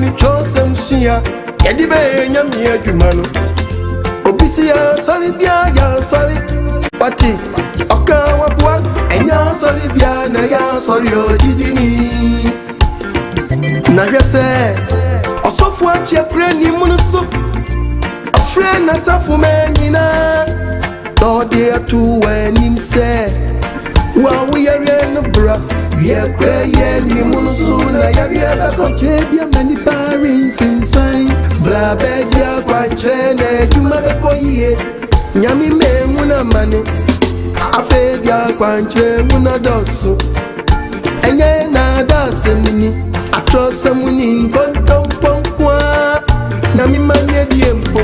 ne twerɛsɛm sua yɛde bɛyɛ Nyame adwuma no. Obi si yɛ asɔre bia yɛ asɔre wate ɔka waboa ɛnyɛ asɔre bia na yɛ asɔre ogyidini na hwɛ sɛ ɔsɔfo akyeɛ prɛ nim no so ɔfrɛ n'asafo ma nyinaa na ɔde ato w'anim sɛ wo a woyɛreɛ no bra wiɛ korɛ yɛ nim no so na yareɛ bɛkɔ kyerɛ bi ama nnipa rensensan bra bɛgye akwankyerɛ na adwuma bɛkɔ yie Nyame mahu no amane afei de akwankyerɛ mu no dɔso ɛnyɛ naada asɛm ni atorɔsɛm ni nkontompɔ nko a Nyame ma ne adie mpo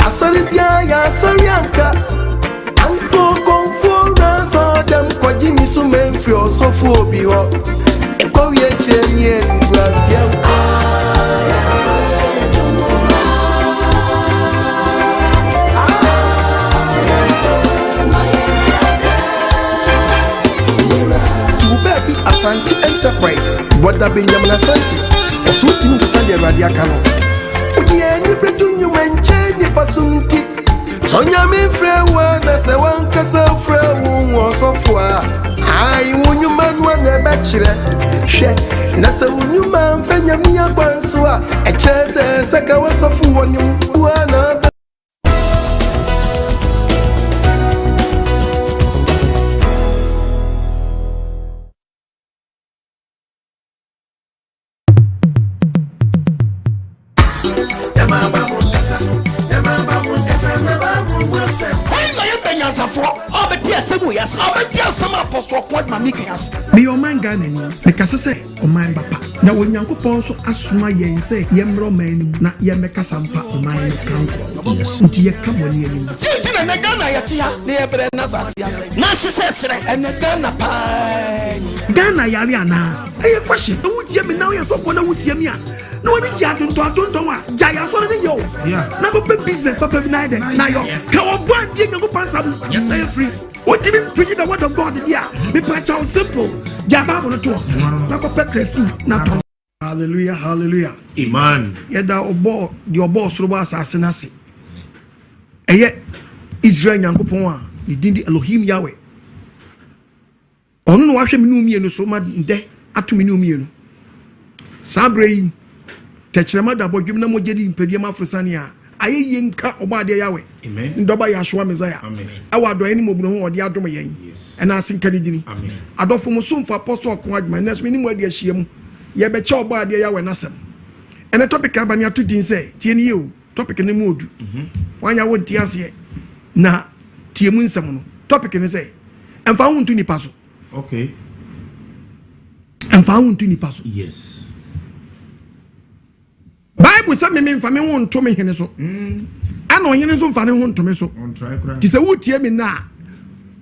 asɔre biara yɛ asɔre anka anko kɔmfoɔ wura sɔ dɛm kɔgye mi so mamfiri ɔsɔfo obi hɔ ɛkɔwie kyerɛ ne animguaseɛ nko. Tu baabi Asante Enterprise bɔda Benjamin Asante ɔso ntumi nsesa deɛ Awurade aka no. Wode ani bɛto nnwuma nkyɛn nnipa so nti sɛ Onyame mfrɛ wo a na sɛ wankasa frɛ wo wo ɔsɔfo a ai wo nnwuma no a na ɛbɛkyerɛ hwɛ na sɛ wo nnwuma mfa Nyame akwan so a ɛkyerɛ sɛ sɛ ka wasɔfo wɔ ne wo a na Nyansafoɔ ɔbɛte asɛm wɔ yase ɔbɛte asɛm apɔsɔ ko adwuma mi kan ase. Meyɛ ɔman Ghana ni, mekasa sɛ ɔman ba pa. Na Onyankopɔn nso asoma yɛn sɛ yɛmmrɛ ɔman no mu na yɛmmɛkasa mfa ɔman no kankɔ. Nti yɛka bɔne anim. Sɛ nti na ɛnɛ Ghana yɛte ha na yɛbrɛ na asase asɛe. Na hyehyɛ serɛ. Ɛnɛ Ghana paa ni. Ghana yare anaa? Ɛyɛ question. Na wotie me na woyɛ sɔfoɔ na wotie me a na w'ani gye adontɔn adontɔn a gyae asɔre no yɛ o na kɔpɛ business papa bi na ayɛ dɛ na yɔ ka ɔbɔ adeɛ Nyankopɔn asɛm na yɛ free. Wotumi preach the word of God di a mepa kyɛw simple gya Bible no toɔ na kɔpɛ krasi na tɔn. Hallelujah, hallelujah. Amen. Yɛda ɔbɔ deɛ ɔbɔ ɔsoro bɔ asase no ase. Ɛyɛ Israel Nyankopɔn a ne din de Elohim Yahweh. Ɔno na wahwɛ me ne wo mmienu so ma ndɛ ato me ne wo mmienu. Saa berɛ yi, tɛkyerɛma da bɔdwem na mogya di nipadua mu aforosane a, ayɛyie nka Ɔbɔadeɛ Yahweh, ne Dɔba Yahshua Messiah, ɛwɔ adɔeɛ ne mmɔborɔhunu a ɔde adom yɛn, ɛna ase nka ne dini. Adɔfo, mo somfo Apostle Ɔko Agyman, nnɛ nso me ne mo adi ahyia mu, yɛrebɛkyɛ Ɔbɔadeɛ Yahweh n'asɛm. Ɛnɛ topic a aba ne ato din sɛ, tie no yie o, topic no mu odu, wanya wo nte aseɛ, na tie mu nsɛm no. Topic ne sɛ, ɛmfa ho nto nipa so. Okay. Ɛmfa ho nto nipa so. Yes. Bible sɛ meme mfa me ho nto me hene so. Ɛna ɔhene nso mfa ne ho nto me so. Te sɛ wotie me nnɛ a,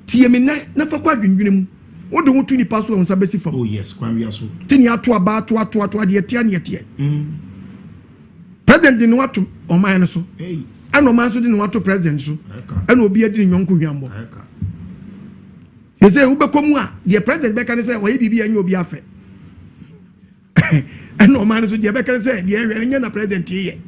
tie me nnɛ na fa kɔ adwendwene mu. Wode ho to nipa so a, wo nsa bɛsi fam. Oh yes, kwan wia so. Te nea ato aba ato ato ato adeɛ tia neɛ teɛ. President de ne ho ato ɔman no so. Ɛna ɔman nso de ne ho ato president so. Ɛna obi adi ne yɔnko hwammɔ. Sɛ wobɛkɔ mu a, deɛ president bɛka ne sɛ ɔyɛ biribi a ɛnyɛ obi afɛ. Ɛna ɔman no so deɛ bɛka ne sɛ deɛ ɛhwɛ no nyɛ na president yɛ.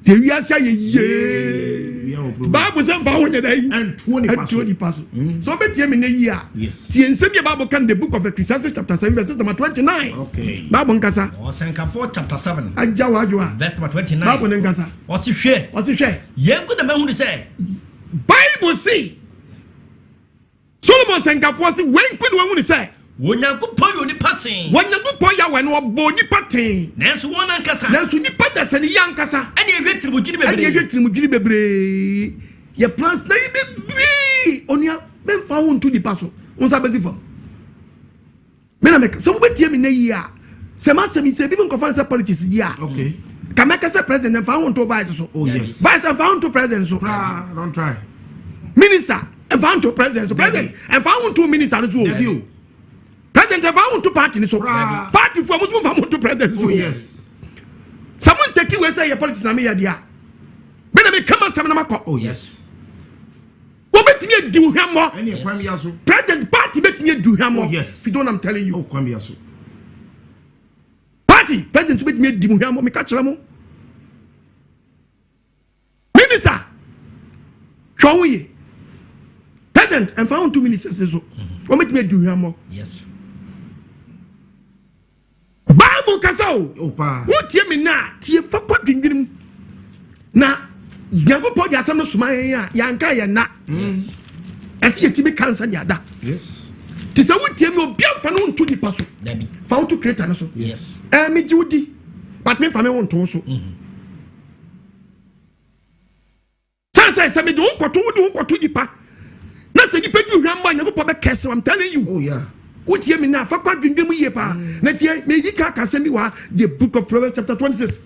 Deɛ wiase ayɛ yie. Bible sɛ mfa ho nyɛ dɛ yi. Ɛntuo nipa so. Sɛ wobɛtie me nnɛ yi a, tie nsɛm yɛ Bible ka no the book of Ecclesiastes chapter 7 verse number 29. Okay. Bible nkasa. Ɔsɛnkafoɔ chapter 7. Agya w'adwo a. Verse number 29. Bible ne nkasa. Ɔsi hwɛ. Ɔsi hwɛ. Yɛn ko na mahunu sɛ. Bible se Solomon sɛnkafoɔ se wei nko na wahunu sɛ. Onyankopɔn yɛ onipa tee. Onyankopɔn Yahweh no ɔbɔ onipa tee. Nanso wɔn ankasa. Nanso nipa dasani yɛ ankasa. Ɛne ɛhwɛ tirimudwini bebree. Ɛne ɛhwɛ tirimudwini bebree. Yɛ plans na yi bebree. Onua mɛmfa ho nto nipa so. Wo nsa bɛsi fam. Me na mɛka sɛ wobɛtie me nnɛ yie a sɛ m'asɛm yi sɛ ebi nkɔfa no sɛ politics yi a. Okay. Ka mɛka sɛ president mfa ho nto vice so. Oh yes. Vice mfa ho nto president so. Kra, don't try. Minister mfa ho nto president so. President mfa ho nto minister no so. Dabi o. President mfa ho nto party no so. Kra. Party fo mo mfa ho nto president so. Oh yes. Sɛ mo ntaki wei sɛ yɛ politics na meyɛ deɛ a. Me na meka m'asɛm na makɔ. Oh yes. Wobɛtumi adi wo hwammɔ. Ɛne kwan bia so. President party bɛtumi adi wo hwammɔ. Oh yes. If you don't, I'm telling you. Oh kwan bia so. Party. Party president bɛtumi adi mo hwammɔ, meka kyerɛ mo. Minister, hwɛ wo ho yie. President, ɛmfa ho nto ministers ne so. Wɔn bɛtumi adi hwammɔ. Yes. Bible kasa o. Oh, paa. Wotie me na tie fa kɔ dwendwene mu. Na Nyankopɔn de asɛm no soma yɛn a yɛanka yɛn na. Ɛsɛ yɛtumi ka nsa ne ada. Yes. Te sɛ wotie mi obi amfa ne ho nto nipa so. Dabi. Fa wo to creator no so. Yes. Ɛɛ megye wo di. But memfa me ho nto wo so. Sɛ sɛ sɛ mede wo kɔto wode wo kɔto nipa. Na sɛ nipa di hwam a Nyankopɔn bɛkɛse. I'm telling you. Oh yeah. Wotie me na fa kɔ adwendwen mu yie paa. Na tie meyi ka kasɛm bi wɔ ha the book of Proverbs chapter 26.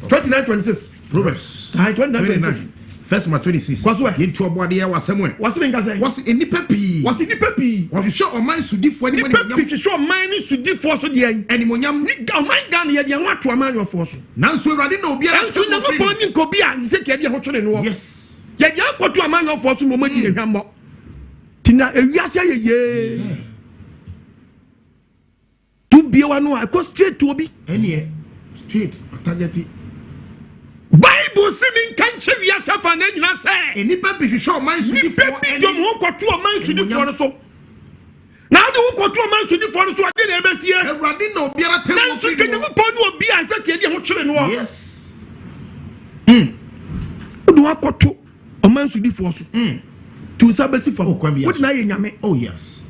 29 26. Proverbs. Aye, 29, 26. First number 26. Kɔ so ɛ. Yɛntu ɔbɔadeɛ wɔ asɛm ɛ. Wɔse me nka sɛ. Wɔse nnipa pii. Wɔse nnipa pii. Wɔhwehwɛ ɔman sodifoɔ anim Nnipa pii animonyam. hwehwɛ ɔman ne sodifoɔ so deɛ. Animonyam. Ni ɔman Ghana yɛde yɛn ho ato amanyɔfoɔ so. Nanso Awurade na obiara Nanso tɛm wɔ firi Nyankopɔn ne nkɔbi a nsɛ kɛde yɛn ho twere noɔ. Yes. Yɛde yɛn akɔto amanyɔfoɔ so ma wɔn adi yɛn hwammɔ. Ti na ewiase ayɛ yee. Tu bie wa no a ɛkɔ straight to obi. Ɛneɛ straight ɔtargeti. Bible si mi nka nkyɛ wiase afa na nyina sɛ. Nnipa bi hwehwɛ ɔman sodifoɔ Nnipa bi dɔm ho kɔto ɔman sodifoɔ no so. Na ade ho kɔto ɔman sodifoɔ no so ade na ɛbɛsie. Awurade na obiara tɛm wɔ Nanso firi nka noɔ. Nyankopɔn ne obi a ɛsɛ kɛde ho kyerɛ noɔ. Yes. Wode ho akɔto ɔman sodifoɔ so. Tu nsa bɛsi fam. Oh, kwan bi Wode aso. na ayɛ nyame. Oh yes.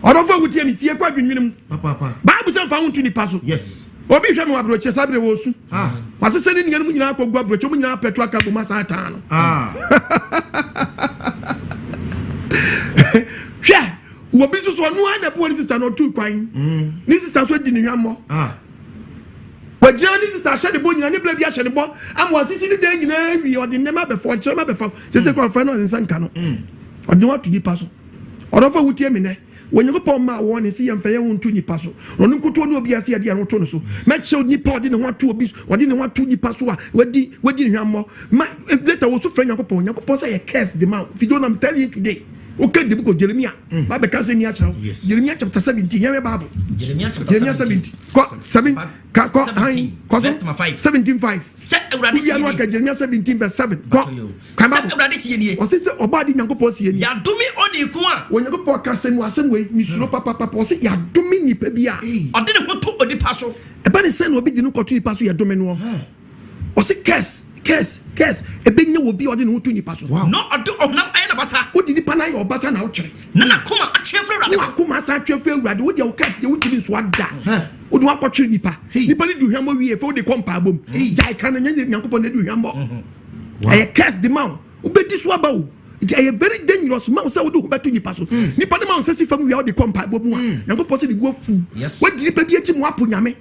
Ɔdɔfo a wotie me tie kɔ adwendwene mu. Papa papa. Bible sɛ mfa ho nto nipa so. Yes. Obi hwɛ me wɔ aburokyi saa bere wɔ osu. Ah. Wasesɛ ne nuanom nyinaa akɔgu aburokyi, wɔn nyinaa apɛto aka bom asan atan no. Ah. Hwɛ, obi nso so ɔno ara na ɛboɔ ne sista na ɔtu kwan. Ne sista nso di ne hwammɔ. Ah. Wagyina ne sista ahyɛ ne bɔ nyinaa, ne bla bi ahyɛ ne bɔ ama wasisi ne dan nyinaa wie, ɔde nneɛma abɛfa, ɔde kyerɛma abɛfa. Sese kɔ ɔfrɛ no ɔde nsa nka no. Ɔde ne ho ato nipa so. Ɔdɔfo a wotie me nɛ, Onyankopɔn maa wɔn ne se yɛmfa yɛn ho nto nipa so. Ɔno nkotoɔ ne obi a sɛ yɛde yɛn ho to no so. Mɛkyerɛw nipa a ɔde ne ho ato obi so, ɔde ne ho ato nipa so a wadi wadi ne hwammɔ. Ma eh, later wɔ so frɛ Nyankopɔn. Nyankopɔn sɛ yɛ curse de ma wo. If you don't, I'm telling you today. Okay, the book of Jeremiah. Ba bɛka sɛ ni akyerɛw. Yes. Jeremiah chapter 17. Yɛhwɛ Bible. Jeremiah chapter Jeremiah 17. Kɔ 7 ka kɔ han kɔ Verse number so 5. 17 5. Sɛ Awurade Wowia sie no nie. aka Jeremiah 17 verse 7. Kɔ. Kan Sɛ Bible. Awurade sie nie. Ɔse sɛ ɔbaa de Nyankopɔn sie nie. Yɛadome onii ko a. Onyankopɔn ka asɛm asɛm wei mesuro papapapa ɔse yɛadome nipa bi a. Ɔde ne ho to onipa so. Ɛba ne sɛ na obi de no kɔto nipa so yɛdome noɔ. Ɔse curse curse curse ɛbɛnya wɔ bi a ɔde ne ho to nipa so. Na ɔde ɔhonam ayɛ n'abasa. Wode nipa no ayɛ ɔbasa na wotwere. Na n'akoma atwe afiri Awurade Na ho. wakoma asan atwe afiri Awurade. Wode wo curse deɛ wotumi nso ada. Wode wakɔtwere nipa. Nipa no di hwammɔ wie fɛ wode kɔ mpaebɔ mu. Gyae ka no nyɛ Nyankopɔn na di hwammɔ. Ɛyɛ curse de ma wo. Wobɛdi so aba o. Nti ɛyɛ very dangerous ma wo sɛ wode wo ho bɛto nipa so. Nipa no ma wo nsa si fam wie a wode kɔ mpaebɔ mu a Nyankopɔn sɛ ne bu afu. Yes. Wadi nipa bi akyi mu wapo Nyame.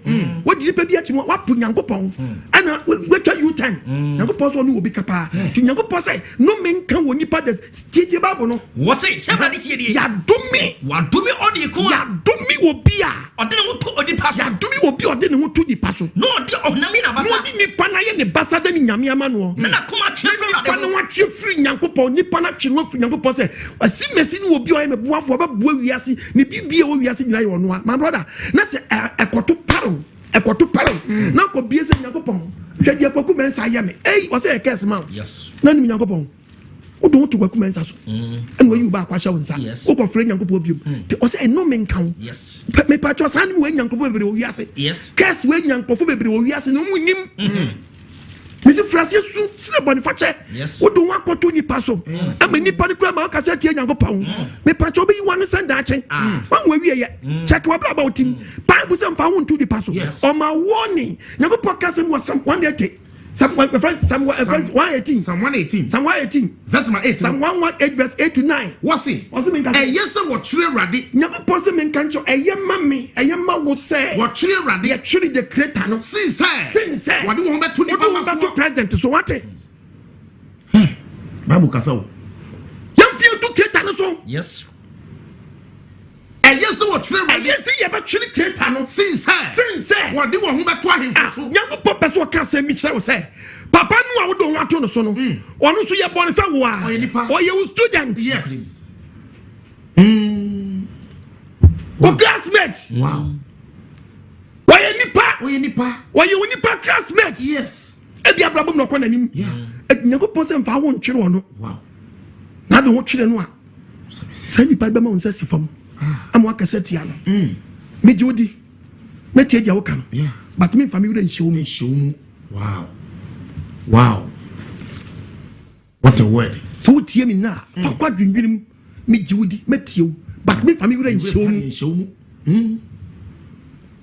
Wadi nipa bi akyi mu wapo Nyankopɔn. Ɛna watwa U-turn. Nyankopɔn sɛ ɔne obi ka paa. Nti Nyankopɔn sɛ nnome nka wɔ nipa da tietie Bible no. Wɔse sɛ Awurade sie nie. Yɛadome. Wadome onii ko a. Yɛadome wɔ bi a. Ɔde ne ho to onipa so. Yɛadome wɔ bi a ɔde ne ho to nipa so. Na ɔde ɔhonam yi n'abasa. Na ɔde nipa no ayɛ ne basa dɛ ne Nyame ama noɔ. Na n'akoma atwe afiri Awurade Nipa no ho. atwe afiri Nyankopɔn. Nipa no atwe no afiri Nyankopɔn sɛ asi masi ne obi a ɔyɛ me boafoɔ ɔbɛboa wiase ne biribi a ɛwɔ wiase nyinaa yɛ ɔno a. My brother, na sɛ ɛkɔto parew ɛkɔto parew na akɔ bie sɛ Nyankopɔn hwɛ deɛ Kwaku Mensah ayɛ me. Ei, ɔsɛ yɛ curse ma wo. Yes. Na nim Nyankopɔn. Wode wo to Kwaku Mensah so. Ɛna wayi wo baako ahyɛ wo nsa. Yes. Wokɔfrɛ Nyankopɔn biom. Nti ɔsɛ ɛnome nka wo. Yes. Mepatwɔ saa ne wanya nkurɔfoɔ bebree wɔ wiase. Yes. Curse wanya nkurɔfoɔ bebree wɔ wiase na ɔmu nim. Mesi firaseɛ su srɛ bɔnefakyɛ. Yes. Wode wo akɔto nipa so. Ama nipa no kura ma ɔka sɛ tie Nyankopɔn. Mepatwɔ wobɛyi wa no sɛn daakye. Wahu awieyɛ. Check wabrabɔ wo tim. Bible sɛ mfa wo nto nipa so. Yes. Ɔma warning. Nyankopɔn ka sɛm wɔ Psalm 180. Psalm 118. Psalm 118. Psalm 118. Verse number 8. Psalm 118 verse 8 to 9. Wɔse. Wɔse menka sɛ. Ɛyɛ sɛ wɔtwere Awurade. Nyankopɔn sɛ menka nkyerɛ ɛyɛ ma me ɛyɛ ma wo sɛ. Wɔtwere Awurade. Yɛtwere the creator no. Sin sɛ. Sin sɛ. Wɔde wɔn bɛto nipa Wɔde wɔn ma bɛto soɔ. president so wate. Bible kasa o. Yɛmfie to creator no so. Yes. Ɛyɛ sɛ wɔtwere Awurade. Ɛyɛ sɛ yɛbɛtwere creator no. Sin sɛ. Sin sɛ. Wɔde wɔn ho bɛto ahemfo so. Nyankopɔn pɛ sɛ ɔka asɛm bi kyerɛ wo sɛ papa no a wode wo ho ato no so no ɔno nso yɛbɔ no sɛ wo a Ɔyɛ nipa. ɔyɛ wo student. Yes. Wo classmate. Wow. Wɔyɛ nipa. Ɔyɛ nipa. Ɔyɛ wo nipa classmate. Yes. Ebi abrabɔ mu na ɔkɔ n'anim. Nyankopɔn sɛ mfa wo ntwere ɔno. Wow. Na ade ho twere no a, saa nipa bɛma wo nsa si fam ama wakasa tia no. Megye wo di, mɛtie deɛ woka no, but memfa me werɛ nhyɛ wo mu. Nhyɛ wo mu. Wow. Wow. What a word. Sɛ wotie me nna a, fa kɔ adwendwene mu. Megye wo di, mɛtie wo, but memfa me werɛ nhyɛ wo mu. Nhyɛ wo mu.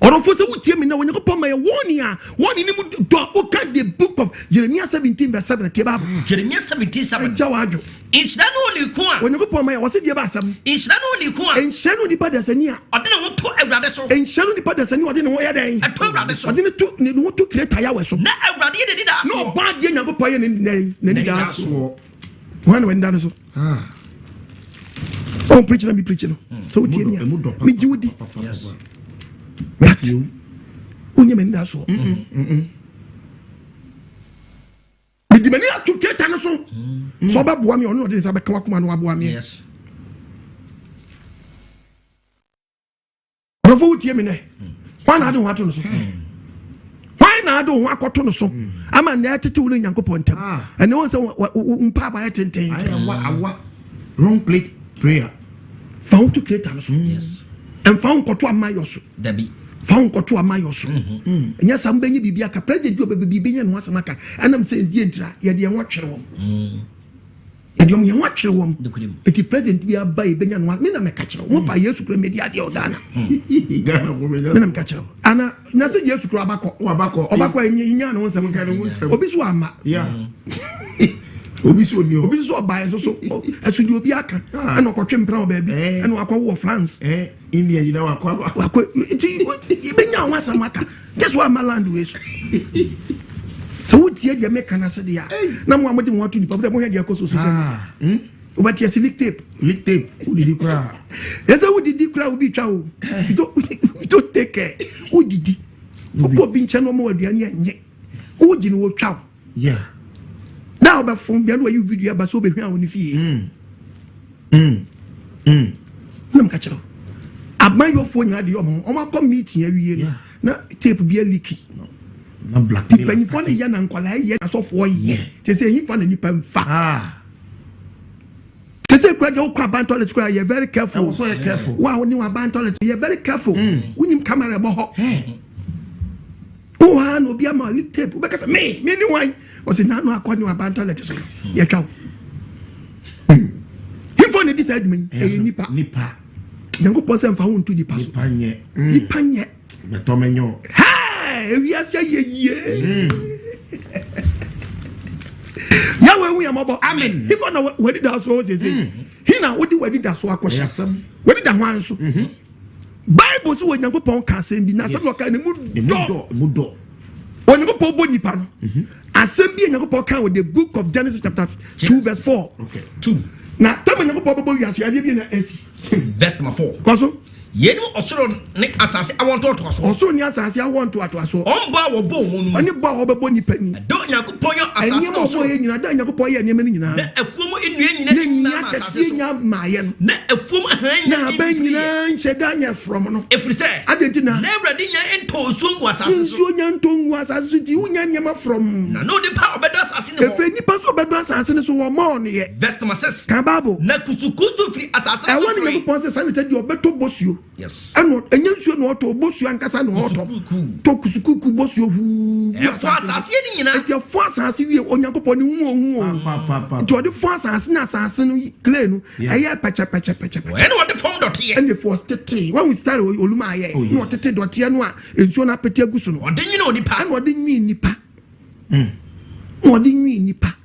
Ɔdɔfo, sɛ wotie me na Onyankopɔn ma yɛ wɔne a wɔne ne mu dɔ. Woka the book of Jeremiah 17 verse 7, tie Bible. Jeremia 17 7. Agya w'adwo. Nhyira ne oniiko a Onyankopɔn ma yɛ wɔse deɛ ba asɛm. Nhyira ne oniiko a Nhyira ne onipa dasani a ɔde ne ho to Awurade so. Nhyira ne onipa dasani a ɔde ne ho yɛ dɛn? Ɛto Awurade so. Ɔde ne ho to creator Yahweh so. Na Awurade yɛ n'ani daa Na soɔ. ɔbɔ adeɛ Nyankopɔn yɛ n'ani daa so. Soɔ. Wɔn na w'ani da no so. Ɔn preach na mi preach no sɛ wotie mi a, Emu dɔ. megye wo di. Yes. But wonyɛ m'ani da soɔ. Mede m'ani ato creator no so sɛ ɔbɛboa me, ɔno na ɔde ne nsa bɛka wakoma no waboa me. Ɔdɔfo, wotie me nɛ, hwan na ade ho ato no so? Hwan na ade ho akɔto no so ama nnɛ ɛtete wo ne Nyankopɔn ntam? Ɛnɛ wɔn sɛ mpa abayɛ tenten. Ayɛ awa awa. Wrong plate prayer. Fa wo to creator no so. Ɛmfa wo nkɔto amayɔ so. Dabi. Fa wo nkɔto amayɔ so. Ɛnyɛ saa, mobɛnyɛ biribi aka. President bi ɔbɛbɛ biribi nyɛ ne ho asɛm aka. Ɛnam sɛ ndie ntira yɛde yɛn ho atwere wɔn, yɛde wɔn yɛn ho atwere wɔn. Nokorɛ mu. Nti president bi aba yi bɛnya no, me na mɛka kyerɛ wo, mo pa Yesu kura mɛdi adeɛ wɔ Ghana. Ghana fo bɛ Me na mɛka kyerɛ wo ana na sɛ Yesu kura abakɔ. Wabakɔ. Ɔbakɔ a nya ne ho nsɛm. Nya ne ho nsɛm. Obi so ama. Yeah. Obi so ni o. Obi nso ɔbaeɛ nso so ɛso deɛ obi aka ɛna ɔkɔtwe mpena wɔ baabi ɛna wakɔ wɔ France. India nyina wakɔ aba. Wakɔ nti yɛbɛnya ho asɛm aka just wa ama land wei so. Sɛ wotie deɛ meka no ase deɛ a, na mo a mode mo ho ato nipa mode mohwɛ deɛ ɛkɔ so social media. Wobɛte ase, leak tape. Leak tape. Wodidi koraa. Ɛsɛ wodidi koraa, wobi twa o. If you don't take care, wodidi, wokɔ obi nkyɛn na ɔma wɔ aduane anyɛ wogye no, wɔtwa wo. Na wobɛfom bia na wayi video aba sɛ wobɛhwɛ a wo ne fie. Na mka kyerɛ wo, abayɔfoɔ nyinaa de yɛ ɔmo ho, ɔmo akɔ meeting awie no na tape bi aleak. Na blackmail. Mpanyinfoɔ no yɛ na nkwadaa yɛ na asɔfoɔ yɛ te sɛ ehinfa na nipa nfa te sɛ kura deɛ wokɔ aban toilet kura, yɛ very careful. Ɛwɔ so yɛ careful. Wa wo ne wɔ aban toilet, yɛ very careful. Wonim camera ɛbɔ hɔ wo ha na obi ama leak tape, wobɛka sɛ me ne wan ɔsɛ nanu akɔ ne wɔ aban toilet so, yɛtwa wo. Himfo na di saa adwuma yi, ɛyɛ nipa. Nipa. Nyankopɔn sɛ mfa wo nto nipa so. Nipa nyɛ. Nipa nyɛ. Bɛtɔ mɛnyɛ o. Hey, ewiase ayɛ yie. Yàwó ehu yà mɔbɔ. Amen. Hifo na wadi da so sese. Hina wodi wadi da so akɔhyɛ. Ɛyɛ asɛm. Wadi da ho anso. Bible sɛ wɔ Nyankopɔn ka asɛm bi na asɛm na ɔka ne mu Emu dɔ. dɔ. Emu dɔ. Onyankopɔn bɔ nipa no. Asɛm bi a Nyankopɔn ka wɔ the book of Genesis chapter 2 verse 4. 2. Na tama Nyankopɔn bɛbɔ wiase adeɛ bi na esi. Verse number 4. Kɔ so. Yeinom ɔsoro ne asase awɔ ntoatoasoɔ. Ɔsoro ne asase awɔ ntoatoasoɔ. Ɔmbɔ a wɔbɔ wɔn no mu. Ɔne bɔ a wɔbɛbɔ nipa ni. Ɛda Onyankopɔn yɛ asase Nneɛma ne a ɔbɔ ɔsoro. yɛ nyinaa, da Nyankopɔn yɛ nneɛma no nyinaa. Na afuom nnua nyinaa Ne nyinaa nnua ma asase kɛseɛ so. nya maayɛ no. Na afuom ahan Na nyinaa aban mfiriiɛ. nyinaa nhyɛ da nyɛ frɔm no. Ɛfiri sɛ Ade nti na na Awurade nya ntɔ nsuo ngu asase so. Nsuo nya ntɔ ngu asase so nti wonya nneɛma frɔm. Na onipa a ɔbɛdɔ asase ne hɔ. Efe nipa so ɔbɛdɔ asase no so wɔ mɔɔ no yɛ. Verse number 6. Kan Bible. Na kusukusu firi asase Ɛwɔ so ne firi. Nyankopɔn sɛ saa ne sɛ deɛ ɔbɛtɔ bosuo. Ɛna ɛnyɛ nsuo na ɔtɔ, bosuo ankasa na ɔtɔ. Kusukuku. Tɔ kusukuku bosuo huu. Ɛfɔ asase no nyinaa. Eti ɛfɔ asase wie, Onyankopɔn ne hu ohu o. Pa pa pa. Nti ɔde fɔ asase na asase no clay no ɛyɛ pɛkyɛ pɛkyɛ pɛkyɛ pɛkyɛ. Ɛne wɔde fam dɔteɛ. Ɛna fɔ tete wɔn style oluma ayɛ Oh, na yes. ɔtete dɔteɛ no a nsuo no apete agu so no. Ɔde nwene onipa. Ɛna ɔde nwi nipa. Na ɔde nwi nipa.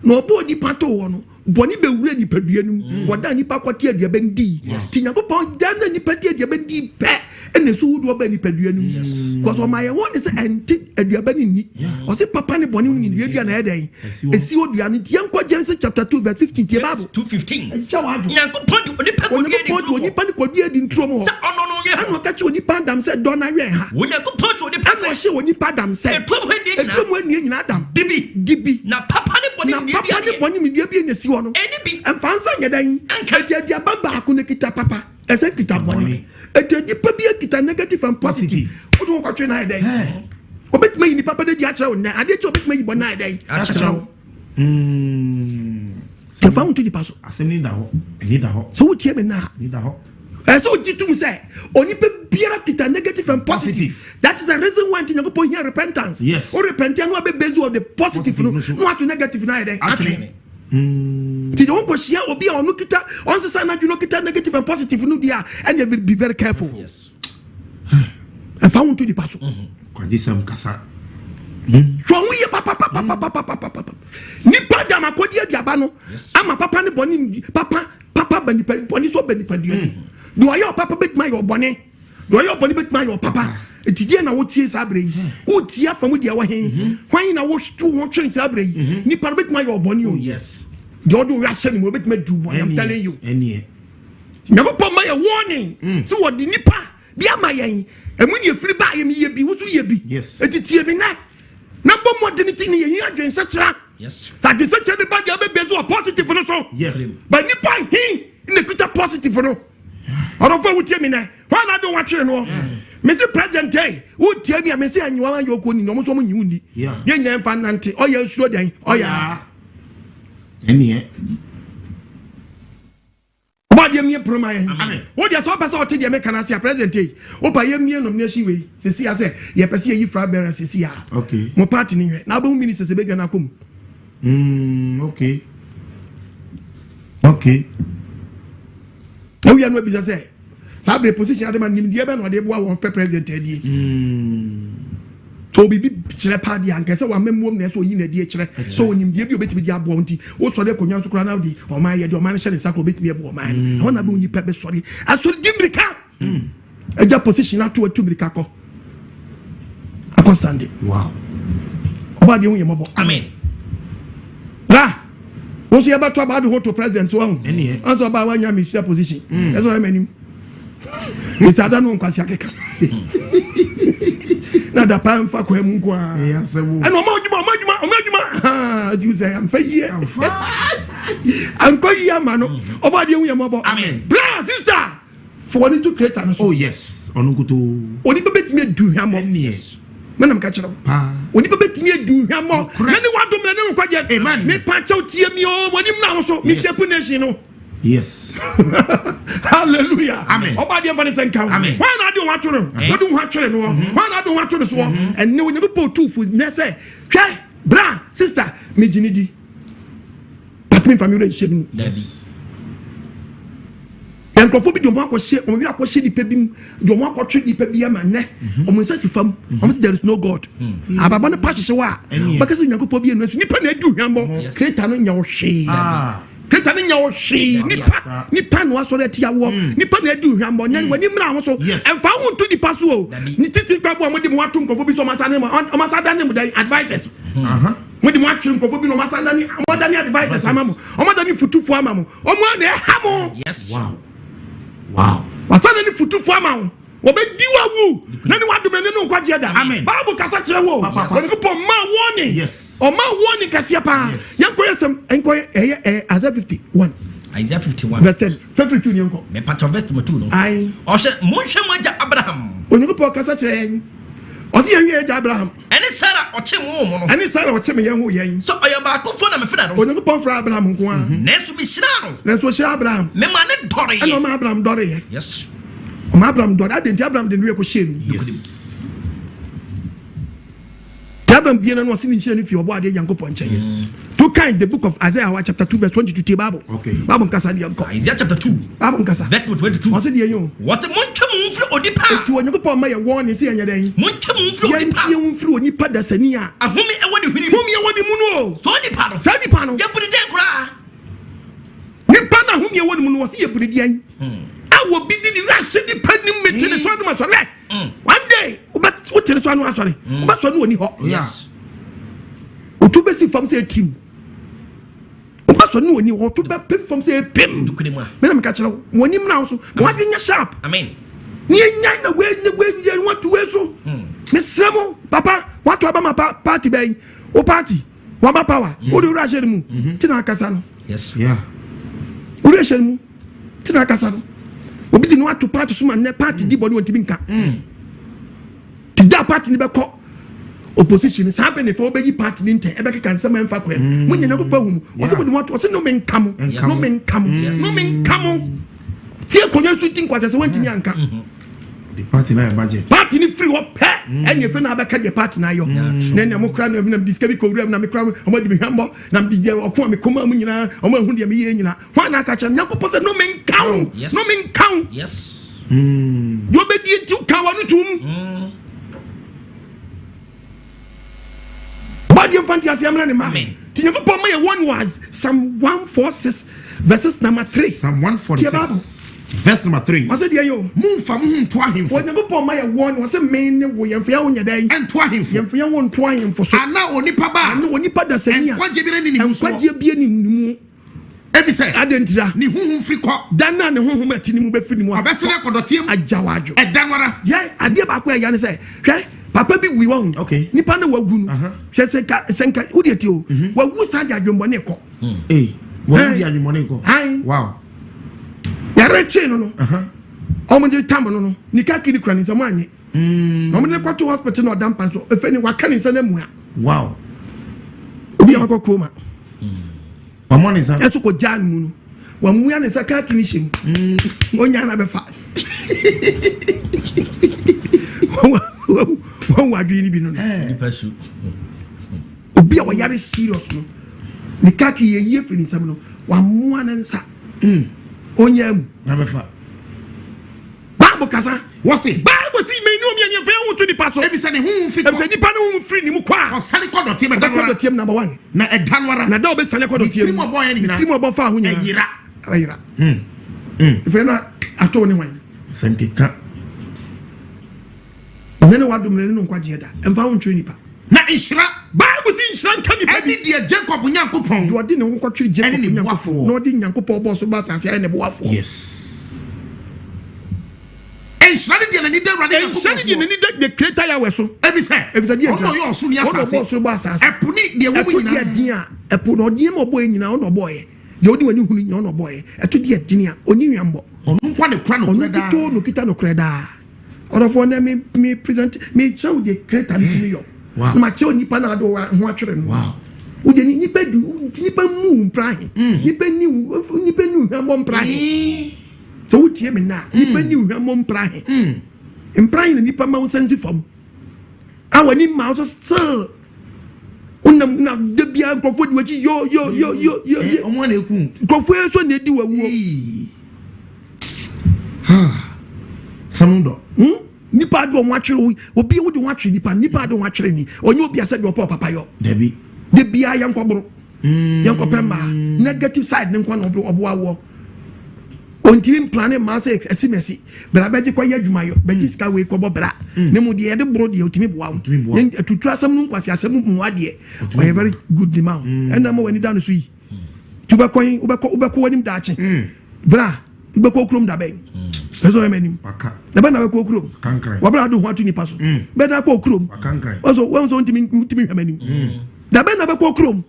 Na ɔbɔ nipa to wɔ no, bɔne bɛwura nipadua no mu. Wɔda nipa kɔte aduaba no dii nti Nyankopɔn da na nipa te aduaba no dii pɛ, ɛna ɛso wodoɔ ba nipadua no mu because ɔma yɛ wɔ ne sɛ ɛnte aduaba no nni. Ɔse papa ne bɔne no nyinaa dua na ɛyɛ dɛn? Ɛsi hɔ dua no. Nti yɛnkɔ Genesis chapter 2 verse 15, tie Bible. 2:15. Ɛgya w'adwo. Nyankopɔn de onipa kɔdua di Onyankopɔn de nturo hɔ. onipa ne kɔdua di nturo mu hɔ. Sɛ ɔno no yɛ Ɛna ɔka kyerɛ onipa Adam sɛ dɔ no awɛn ha. Onyankopɔn sɛ onipa Ɛna sɛ ɔhyɛ onipa Adam sɛ ɛturom hɔ nnua ɛturom nyinaa hɔ nnua nyinaa, Adam, dibi. Dibi. Na papa ne bɔne bɔne Na nimdeɛ papa ne bi adeɛ. bɔne nimdeɛ bi na esi hɔ no. Ɛni bi. Ɛmfa nsa nyɛ dɛn. Ɛnka. Eti aduaba baako na kita papa, ɛsɛ kita bɔne. Eti nipa bi kita negative and positive. Wode wo kɔtwe na ayɛ dɛn? Obetumi ayi nipa pa no adi akyerɛ wo nnɛ. Adeɛ kye obetumi ayi bɔne ayɛ dɛn? Akyerɛ wo. Tɛfa wo nto nipa so. Asɛm ni da hɔ. Ɛni da hɔ. Sɛ wotie me na Ni da hɔ. ɛsɛ ogye tum sɛ onipa biara kita negative and positive. That is the reason why nti Nyankopɔn hia repentance. O repent a, na wabɛ base on the positive no Positive no so. na wato negative no ayɛ dɛn? Atwene. Nti deɛ wonkɔhyia obi a ɔno kita ɔnsesa n'adwene, ɔkita negative and positive no deɛ a, ɛne be very careful. Ɛfa wo nto nipa so. Kwagye sɛm kasa. Hwɛ ho yie papapapapapapapa. Nipa dam akɔdi aduaba no ama papa ne bɔne. Papa papa ba nipa bɔne so ba nipa dua mu. Deɛ ɔyɛ ɔpapa bɛtumi ayɛ ɔbɔne, deɛ ɔyɛ ɔbɔne bɛtumi ayɛ ɔpapa. Nti deɛ na wotie saa berɛ yi, wotie afa mu deɛ wɔ he hwan na woto ho twene saa berɛ yi, nipa no bɛtumi ayɛ ɔbɔne o. Deɛ ɔde owura hyɛ ne mu, obɛtumi adu bɔne. I'm telling you. Ɛneɛ. Nyankopɔn ma yɛ warning sɛ wɔde nipa bi ama yɛn, ɛmu ne yɛfiri ba yɛ meyɛ bi, wo so yɛ bi. Ɛti tie me nɛ na bɔ mmɔdene ti ne yɛhi adwensakyera. Adwensakyera ne ba deɛ wobɛbɛ so wɔ positive no so. Ba nipa he na kuta positive no. Ɔdɔfo a wotie me nɛ, hɔ na de watwere no, mesi president ɛ wotie mi a, mesi anyiwa ayɛ ɔkɔ ni na ɔmo nso ɔmo nyi wo ni. Yɛn nyinaa mfa nante ɔyɛ nsuo dɛn ɔyɛ. Ɛneɛ. Ɔba deɛ mie pono ma yɛn. Amen. Wo deɛ sɛ ɔpɛ sɛ ɔte deɛ meka no ase a, president yi wopa yɛmmie nomination wei sɛsi a sɛ yɛpɛ sɛ yɛyi flag bearer sɛsi a, mo party no hwɛ na wobɛhu minister sɛ bɛdwa no akɔ mu. Na wia no abisa sɛ saa bere position ade ma nimdeɛ bɛ na ɔde boa wɔn pɛ president adie. So biribi kyerɛ paa deɛ anka sɛ wama muom na ɛsɛ ɔyi n'adi kyerɛ sɛ ɔnimdeɛ bi a obɛtumi de aboa wo. Nti wosɔre akonnwa so koraa na wode ɔman yɛ deɛ ɔman no hyɛ ne nsa koraa, obɛtumi aboa ɔman no. Ɛhɔ na bɛwo nipa bɛsɔre asɔre di mmirika agya position ato atu mmirika kɔ akɔ sande. Ɔba deɛ hu yɛ mmɔbɔ. Amen. Bra wo nso yɛbɛto aba de ho to president so ahu. Ɛneɛ. Ɔnso ɔba wanya ministerial position, ɛsɛ ɔyɛ m'anim ɛsɛ ada no nkwasi akeka na da paa mfa kwan mu nko a. Ɛyɛ asɛm o. Ɛna ɔma adwuma, ɔma adwuma, ɔma adwuma haa ɔdi sɛ amfa yie. Amfa. Ankɔ yie ama no. Ɔba deɛ hu yɛ mmɔbɔ. Amen. Bra, sister, fo wɔne to creator no so. Oh yes. Ɔno nkutoo. Onipa bɛtumi adu hwammɔ. Ɛneɛ. Mɛnam ka kyerɛ wo. Paa. Onipa bɛtumi adu hwammɔ. Nokorɛ. Na ne wadom na ne nkwagye. Amen. Mepa kyɛw, tie mi o, wɔnim na wo so mehyɛ nation no. Hallelujah. Amen. Ɔba deɛ mfa ne sɛ nka wo. Amen. Hwan na ade wo ato no, wode wo ho atwere no, hwan na ade wo ato no soɔ? Ɛnɛ Onyankopɔn ɔtumfo nɛ sɛ hwɛ, bra, sister, megye ne di but memfa me werɛ nhyɛ no mu. Dabi. Nkurɔfoɔ bi de ɔmo akɔhyɛ ɔmo werɛ akɔhyɛ nipa bi mu, de ɔmo akɔtwe nipa bi ama nnɛ ɔmo nsa si fam, ɔmo sɛ there is no God. Abrabɔ no pa hyehyɛ hɔ a, Ɛneɛ. bɛka sɛ Onyankopɔn bi enu, nso nipa na adi hwambɔ. Creator no nya wo hwee. Creator no nya wo hwee. Nipa, nipa na wasɔre ati awoɔ, nipa na adi hwambɔ. Nɛ w'ani mmra ho so. Ɛmfa wo nto nipa so o. Dabi. Ne titiri kura bu a mode mo ato nkurɔfoɔ bi so, ɔmo asa ne mo, ɔmo asa da ne mo dan advisers. Mo de mo atwere nkurɔfoɔ bi na ɔmo asa dane, ɔmo adane advisers ama mo, ɔmo adane futufoɔ ama mo, ɔmo a na ɛha mo. Wasane ne futufoɔ ama wo, wɔbɛdi wawu na ne wadom ne no nkwagyeɛ da. Amen. Bible kasa kyerɛ wo. Papa. Onyankopɔn ma wɔne ɔma wɔne kɛseɛ paa. Yɛnkɔyɛ sɛm, nkɔyɛ ɛyɛ Isaiah 51 Isaiah 51 verse 10 fɛfiri tu ne yɛnkɔ. Mepatɔ verse number 2 no. Ae. Ɔhyɛ monhwɛ mo agya Abraham. Onyankopɔn kasa kyerɛ yɛn, ɔse yɛnhwɛ yɛn agya Abraham. Ɛne Sara ɔkye mo wɔ mo no. Ɛne Sara ɔkye me yɛn ho yɛn. Sɛ ɔyɛ baakofoɔ na mefrɛ no. Onyankopɔn frɛ Abraham nko a. Nanso mehyiraa no. Nanso ɔhyira Abraham. Mema ne dɔreyɛ. Ɛna ɔma Abraham dɔreyɛ. Ɔma Abraham dɔre ade nti Abraham de ne werɛ kɔhyɛɛ no. Nti Abraham bie no no, ɔse ne nhyira no fi ɔbɔ adeɛ Nyankopɔn nkyɛn. To kind the book of Isaiah chapter 2 verse 22, tie Bible. Bible nkasa deɛ nkɔ. Isaiah chapter 2 Bible nkasa. verse number 22. Ɔse deɛ yɛ o. Wɔse montwe mo ho mfiri onipa a Eti Onyankopɔn ma yɛ wɔn ne sɛ yɛnyɛ dɛn? Montwe mo ho mfiri onipa Yɛntwe ho mfiri onipa dasani a ahome ɛwɔ ne hwene mu. Home ɛwɔ ne mu no o. Saa onipa no. Saa nipa no. Yɛbu ne dɛn koraa? Nipa no ahome ɛwɔ ne mu no, wɔse yɛbu ne deɛn? A wɔbi di ne wura ahyɛ nipa nim mete ne so anom asɔre. One day wote ne so ano asɔre. Wobɛsɔre no wɔ ni hɔ. Otu bɛsi fam sɛ etim. Wobɛsɔre no wɔ ni hɔ. Otu bɛpem fam sɛ epem. Nokorɛ mu a. Mena meka kyerɛ wo. Wɔn anim na wo so. Wɔn adwene nyɛ sharp. Amen. Ne enyan na wei ne wei ne wɔn ato wei so. Mesrɛ mo papa, wato aba ma pa party bɛyi. Wo party. Waba power. Wode wura ahyɛ ne mu. Ti na akasa no. Yes. Yeah. Wura ahyɛ ne mu. Ti na akasa no. Obi di no ato party so ma nnɛ party di bɔne wɔntumi nka. Ti da party ni bɛkɔ opposition saa bɛ ne fɛ wobɛyi party ni ntɛ ɛbɛkeka nsɛm a ɛmfa kwan mu nyɛ Nyankopɔn ahu mu ɔsɛ mo de wɔn ɔsɛ nnome nka mo nnome nka mo nnome nka mo tie akonnwa nso di nkwasɛ sɛ wɔntumi anka The party na yɛ budget. Party ni firi hɔ pɛ ɛne efe na abɛka deɛ party na ayɔ na ɛnna mo kura na na mede sika bi kɔ wura mu na me kura ɔmo de me hwambɔ na mede deɛ ɔko a me kɔn mu nyinaa ɔmo ehu deɛ meyɛ nyinaa hɔn na aka kyerɛ Nyankopɔn sɛ nnome nka wo nnome nka wo Yes. Deɛ ɔbɛdie nti woka w'ano tom. Bɔdeɛ mfa nteaseɛ mmra ne mma. Nti Nyankopɔn ma yɛ one was Psalm 146 verses number 3. Psalm 146 verse number 3. Ɔsɛ deɛ yɛ o. Momfa mo ho nto ahemfo. Onyankopɔn ma yɛ wɔn ɔsɛ me ne wo yɛmfa yɛn ho nyɛ dɛn. Nto ahemfo. Yɛmfa yɛn ho nto ahemfo so. Ana onipa ba. Ana onipa dasani a. Nkwagye bi ne ne mu soɔ. Nkwagye bi ne ne mu. Efisɛ. Adɛn ntira? Ne honhom firi kɔ. Da no a ne honhom a ɛte ne mu bɛfiri ne mu a. Ɔbɛsane akɔ dɔteɛ mu. Agya w'adwo. Ɛda no ara. Yɛ adeɛ baako a ɛya ne sɛ, hwɛ, papa bi wui wahu. Okay. Nipa no wawu no. Uh-huh. Hwɛ sɛ nka sɛ nka wo deɛ tie o. Mm-hmm. Wawu saa de adwemmɔne kɔ. Mm. Ee, wawu de adwemmɔne kɔ. Ayi. Wow. Yɛre kyee no no. Uh-huh. Wɔn de tam no no. Ne kakiri kura ne nsam anye. Mm. Na wɔn de kɔto hospital na ɔda mpa so. Efe ni waka ne nsa na mua. Wow. Obi a wakɔ koma. Mm. Wamɔ ne nsa. Ɛso kɔ gyaa ne mu no. Wamua ne nsa kaa kini hyɛ mu. Mm. Onya na bɛfa. Wɔn wɔ adwene bi no no. Nipa su. Obi a wɔyare serious no. Ne kaa kini yɛ yie firi ne nsam no. Wamoa ne nsa. Mm. Onya mu. Na bɛfa. Bible kasa. Wɔse. Bible si mɛ ni omi ɛni ɛfɛ ɛho to nipa so. Ebisɛ ne ho fi kɔ. Ebisɛ nipa ne ho firi ne mu kɔ a. Ɔsane kɔ dɔteɛ mu ɛda no ara. Ɔbɛkɔ dɔteɛ mu number one. Na ɛda no ara. Na da ɔbɛsane akɔ dɔteɛ mu. Ne tirim ɔbɔ yɛ ne nyinaa. Ne tirim ɔbɔ fa ho nyinaa. Ɛyera. Ɛyera. Efɛ na ato ne hwan. Sɛnkeka. Ɔhene ne wadom ne ne nkwagyeɛ da. Ɛmfa ho ntwere nipa. Na nhyira. Bible si nhyira nka nipa bi. Ɛne deɛ Jacob Nyankopɔn. Deɛ ɔde ne ho kɔtwere Jacob Ɛne ne Nyankopɔn. boafoɔ. Na ɔde Nyankopɔn bɔɔ so ba asase ayɛ ne boafoɔ. Yes. Nhyira ne deɛ n'ani da Awurade Nyankopɔn Nhyira ne deɛ soɔ. n'ani da the creator Yahweh so. Efisɛ. Efisɛ deɛ Ɔno na ɔyɛ ɔsoro ne Ɔno na asase. ɔbɔɔ soro bɔɔ asase. Ɛpo ne deɛ ɛwɔ mu Ɛto nyinaa. deɛ den a ɛpo na ɔdeɛ ma ɔbɔɔ yɛ nyinaa ɔno na ɔbɔɔ yɛ. Deɛ ɔde w'ani hunu nyinaa ɔno na ɔbɔɔ yɛ. Ɛto deɛ den a ɔnni hwammɔ. Ɔno nko na ekura Ɔno nokorɛ daa. nkutoo na okita nokorɛ daa. Ɔdɔfoɔ nɛ me me present me kyerɛ wo deɛ creator no tumi yɔ. Wow. Na ma kyerɛ nipa na ade wo ho atwere no. Wow. Wo deɛ nipa du nipa mu wo mpra he. Nipa ni wo nipa ni wo hwammɔ mpra he. Sɛ wo tie me na nipa ni wo hwammɔ mpra he. Mpra he na nipa ma wo nsa nsi fam. A w'ani ma wo so still. Wonam na da biara nkurɔfoɔ di w'akyi yo yo yo yo yo. Eh, ɔmo na eku. Nkurɔfoɔ yi nso na edi w'awuo. Sɛm dɔ. Hmm? Nipa adi wɔn atwere wo obi wo de wɔn atwere nipa nipa adi wɔn atwere ni ɔnyɛ obi asɛ deɛ ɔpɛ ɔpapa yɔ. Dabi. De biara yɛn kɔboro. Yɛn kɔpɛ mmaa negative side ne nkwa na ɔboa woɔ. Ɔntumi mplane mmaa sɛ ɛsi mɛsi bra bɛgye kɔyɛ adwuma yɔ bɛgye sika wei kɔbɔ bra ne mu deɛ yɛde boro deɛ ɔtumi boa wo atutu asɛm no nkwasi asɛm mmoa deɛ ɔyɛ very good ne ma wo ɛna ma w'ani da no so yi nti wobɛkɔ yi wobɛkɔ wobɛkɔ w'anim daakye bra wobɛkɔ kurom da bɛn pɛ sɛ ɔyɛ m'anim na bɛn na wobɛkɔ kurom wɔbra ade ho ato nipa so bɛn na akɔ kurom wɔn so wɔn so ntumi ntumi hwɛ m'anim da bɛn na wobɛkɔ kurom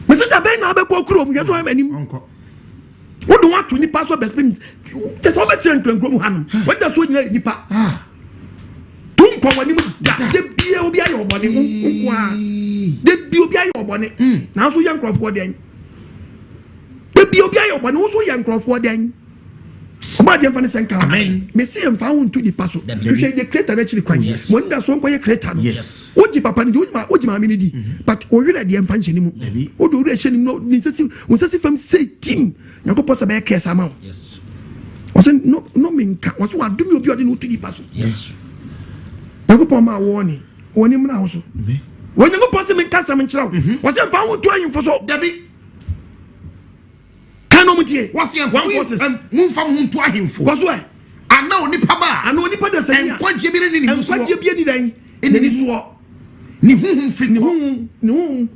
mesi da bɛn na wobɛkɔ kurom hwɛ sɛ ɔyɛ m'anim wode ho ato nipa so bɛsɛ kyɛ sɛ wobɛkyerɛ nkurankurom hanom wɔn da so nyina nipa to nkɔ wɔn anim da de bia obi ayɛ ɔbɔne nko a de bia obi ayɛ ɔbɔne nanso yɛ nkurɔfoɔ dɛn de bia obi ayɛ ɔbɔne wo nso yɛ nkurɔfoɔ dɛn ɔmo adeɛ nfa ne sɛ nka mesi nfa ho nto nipa so hwehwɛ de creator no akyiri kwan wɔn da so nkɔyɛ creator no wogye papa no di wogye maame no di mhm. but ɔwerɛ deɛ nfa nhyɛ ne mu wode ɔwerɛ hyɛ ne mu ne nsa si fam sɛ tim nyankopɔn sɛ bɛyɛ kɛse ama wo ɔsɛ no no menka ɔsɛ wadome obi ɔde ne woto nipa so nyankopɔn ma wɔɔ ne wɔne mmra wo so onyankopɔn sɛ menka asɛm nkyerɛ wo mhm. ɔsɛ mfa wo nto ahemfo so dabi kan na ɔmo tie. Wɔsi ɛnfa One forces. mo nfa mo ho nto ahemfo. Kɔ so ɛ. Ana onipa ba a. Ana onipa da sani a. Nkwagyeɛ bi ne ne mu soɔ. Nkwagyeɛ bi ne dɛn. Ne ni soɔ. Ne huhum firi ne huhum ne huhum.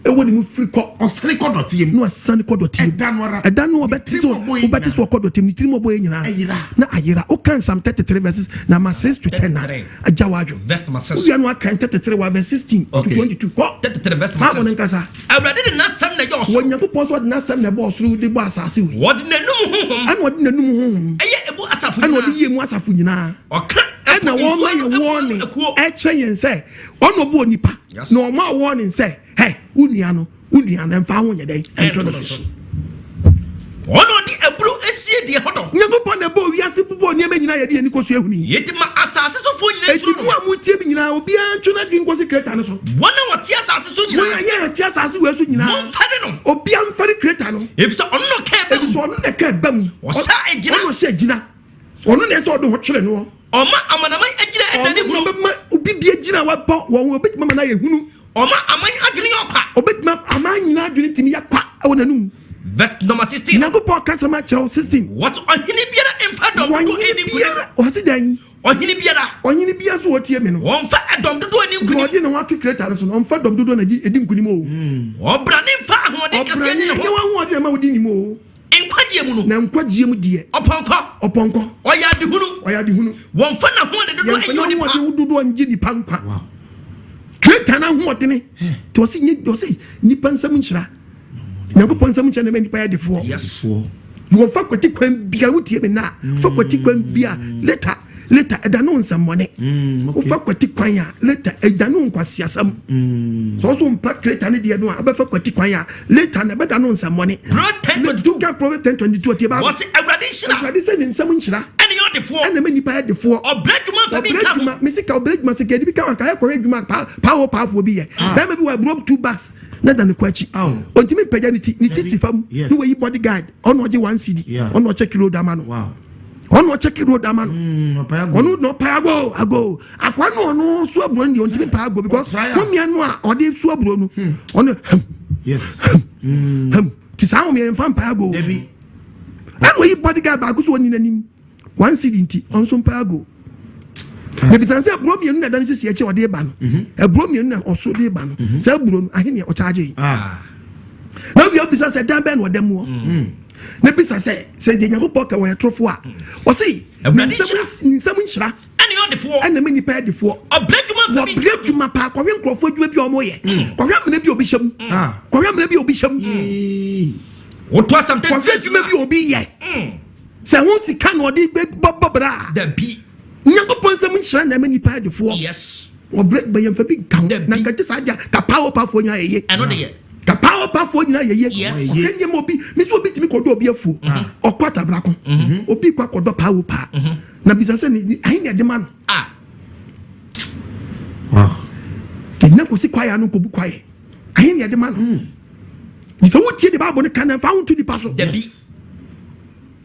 ɛwɔ ne mu firi kɔ. Ɔsane kɔ dɔteɛ mu. Na wasane kɔ dɔteɛ mu. Ɛda no ara. Ɛda no ɔbɛte Ne sɛ tirim ɔbɔ yɛ wobɛte sɛ nyinaa. ɔkɔ dɔteɛ mu, ne tirim ɔbɔ yɛ nyinaa. Ayera. Na ayera. Wokan Psalm 33 verses number 6 to 10 a, 33. agya w'adwo. Verse number 6. Wowia no akan 33 wa verse 16 to Okay. 22. Kɔ. 33 verse number Bible no 6. nkasa. Awurade de n'asɛm na ɛyɛ ɔsoro. Onyankopɔn so ɔde n'asɛm na ɛbɔ ɔsoro de bɔ asase wei. Wɔde n'anum honhom. Ɛna ɔde n'anum honhom. Ɛyɛ ebu asafo Ɛna ɔde nyinaa. yɛ mu asafo nyinaa. Ɔka Ɛna ɛpo wɔn ma nsuo yɛ ano wɔɔne akuo. ɛkyerɛ yɛn sɛ ɔna ɔbɔ onipa. Yes. Na ɔma wɔɔne sɛ hɛ wo nua no wo nua no ɛmfa ho nyɛ dɛn ɛnto no so. Ɔna ɔde aburo esie deɛ hɔ dɔ. Nyankopɔn na ɛbɔ wiase bobɔ nneɛma nyinaa yɛde yɛn ani kɔ so ehunu yi. Yɛdi ma asase sofoɔ nyinaa Eti suro mu no. a motie bi nyinaa obiara ntwe n'adwene nkɔsi kreta no so. Wɔn a wɔte asase so Wɔn a nyinaa. yɛn a yɛte asase wei so nyinaa. Momfɛre no. Obiara mfɛre kreta no. Efisɛ ɔno na ɔka ɛba Efisɛ mu. ɔno na ɛka ɛba mu. Ɔhyɛ agyina. Ɔno ɔhyɛ agyina. Ɔno na ɛsɛ ɔde ho kyerɛ noɔ. Ɔma amanaman agyina ɛda ne Ɔno na hunu. ɔbɛma obi bi agyina a wabɔ wɔn ho obɛtumi ama no ayɛ hunu. Ɔma aman adwene yɛ ɔkwa. Obɛtumi aman nyinaa adwene tumi yɛ kwa ɛwɔ n'anum. Verse number 16. Nyankopɔn ka kyerɛ ma kyerɛw 16. Wɔsɛ ɔhene biara mfa dɔm dodoɔ Ɔhene ani nkonim. biara ɔse dɛn? Ɔhene biara. Ɔhene biara so wɔtie me no. Wɔmfa ɛdɔm dodoɔ ani nkonim. Ɔde ne ho ato kreta no so no ɔmfa dɔm dodoɔ na ɛdi nkonim o. Ɔbrane mfa ahoɔden kɛseɛ ne Ɔbrane ne nyɛ ho. w'ahoɔden ɛma wodi nim o. Nkwagyeɛ mu no. Na nkwagyeɛ mu deɛ. Ɔpɔnkɔ. Ɔpɔnkɔ. Ɔyɛ adehunu. Ɔyɛ adehunu. Wɔmfa n'ahoɔden dodoɔ Yɛmfa ɛnyɛ onipa. n'ahoɔden dodoɔ ngye nipa nkwa. Kreta no ahoɔdene. Nti ɔse nye ɔse nipa nsɛm nhyira. Nyankopɔn nsɛm nhyira na ɛma nipa yɛ defoɔ. Yes. Wɔmfa kwati kwan bia wotie me na fa kwati kwan bia later later ɛda no nsɛmmɔne. Wofa kwati kwan a later ɛda no nkwasiasɛm. Sɛ ɔso mpa kreta no deɛ no a wobɛfa kwati kwan a later na ɛbɛda no nsɛmmɔne. Proverbs 10:22. Ka Proverbs 10:22 ɔtie Bible. Wɔse Awurade nhyira. Awurade sɛ ne nsɛm nhyira. Ɛne yɛ ɔdefoɔ. Ɛna ɛma nipa yɛ defoɔ. Ɔbrɛ adwuma mfa bi Ɔbrɛ nka ho. adwuma mesi ka ɔbrɛ adwuma sɛ kɛde bi ka wanka ɛkɔhwɛ adwuma pa pa wo paafoɔ bi yɛ. Bɛrima bi wɔ aburo 2 bags na da ne kɔ akyi. Ɔntumi mpagya ne ti ne ti si fam Yes. ne wayi bodyguard ɔno ɔgye 1 cedi Yeah. ɔno ɔkyɛ road ama no. Wow. Ɔno ɔkyɛ road ama no. Ɔpae ago. Ɔno na ɔpae ago ago. Akwa no ɔno so aburo no deɛ ɔntumi mpae ago because Ɔtry a. homia no a ɔde so aburo no ɔno hem Yes. hem ti saa homia mfa mpae ago. Dabi. Ɛna oyi bodyguard baako so ɔni n'anim 1 cedi nti ɔnso mpae ago. Bebisa sɛ aburo mmienu na ɛda ne sisi akyi a ɔde ba no. Aburo mmienu na ɔso de ba no. Sɛ aburo no ahe ne ɔkyaagye yi. Na wia bisa sɛ dan bɛn na ɔda mu hɔ. Na bisa sɛ sɛ deɛ Nyankopɔn ka wɔyɛ torofo a ɔse Awurade ne nsɛm nhyira. Ɛne yɛ ɔdefoɔ. Ɛna ɛma nipa yɛ defoɔ. Ɔbrɛ adwuma mfa bi Wɔbrɛ adwuma paa kɔhwɛ nkurɔfoɔ adwuma bi a wɔyɛ. Kɔhwɛ amena bi a obi hyɛ mu. Kɔhwɛ amena bi a obi hyɛ mu. Woto asɛm tɛ Kɔhwɛ adwuma bi a obi yɛ. Sɛ ho sika na ɔde bɛbɔ bra a. Dabi. Nyankopɔn nsɛm nhyira na ɛma nipa yɛ defoɔ. Yes. Wɔbrɛ adwuma yɛmfa bi nka ho. Dabi. Na nka gye saa deɛ ka paa ɔpaafoɔ nyinaa yɛ yie. Ɛno de yɛ. Ka paa ɔpaafoɔ nyinaa yɛ yie. Yes. Ɔhwɛ nneɛma obi mesi obi tumi kɔdɔ obi afuo. Ɔkɔ atabrako. Obi kɔ akɔdɔ paa wo paa. Na bisa sɛ ne ahe na ɛde ma no. Ah. Wow. Ɛnya kɔsi kwaeɛ ano nkɔbu kwaeɛ. Ahe na ɛde ma no. Sɛ wotie de Bible no ka na mfa wo nto nipa so. Dabi.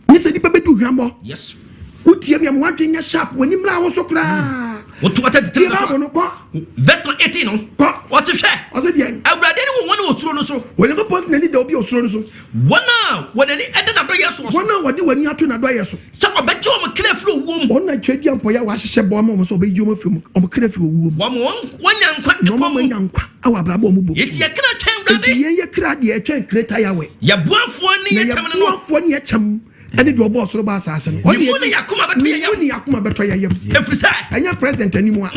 Ne sɛ nipa bɛdu hwammɔ. Yes. Wotie mi a ma woadwene nyɛ sharp w'ani mmra ho so koraa. Woto ata Tie titiri no so. Bible no kɔ. Verse number 18 no. Kɔ. Wɔse hwɛ. Ɔse deɛn? Awurade ne wɔn a wɔsuro no so. Onyankopɔn n'ani da obi a ɔsuro no so. Wɔn a wɔn ani ɛda n'adɔyɛ soɔ so. Wɔn a wɔde wɔn ani ato n'adɔyɛ so. Sɛ ɔbɛgye wɔn kra firi owuo mu. Wɔn na twɛ di ampɔyɛ a wɔahyehyɛ bɔ ama wɔn sɛ ɔbɛyi wɔn afiri wɔn kra firi owuo mu. Wɔn wɔn wɔnya nkwa Na wɔn ɛkɔm mu. anya nkwa awɔ abrabɔ wɔn bɔ. Eti yɛ kra twɛn Awurade. Eti yɛn yɛ kra deɛ ɛtwɛn kreta Yahweh. Yɛ boafoɔ ne Na yɛ yɛ kyɛm no no. boafoɔ ne yɛ kyɛm ɛne deɛ ɔbɔ ɔsoro bɔ asase no. Ne mu ne yɛakoma bɛtɔ yɛ yam. Ne mu ne yɛakoma bɛtɔ yɛ yam. Ɛfiri sɛ. Ɛnyɛ president anim a.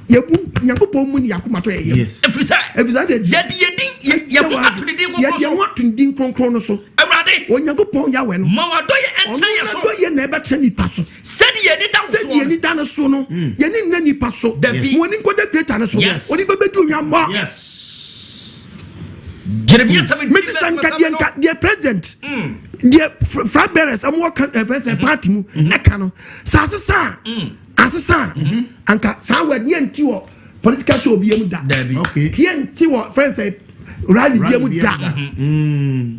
Yɛbu Nyankopɔn mu ne yɛakoma tɔ yɛ yam. Yes. Ɛfiri sɛ. Ɛfiri sɛ adeɛ Yɛde yɛ din yɛ yɛ ho ato ne din kronkron Yɛde yɛn so. ho ato ne din kronkron no so. Awurade. Onyankopɔn Yahweh no. Ma w'adɔyɛ ɛntena Ɔno yɛ so. n'adɔyɛ na ɛbɛtena nipa so. Sɛdeɛ yɛn ani da wo Sɛdeɛ soɔ. yɛn ani da no so no. Yɛn ani nna nipa so. Dabi. Wɔn ani nkɔda kreta no so. Yes. Onipa bɛdu hwammɔ. Yes. Jeremiah 17 Mesi sɛ nka deɛ nka deɛ president deɛ flag bearers ɔmo wɔ kan ɛfɛ sɛ party mu ɛka no sɛ asesa a asesa a anka saa word yɛn ti wɔ political show bi mu da. Dabi. Okay. Yɛn ti wɔ fɛn sɛ rally bi mu Rally da. bi mu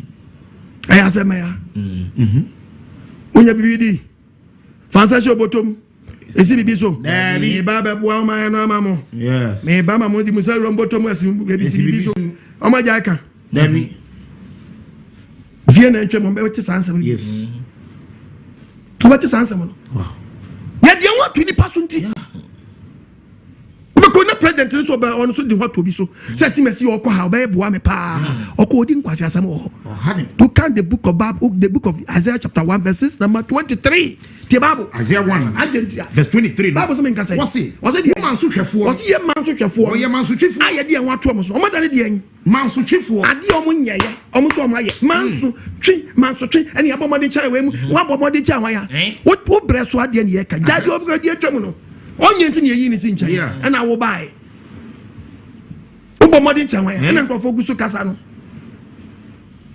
Ɛyɛ asɛm ɛya. Wonya bibi di fansa hyɛ obotom esi bibi so. Dabi. Meba bɛboa ɔman no ama mo. Yes. Meba ma mo di musa wura mbotom esi ebi bibi so. Ɔmo agya aka. Dabi. Fie na ntwam ɔmo bɛte saa nsɛm no. Yes. Wobɛte saa nsɛm no. Wow. Yɛde ho ato nipa so nti. Wobɛkɔ na president no so ɔbɛ ɔno so de ho ato bi so sɛ simasi ɔkɔ ha ɔbɛyɛ boa me paa ɔkɔ odi nkwasi asɛm wɔ hɔ. Look at the book of Bible, the book of Isaiah chapter 1 verses number 23. Tie Bible. Isaiah 1 Agentia. Verse 23. Bible sɛ menka sɛ. Wɔse. Wɔse deɛ. Wo mansotwɛfoɔ. Wɔse yɛ mansotwɛfoɔ. Wɔyɛ mansotwefoɔ. Ayɛ deɛ ho ato ɔmo so. Ɔmo dane deɛ. Mansotwefoɔ. Adeɛ ɔmo nyɛyɛ. Ɔmo nso ɔmo ayɛ. Manso twe mansotwe ɛne abɔ mmɔden kyɛn wei mu. Wabɔ mmɔden kyɛn wɔn ya. Wo brɛ so adeɛ ne yɛ ka. Gya deɛ ɔmo deɛ twɛ mu no. Ɔnyɛ nti ne yɛyi ne si nkyɛn. Ɛna wo baeɛ. Wobɔ mmɔden kyɛn wɔn ya. Ɛna nkurɔfoɔ gu so kasa no.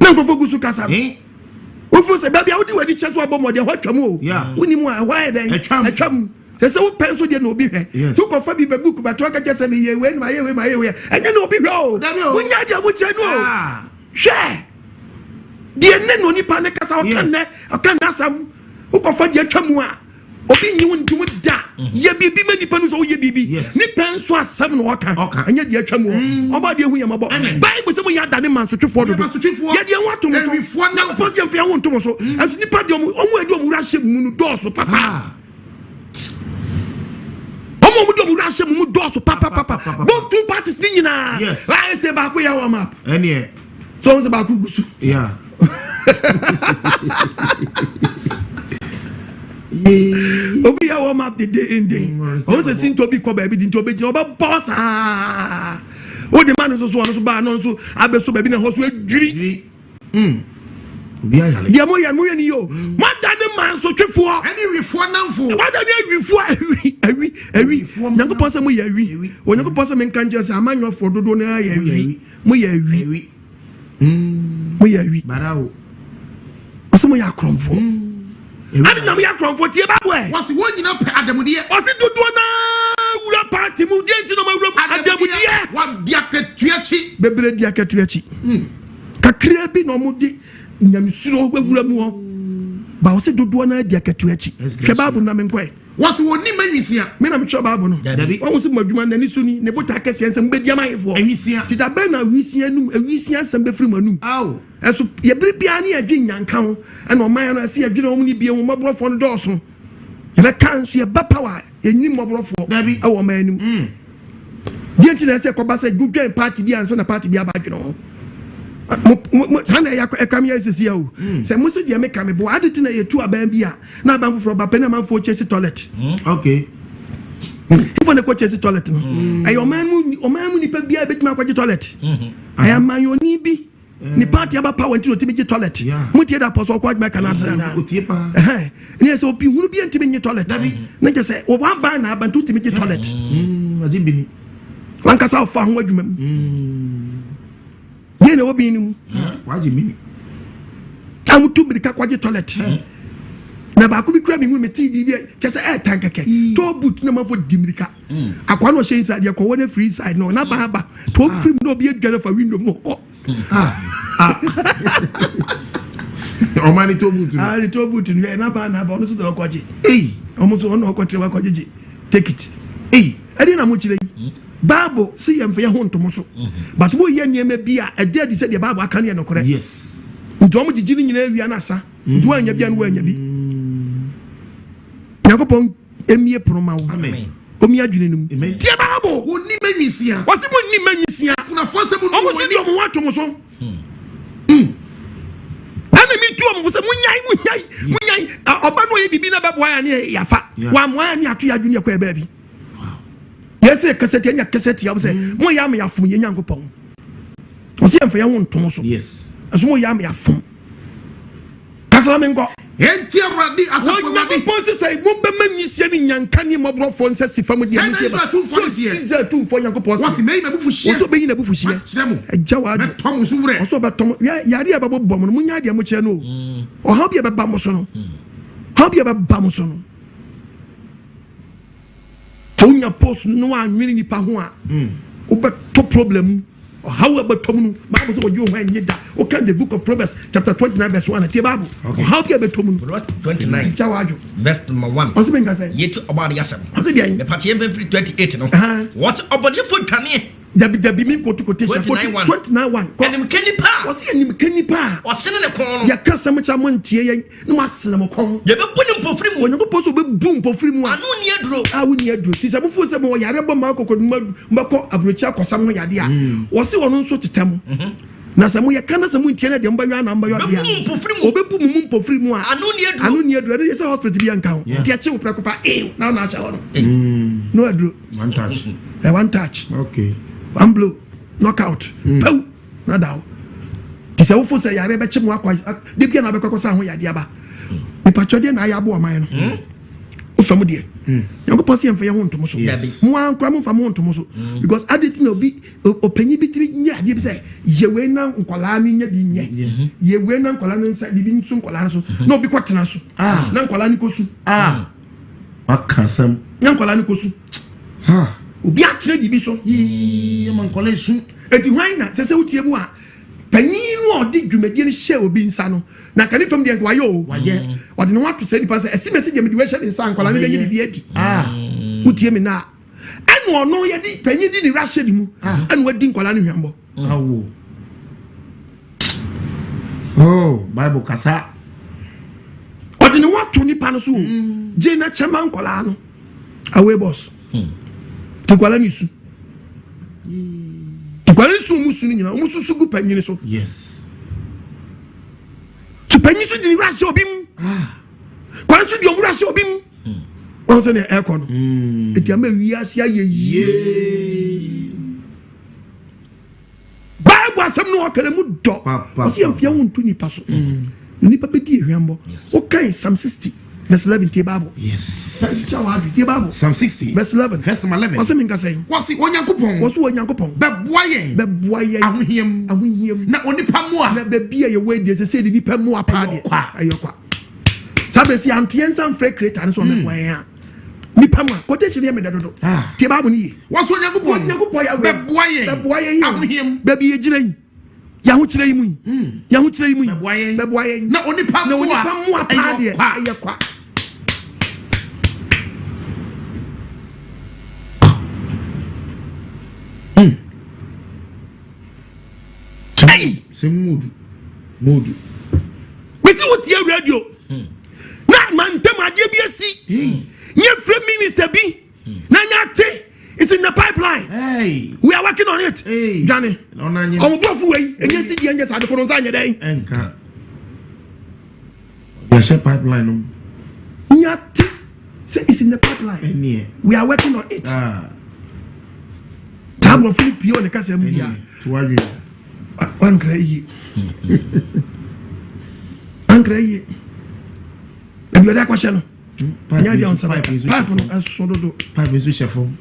Na nkurɔfoɔ gu so kasa no. Wofo sɛ baabi a wode w'ani kyɛ so abɔ mmɔden ɛhɔ atwam o. Wonim a ɛhɔ ayɛ dɛn? Atwam. Sɛ sɛ wopɛ nso deɛ na obi hwɛ. Sɛ wokɔfa bi bɛbu kubatoa ka kyɛ sɛ meyɛ wei na mayɛ wei mayɛ wei ɛnyɛ na obi hwɛ o. Wonya deɛ wokyɛ no o. Hwɛ deɛ nnɛ na onipa ne kasa ɔka nnɛ ɔka nnɛ asɛm wokɔfa deɛ atwa mu a obi nyi wo ntom da. Yɛ biribi ma nipa no sɛ woyɛ biribi. Nipa nso asɛm na ɔka ɛnyɛ deɛ atwa mu hɔ. Ɔba deɛ hu yɛ mɔbɔ. Bible sɛ moyɛ adane mansotwefoɔ dodo. Yɛdeɛ ho atom so. Nyankopɔn sɛ yɛmfa yɛn ho ntom so. Ɛnso nipa deɛ ɔmo adi ɔmo wura hyɛ mu no dɔɔso papa. Ɔmo ɔmo de ɔmo wura hyɛ mu mu dɔɔso papa papa. Both two parties ni nyinaa. Ayɛ sɛ baako yɛ warm up. So ɔmo sɛ baako gu so. Obi yɛ warm up the day in day. Ɔmo sɛ si nti obi kɔ baabi di nti obi gyina ɔbɛ bɔ saa. O de ma no nso so ɔno nso baa no nso abɛso baabi na ɛhɔ so adwiri. Deɛ mo yɛ mo yɛ ni yɛ o. Mo ada ne mansotwefoɔ. Ɛne wifoɔ namfo. Mo ada ne awifoɔ awi awi awi. Nyankopɔn sɛ mo yɛ awi. Onyankopɔn sɛ menka nkyerɛ sɛ amanyɔfoɔ dodoɔ no ayɛ awi. Mo yɛ awi. Mo yɛ awi. Ɔsɛ mo yɛ akorɔmfoɔ. Ade na mo yɛ akorɔmfoɔ tie Bible ɛ. Wɔsi wɔn nyinaa pɛ adamudeɛ. Ɔsi dodoɔ naa wura paati mu deɛ nti na ɔmo awura mu adamudeɛ. Wɔdi akatua akyi. Bebree di akatua akyi. Kakra bi na ɔmo di nyamesuro awura mu hɔ. Ba ɔsi dodoɔ naa di akatua akyi. Hwɛ Bible na menkɔɛ. Wɔsi wɔn ni ma nwisia. Me na metwerɛ Bible no. Wɔn sɛ mo adwuma n'ani so ni ne bota akɛseɛ nsɛm bɛdi ama ayefoɔ. Nwisia. Ti da bɛn na nwisia num nwisia nsɛm bɛfiri mo anum. Ɛso yɛbere biara ne yɛdwe nyanka ho ɛna ɔman no ɛsɛ yɛdwene wɔn ne bie ho mmɔborɔfoɔ no dɔɔso. Yɛbɛka nso yɛba power yɛnyi mmɔborɔfoɔ ɛwɔ ɔman anim. Deɛ nti na ɛsɛ kɔba sɛ dwodwɛn party bi ansa na party bi aba adwene ho. Saa na ɛyɛ ɛka mi yɛ sisi o. Sɛ mo sɛ deɛ meka me bo ade ti na yɛtu aban bi a na aban foforɔ ba pɛ ne amanfoɔ kyɛ si toilet. Okay. Ifo ne kɔ kyɛ si toilet no. Ɛyɛ ɔman mu nipa biara bɛtumi akɔgye toilet. Ɛyɛ amanyɔni bi. Ni party aba power nti otimi gye toilet. Mo tie da pɔsɔ ɔkɔ adwuma kana asana na. Ne sɛ obi hunu bi ntimi nye toilet. Ne kyɛ sɛ wɔ aban na aban to timi gye toilet. Agye bi ni. Wankasa ɔfa ho adwuma mu. Deɛ na ɛwɔ bi ni mu. Wagye bi ni. Amutu mirika kɔgye toilet. Na baako bi kura mi hu mi ti bi kyɛ sɛ ɛɛtan kɛkɛ. Toll boot na mafo di mirika. Akwa na ɔhyɛ inside yɛ kɔwɔ ne free side no na ba aba. To free mu na obi adwa fa window mu kɔ. Ɔma ne toll boot no. Ah, ne toll boot no. Na ba na ba ɔno so de ɔkɔgye. Ɔmo so ɔno ɔkɔtire wakɔgye gye. Take it. Ɛdeɛ na mo kyerɛ yi. Bible si yɛn fɛ yɛ ho ntomo so. But wo yɛ nneɛma bi a ɛde adi sɛ deɛ Bible aka ne yɛ nokorɛ. Yes. Nti ɔmo gyegye ne nyinaa wia na asa. Nti wɔanya bi a no wɔanya bi. Nyankopɔn emie pono ma wo. Amen. Omi adwene no mu. Amen. Tie Bible. Wo ni ma nwisia. Wɔsi mo ni ma nwisia. Kunafo sɛ mo Ɔmo si di ɔmo ho ato mo so. Ɛna mi tu ɔmo fo sɛ mo nyae mo nyae mo nyae. Ɔba no ɔyɛ bibi na bɛboa ya ne yafa. Wa mo ya ne ato ya adwene kɔ baabi. Yɛsɛ kɛsɛ tia nya kɛsɛ tia sɛ mo ya me afom yɛ Nyankopɔn. Ɔsi yɛmfa yɛn ho ntom so. Yes. Ɛso mo ya me afom. Kasara mi nkɔ. Enti Awurade asafo Awurade. Onyankopɔn sɛ sɛ mo bɛma nwisia ne nyanka ne mmɔborɔfoɔ nsa si fam deɛ mo tie ba. So Israel tumfoɔ Nyankopɔn sɛ. Wɔsi mɛyi n'abufuhyeɛ. Wɔsi ɔbɛyi n'abufuhyeɛ. Akyerɛ mo. Ɛgya wa ado. Mɛtɔ mo so werɛ. Wɔsi ɔbɛtɔ mo. Yare a ɛbɛbɔ bɔ mo no mo nya adeɛ mo kyerɛ no o. Ɔhaw bi a ɛbɛba mo so no. Ɔhaw bi a ɛbɛba mo so no. Sɛ wonya post no anwene nipa ho a wobɛtɔ problem. How about Tomu? Bible says, you when you okay, the book of Proverbs, chapter 29, verse 1. Bible. How do you about Tomu? Proverbs 29, verse number 1. What's the name? Yet about yourself. What's the name? The party every 28. No, what's about your foot? Dabi dabi mi nkotu quotation. 29:1. 29:1. Kɔ. Animka nipa a Wɔsi animka nipa a ɔsene ne kɔn no. Yɛka sɛm kyerɛ mo ntie yɛn na mo asene mo kɔn. Yɛbɛbu ne mpofiri mu. Onyankopɔn sɛ ɔbɛbu mpofiri mu a. Ano nni aduro. A wonni aduro. Nti sɛ mofo sɛ mowɔ yare bɔ ma akɔkɔ mobɛkɔ aburokyi akɔsa mo yadeɛ a, wɔse ɔno nso tetɛ mo. Na sɛ moyɛ ka na sɛ montie no deɛ mobɛyɔ anaa mobɛyɔ Ɔbɛbu deɛ mo mpofiri mu. Ɔbɛbu mo mu mpofiri mu a. Ano nni aduro. Ano nni aduro. Ɛno deɛ sɛ hospital bi nka ho. Nti ɛkye wo prɛko pa ew na wona ahyɛ hɔ no. No aduro. One touch. One touch. Okay. One blow. Knockout. Pew. Na da hɔ. Nti sɛ wofo sɛ yare bɛkye mo akɔ de bia na wobɛkɔ akɔsa ho yadeɛ aba. Mepatwɛ deɛ na ayɛ aboa ɔman no. Wofa mu deɛ. Nyankopɔn sɛ yɛmfa yɛn ho ntomo so. Mo ara nkora momfa mo ho ntomo so. Because ade ti na obi ɔpanyin bi tiri nyɛ adeɛ bi sɛ yɛ wei na nkwadaa no nyɛ bi nyɛ. Yɛ wei na nkwadaa no nsa biribi nso nkwadaa no so. Na obi kɔ tena so. Na nkwadaa no kɔ su. Waka asɛm. Na nkwadaa no kɔ su. Obi atena biribi so. Yii ma nkwadaa esu. Eti hwan na sɛ sɛ wotie mu a panyin no a ɔde dwumadie no hyɛ obi nsa no na nka ne fam deɛ nka wayɛ o. Wayɛ. Ɔde ne ho ato sɛ nipa sɛ ɛsi mɛsi deɛ mede wɔahyɛ ne nsa nkwadaa no bɛnyɛ biribi adi. Wotie me na ɛna ɔno yɛde panyin di ne wura hyɛ ne mu ɛna wadi nkwadaa no hwambɔ. Awo. Oh, Bible kasa. Ɔde ne ho ato nipa no so o. Gye na kyɛ ma nkwadaa no. Away boss. Ti nkwadaa no su. Nkwadaa no su ɔmo su no nyinaa ɔmo susu gu panyin so. Yes. So panyin so di ne wura hyɛ obi mu. Nkwadaa nso di ɔmo wura hyɛ obi mu. Wɔn sɛ nea ɛkɔ no. Eti ama wiase ayɛ yie. Bible asɛm no ɔkɛlɛ mu dɔ. Ɔsi yɛn fia wo ntu nipa so. Nipa bɛ di ehwɛmbɔ. Ɔkae Psalm 60 verse 11 tie Bible. Yes. Tie Bible. Psalm 60 verse 11. Verse number 11. Ɔsɛ mi nkasa yi. Wɔsi Onyankopɔn. Wɔsi Onyankopɔn. Bɛboa yɛn. Bɛboa yɛn. Ahohia mu. Ahohia mu. Na onipa mu a. Na baabi a yɛwɔ edi ɛsɛ sɛ nipa mu a paa deɛ. Ɛyɛ kwa. Saa bɛ si anto yɛn nsa nfrɛ creator no sɛ ɔmɛboa yɛn a. Nipa mu a quotation yɛ mi dɛ dodo. Tie Bible ni yie. Wɔsi Onyankopɔn. Onyankopɔn yɛ Bɛboa yɛn. Bɛboa yɛn. Ahohia mu. Baabi yɛ gyina yi. Yahokyerɛ yi mu yi. Yahokyerɛ yi mu yi. Bɛboa yɛn. Bɛboa yɛn. Na onipa Na mu a. onipa mu a paa deɛ Ɛyɛ kwa. ɛyɛ kwa. Hey! Sɛ moodu. Moodu. Mesi wo tie radio. Na mantam adeɛ bi asi. Nyɛ frɛ minister bi. Na nyɛ ate. It's in the pipeline. Hey. We are working on it. Hey. Dwane. Ɔno anyɛ. Ɔmo bɔfo wei. Ɛnyɛ si deɛ nyɛ saa de kono nsa nyɛ dɛn. Ɛnka. Yɛhyɛ pipeline no mu. Nyɛ ate. Sɛ it's in the pipeline. Ɛneɛ. We are working on it. Ah. Saa aborɔfo no pie wɔ ne kasa mu bia. Ɛneɛ. To adwene. Wankra yie. Wankra yie. Ebi ɔde akɔhyɛ no. Nyɛ adeɛ a ɔnsa bɛka. Pipe no ɛso dodo. Pipe nso hyɛ fam.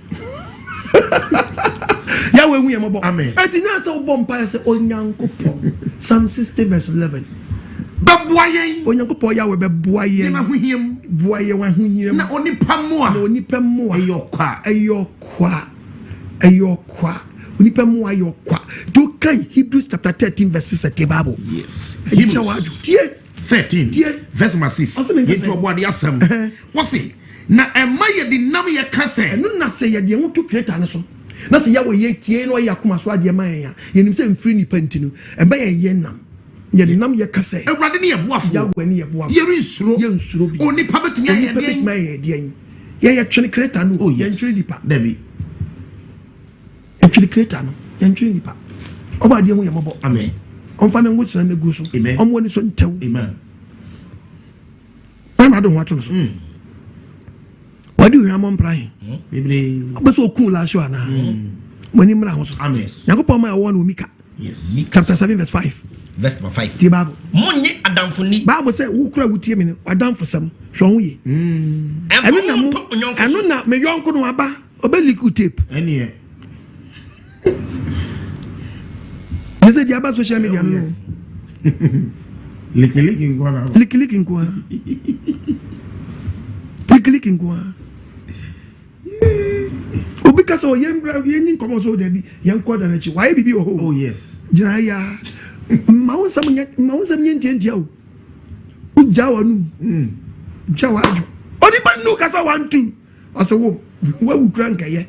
Yahweh hu yɛn mmɔbɔ. Amen. Eti nyɛ sɛ wobɔ mpaeɛ sɛ Onyankopɔn. Psalm 60 verse 11. Bɛboa yɛn. Onyankopɔn Yahweh bɛboa Yɛn yɛn. ahohia mu. Boa yɛn ahohia mu. Na onipa mu a. Na onipa mu a. Ɛyɛ ɔkwa. Ɛyɛ ɔkwa. Ɛyɛ ɔkwa. Onipa mu a ɛyɛ ɔkwa. Do kan Hebrews chapter 13 verse 6 ɛte Bible. Yes. Ɛkyɛ w'adwo. Tie. 13 Tie. verse number 6. Ɔsɛ mi nka Yɛnti sɛ. ɔbɔ ade asɛm. Wɔsi na ɛma yɛde nam yɛ ka sɛ. Ɛno na sɛ yɛde yɛn ho to creator no so. Na sɛ yɛwɔ yɛ tie na ɔyɛ akoma so adeɛ ma yɛn a, yɛnim sɛ mfiri nipa nti no, ɛbɛ yɛn yɛ nam. Yɛde nam yɛ ka sɛ. Awurade ne yɛ boafoɔ. Yahweh ne yɛ boafoɔ. Yɛrensuro. Yɛnsuro bi. Onipa bɛtumi ayɛ Onipa deɛn? bɛtumi ayɛ deɛn? Yɛyɛ twene creator no. Oh yes. Yɛntwene nipa. Dabi. Yɛntwene creator no. Yɛntwene nipa. Ɔbɔ adeɛ ho yɛ mmɔbɔ. Amen. Ɔmfa ne ngo sra mɛgu so. Amen. Ɔmo ani so ntɛw. Amen. Wɔn na ade ho ato no so. Wɔde hwamɔ mpra he. Bebree. Ɔbɛ sɛ okun laahyo anaa. Mo ani mmra ho so. Amen. Nyankopɔn ma ɛwɔ no wɔ Mika. Yes. Chapter 7 verse 5. Verse number 5. Tie Bible. Monnye adamfo ni. Bible sɛ wo kura wotie me no adamfo sɛm hwɛ ho yie. Ɛmfa Ɛno na wo mo nto onyɔnko ɛno so. na me yɔnko no aba ɔbɛ leak wo tape. Ɛneɛ. Ne sɛ deɛ aba social media no. Yes. Likiliki nko ara. Likiliki nko ara. Likiliki nko ara. Obi kasa o yɛn bra yɛn ni nkɔmɔ so dabi yɛn kɔ da n'akyi wayɛ bibi wɔ hɔ. Oh yes. Gyina ya ma wo nsɛm nyɛ ma wo nsɛm nyɛ ntiantia o. Wogya w'anum. Gya w'adwo. Onipa nnu kasa 1 2. Ɔsɛ wo wawu kura nkɛyɛ.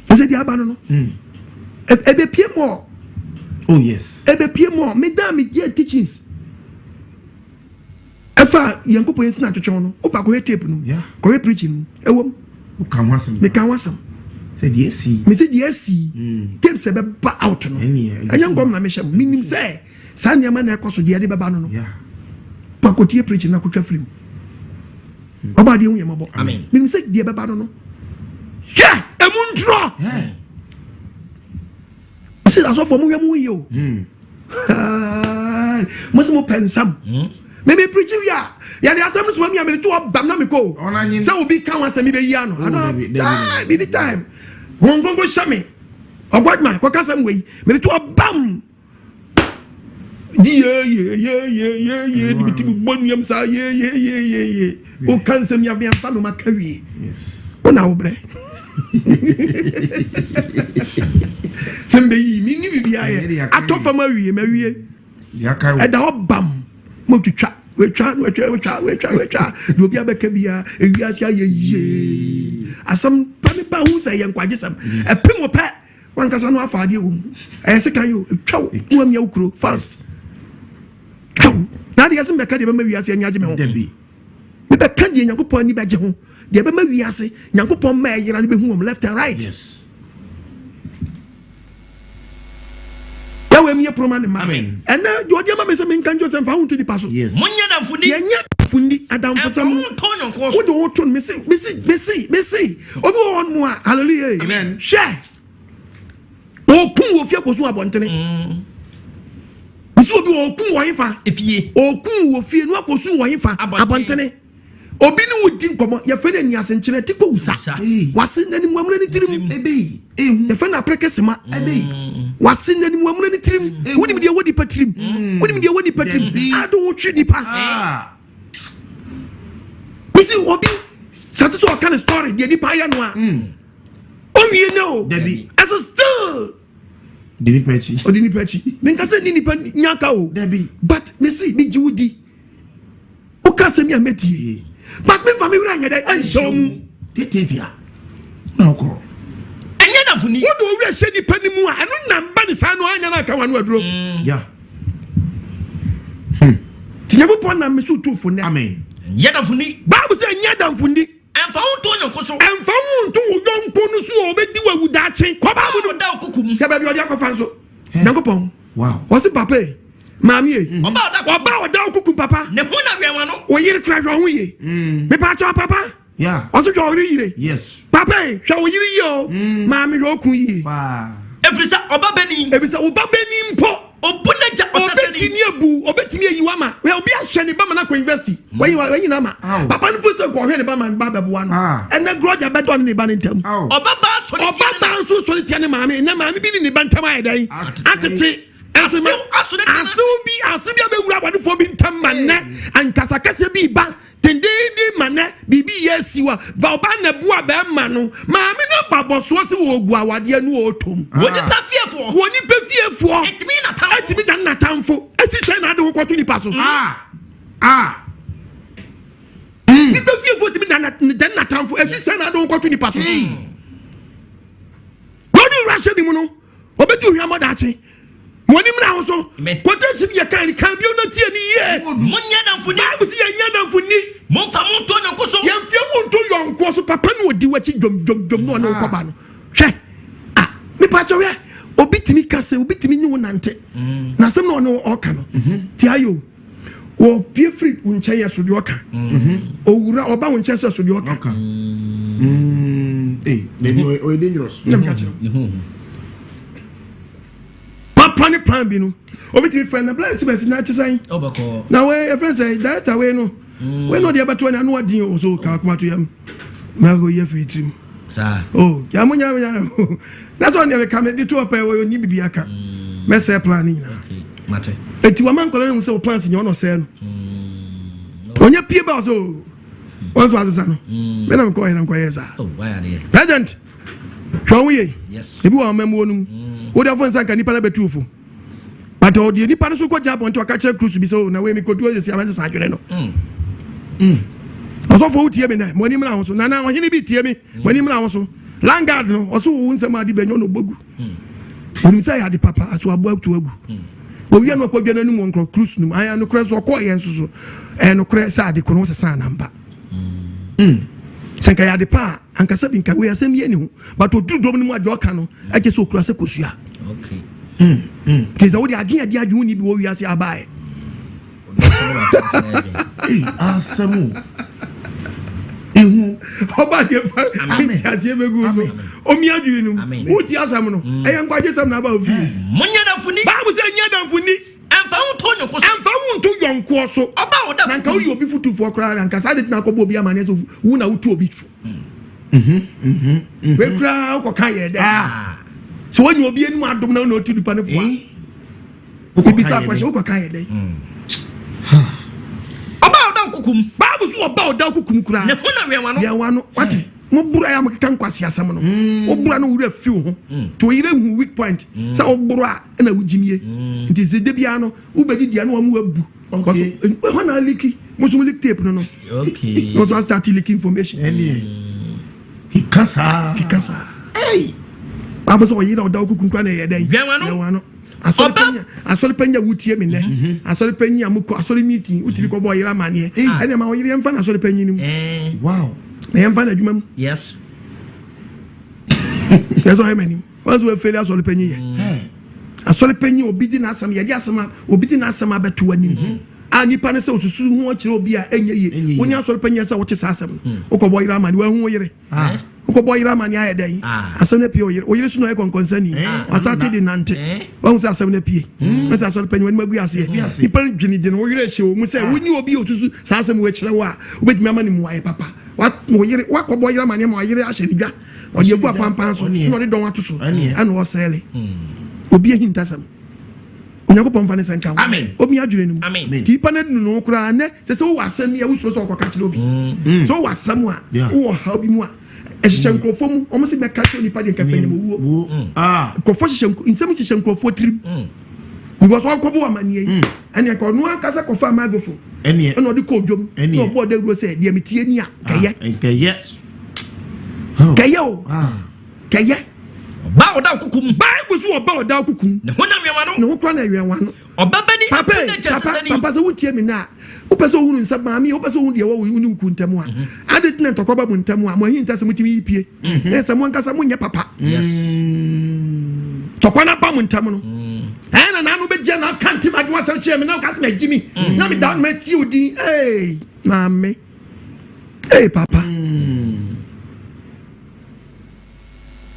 Ɛsɛ deɛ aba no no. Ɛbɛpie mɔ. Oh yes. Ɛbɛpie mɔ. Meda me yɛ teachings. Ɛfa yɛn kɔpɔ yɛn sina atwetwe no. Wopa kɔhwɛ tape no. Kɔhwɛ preaching no. Ɛwɔ mu. Woka ho asɛm. Meka ho asɛm. Sɛ deɛ esi. Mesi deɛ esi. Tape sɛ ɛbɛba out no. Ɛnyɛ nkɔm na mehyɛ mu. Menim sɛ saa nneɛma na ɛkɔ so deɛ ɛde bɛba no no. Pakotie preaching na kotwa firi mu. Ɔba adeɛ hu yɛ mɔbɔ. Menim sɛ deɛ bɛba no no. Hwɛ emu ntorɔ. Sɛ asɔfoɔ mo hwɛ mo yie o. Mo sɛ mo pɛ nsam. Meme preach wi a yɛde asɛm no soma mi a mede to ɔbam na mekɔ o. Sɛ obi ka ho asɛm bɛyi ano. I don't have time. Mini time. Honhom Kronkron hyɛ me. Ɔkwadma kɔka asɛm wei. Mede to ɔbam. Yeyeyeyeye de bi ti bɔ nnuam saa yeyeyeye. Woka nsɛm yi abɛn fa no ma ka wie. Wo na wo brɛ. Sɛ mbɛyi mi ni bibi ayɛ. Atɔ fam awie ma wie. Ɛda hɔ bam. Mo twitwa wetwa wetwa wetwa wetwa wetwa. Deɛ obi abɛka biara ewiase ayɛ yie. Asɛm pa ne ba ho sɛ yɛ nkwagye sɛm. Ɛpem wo pɛ. Wankasa no afa adeɛ wɔ mu. Ɛyɛ sekan yi o, twa wo, na wamia wo kuro fast. Twa wo. Na adeɛ sɛ mebɛka deɛ ɛbɛma wiase ani agye me ho. Mebɛka deɛ Nyankopɔn ani bɛgye ho. Deɛ ɛbɛma wiase, Nyankopɔn mma ɛyera no bɛhu wɔn left and right. Yes. Yahweh mi yɛ pono ma ne mma. Amen. Ɛnɛ deɛ ɔde ama me sɛ menka nkyerɛ sɛ mfa wo nto nipa so. Yes. Monyɛ adamfo ni. Yɛnyɛ adamfo ni adamfosɛm no. Ɛmfa wo nto yɔnkoɔ so. Wode wo to no mese mese mese mese obi wɔ hɔ nom a hallelujah. Amen. Hwɛ. Ɔkum wɔ fie kɔsu abɔntene. Mese obi wɔ ɔkum wɔ hefa? Efie. Ɔkum wɔ fie no akɔsu wɔ hefa? Abɔntene. Abɔntene. Obi ne wo di nkɔmmɔ yɛfrɛ no aniasenkyerɛ ti kɔ wusa. Wase n'anim wamuna ne tirim. Yɛfrɛ no aprɛkɛ sema. Wase n'anim wamuna ne tirim. Wonim deɛ wɔ nipa tirim. Wonim deɛ wɔ nipa tirim. Ade wo twe nipa. Mesi obi sate sɛ ɔka ne story deɛ nipa ayɛ no a. Onwie ne o. Ɛso still. Ɔdi nipa akyi. Ɔdi nipa akyi. Menka sɛ ni nipa nyaka o. But mesi megye wo di. Woka asɛm yi a mɛtie. But memfa me werɛ anyɛ dɛ ɛnhyɛ wo mu. Titiatia na wokɔ. Ɛnyɛ adamfo ni. Wode wo werɛ hyɛ nipa no mu a ɛno nam ba ne saa no anya no aka wano aduro. Yeah. Nti Nyankopɔn nam me so tu fo nnɛ. Amen. Ɛnyɛ adamfo ni. Bible sɛ ɛnyɛ adamfo ni. Ɛmfa wo nto yɔnko so. Ɛmfa wo nto wo yɔnko no so a ɔbɛdi wo awu daakye. Kɔ Bible no. Ɔda wo koko mu. Hwɛ baabi a ɔde akɔfa nso. Nyankopɔn. Wow. Ɔse papa e, maame e. Ɔba ɔda koko. Ɔba ɔda wo koko papa. Ne ho na wɛn wano. Wo yere kura hwɛ ho yie. Mepa kyɛw papa. Yeah. Ɔse hwɛ ɔyere yire. Yes. Papa e, hwɛ wo yere yie o. Maame hwɛ okun yie. Paa. Ɛfiri sɛ ɔba bɛni. Ɛfiri sɛ ɔba bɛni mpo. Obu n'agya ɔsɛsɛni. Ɔbɛtumi abu, ɔbɛtumi ayi wama. Hwɛ obi ahwɛ ne ba ma no akɔ university. Wayi wayi n'ama. Papa no fo sɛ nkɔhwɛ ne ba ma ne ba bɛboa no. Ɛnɛ grɔgya bɛdɔ ne ne ba no ntam. Ɔba baa sɔre tia ne Ɔba baa nso sɔre tia ne maame. Ɛnɛ maame bi ne ne ba ntam ayɛ dɛn? Atete. Ɛnso ma asew bi asew bi abɛwura abɔdefoɔ bi ntam ma nnɛ ankasakasa bi ba Dendeenden ma nɛ biribi yɛ asi wa ba ɔbaa na bu a bɛɛma no maame no ba bɔsoɔ se wɔ gu awadeɛ no wɔ tom. Wɔ nipa fiefoɔ. Wɔ nipa fiefoɔ. Ɛtumi natamfo. Ɛtumi dane natamfo. Ɛsi sɛn na ade ho kɔto nipa so. Ah. Ah. Nipa fiefoɔ tumi dane natamfo. Ɛsi sɛn na ade ho kɔto nipa so. Wɔde wura hyɛ ne mu no. Ɔbɛdi ohwammɔ daakye. Mo anim na ahoso. Quotation yɛ kan kan bio na tie ni yie. Monyɛ adamfo ni. Bible si yɛnyɛ adamfo ni. Momfa mo nto yɔnko so. Yɛmfie mo nto yɔnko so. Papa no odi w'akyi dwom dwom dwom na ɔne wo kɔba no. Hwɛ. Ah, nipa kyɛw yɛ. Obi tumi ka sɛ obi tumi nye wo nante. Mm. Na asɛm na ɔne ɔka no. Mm-hmm. Ti ayo. Wɔpie firi wo nkyɛn yɛ so deɛ ɔka. Mm-hmm. Owura ɔba wo nkyɛn so so deɛ ɔka. Mm. Hey, maybe ɔyɛ dangerous. Na meka kyerɛ wo. Papa ne plan bi no obi tumi frɛ na blɛ si bɛsi na akyi sɛn na wei ɛfrɛ sɛ director wei no mm. wei no deɛ bɛto ɛna ano ɔden o so ka akoma to yam na akɔ yɛ firi tirim o ya mo nya nya na sɛ ɔne meka me de to ɔpɛ wɔ ni bibi aka mm. mɛsɛ plan ne nyinaa eti wama nkɔla ne ho sɛ o plans nyɛ ɔna ɔsɛɛ no mm. ɔnyɛ pie ba ɔsɛ o wɔn so asesa no mɛ na mekɔ yɛ na nkɔ yɛ saa oh, president hwɛ wo yie ebi wɔ amammuo no mu mm. wode afo nsa nka nipa no bɛtu fo but ɔdeɛ nipa no so kɔgya abɔnten ɔka kyerɛ cruise bi sɛ o oh, na wei mekɔdu ɔyɛ si abɛsesa adwene no mm. Mm. ɔsɔfoɔ wotie me nɛ mo anim na ho so nana ɔhene bi tie me mo anim na ho so. Landguard no ɔso wo nsɛm ade bɛnyɛ ɔna ɔbɔgu. Onim sɛ ɛyɛ ade papa aso aboa to agu. Owia no ɔkɔdwa n'anim wɔ nkorɔ cruise no mu. Ayɛ nokorɛ so ɔkɔɔ yɛn nso so. Ɛyɛ nokorɛ sɛ ade ko no sesa anamba. Sɛ nka yɛ ade pa a ankasa bi nka wei asɛm yɛ ne ho. But ɔduru dɔm no mu adeɛ ɔka no ɛgye sɛ ɔkura sɛ kosua. Nti sɛ wode adwene ade adwene wonni bi wɔ wiase abaɛ. Asɛm o. Ihu. Ọba deɛ fa ntiaseɛ bɛgu so. Omi adwene no mu. Wotie asɛm no. Ɛyɛ nkwagye sɛm na aba ofie. Monyɛ damfoni. Baabu sɛ nyɛ damfoni. Ɛmfa wo nto yɔnko so. Ɛmfa wo nto yɔnkoɔ so. Ɔba wo da. Na nka woyɛ obi fotufoɔ koraa na nka saa de tena akɔbɔ obi amaneɛ sɛ wo na wotu obi fo. Wei koraa wokɔka yɛ dɛ. Sɛ wonya obi anim adom na wo na wotu nipa no fo a. Wobisa akwanhyɛ wokɔka yɛ dɛn? Ɔba a ɔda wo kokom. Bible so ɔba a ɔda wo kokom koraa. Ne ho na wɛn w'ano. Wɛn w'ano. Wate? Moboro a mokeka nkwasi asɛm no. Woboro a na wo werɛ fi wo ho. Nti wo yere hu weak point. Sɛ woboro a ɛna wogyimie. Nti sɛ da biara no wobɛdi dua na wɔn wabu. Okay. Ɛhɔ na aliki. Mo nso mo leak tape no no. Okay. Mo nso start leak information. Ɛneɛ. Keka saa. Keka saa. Hey! Bible sɛ ɔyere a ɔda wo kokom koraa na ɛyɛ dɛn? Wɛn w'ano. Wɛn w'ano. Asɔre panyin a wotie me nnɛ mhm. asɔre panyin a mokɔ asɔre meeting wotumi kɔbɔ ɔyere amanneɛ ɛne ma ɔyere yɛmfa no asɔre panyin no mu eh. wow na yɛmfa no adwuma mu yes yɛsɛ ɔyɛ m'anim wɔn nso wɔafeli asɔre panyin yɛ mm. asɔre panyin obi di n'asɛm yɛde asɛm a obi di n'asɛm abɛto anim mhm. a nipa no sɛ osusu ho akyerɛ obi a ɛnyɛ yie wonye asɔre panyin sɛ wote saa asɛm no mm. wokɔbɔ ɔyere amanneɛ wahu wo yere ah. Wokɔbɔ yere amane ayɛ dɛn? Ah. Asɛm no apue ɔyere. Ɔyere so na ɔyɛ kɔnkɔnsani. Eh. Wasate de nante. Eh. Wahu sɛ asɛm no apue. Hmm. Na sɛ asɔre panyin w'anim agu aseɛ. Nipa no dwene dwene wo werɛ hyɛ wɔ mu sɛ Ah. wonyi obi a osusu saa asɛm wɔ akyerɛ wo a wobɛtumi ama no mmuaeɛ papa. Ɔyere wakɔbɔ yere amane ma ɔyere ahyɛ ne dwa. Ɔde agu apampan so na ɔde dɔn ato so ɛna ɔsɛɛle. Hmm. Obi ahintasɛm. Onyankopɔn mfa ne nsa nka ho. Amen. Omi adwene no mu. Amen. Nti nipa no anu no koraa nɛ sɛ sɛ wowɔ asɛm bi a wosuro sɛ wɔkɔka kyerɛ obi. Mm. Sɛ wowɔ asɛm a Yeah. wowɔ haw bi mu a ɛhyehyɛ mm. nkurɔfoɔ mu wɔn sɛ bɛka kyerɛ nipa deɛ nkɛfɛ nyɛ owuo. Mm. Ah. Nkurɔfoɔ hyehyɛ nsɛm hyehyɛ nkurɔfoɔ tirim. Because wɔkɔbɔ wɔn amaneɛ yi ɛnna nka ɔno ankasa kɔfa microphone Ɛneɛ. ɛna ɔde kɔ dwom Ɛneɛ. na ɔbɔ dawuro sɛ deɛ metie ni a kɛyɛ Nkɛyɛ. kɛyɛ o Ah. kɛyɛ. Ɔba a ɔda wo koko mu. Bible so ɔba ɔda wo koko mu. Ne honam wɛn w'ano. Ne ho kora na ɛwɛn w'ano. Ɔba bɛni Papa apu n'agya papa sesani. papa sɛ wotie me na wopɛ sɛ ohunu nsɛm maame wopɛ sɛ ohunu deɛ ɛwɔ wo ne wo ku ntam a Mhm. ade tena ntɔkwa ba mo ntam a mo ahinta sɛ motumi yi pie Mhm. na sɛ mo ankasa monyɛ papa Yes. tɔkwa no aba mo ntam no Mm. ɛna n'ano bɛgyia na aka ntem adwuma sɛm kyerɛ me na woka sɛ magye mi Mm. na meda no matie wo din ee maame ee papa Mm.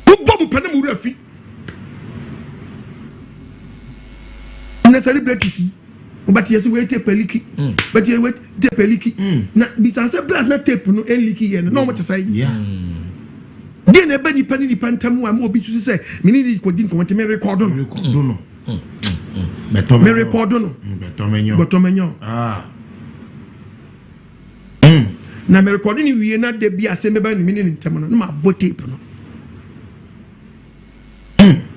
Mobɔ mo pɛ na mo werɛ fi. Na celebrities yi, wobɛte yɛ sɛ wei tape aliki, mm. bɛte yɛ wei tape aliki. Mm. Na bisa sɛ bere a na tape no ɛnliki yɛ no, na wɔn te sɛ yi. Deɛ na ɛbɛ nipa ne nipa ntam a ma obi susu sɛ me ne ne kɔdi nkɔmɔ nti me rekɔdo no. Me rekɔdo no. Bɛtɔmɛnyɔ. Ah. Na merekɔde no wie na da bi asɛm bɛba ne me ne ne ntam no na mabɔ tape no.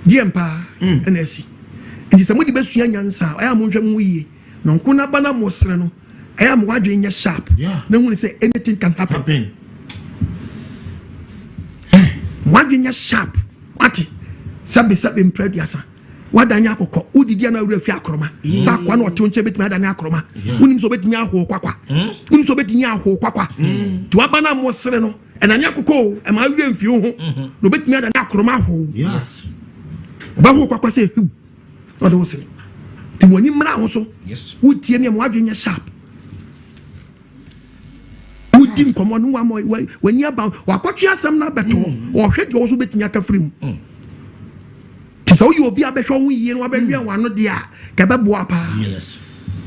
Deɛ mpaa ɛna asi. Nti sɛ mode bɛsua nyansa a ɛyɛ a monhwɛ mo ho yie. Na nko no aba na mosere no ɛyɛ a mo adwene nyɛ sharp na hunu sɛ anything can happen. Happen. Mo adwene nyɛ sharp wate sɛbe sɛbe mprɛ aduasa. Woadane akokɔ, wodidi a na werɛ afi akoroma. Sɛ akoa na ɔte wo nkyɛn bɛtumi adane akoroma. Wonim sɛ ɔbɛtumi ahow kwakwa. Wonim sɛ ɔbɛtumi ahow kwakwa. Nti waba no a mosere no, ɛnane akokɔ o, ɛma werɛ mfi wo ho. Na ɔbɛtumi adane akoroma ahow. Ɔbɛhow kwakwa sɛ hiw na ɔde wo sere. Nti mo ani mmra ho so. Wotie me a mo adwene nyɛ sharp. Wodi nkɔmmɔ no wama w'ani aba wakɔtwe asɛm no abɛto hɔ. Ɔhwɛ deɛ ɔwɔ so bɛtumi aka firi mu. Te sɛ woyɛ obi a bɛhwɛ wo ho yie na wabɛwɛn w'ano deɛ a, ka ɛbɛboa paa.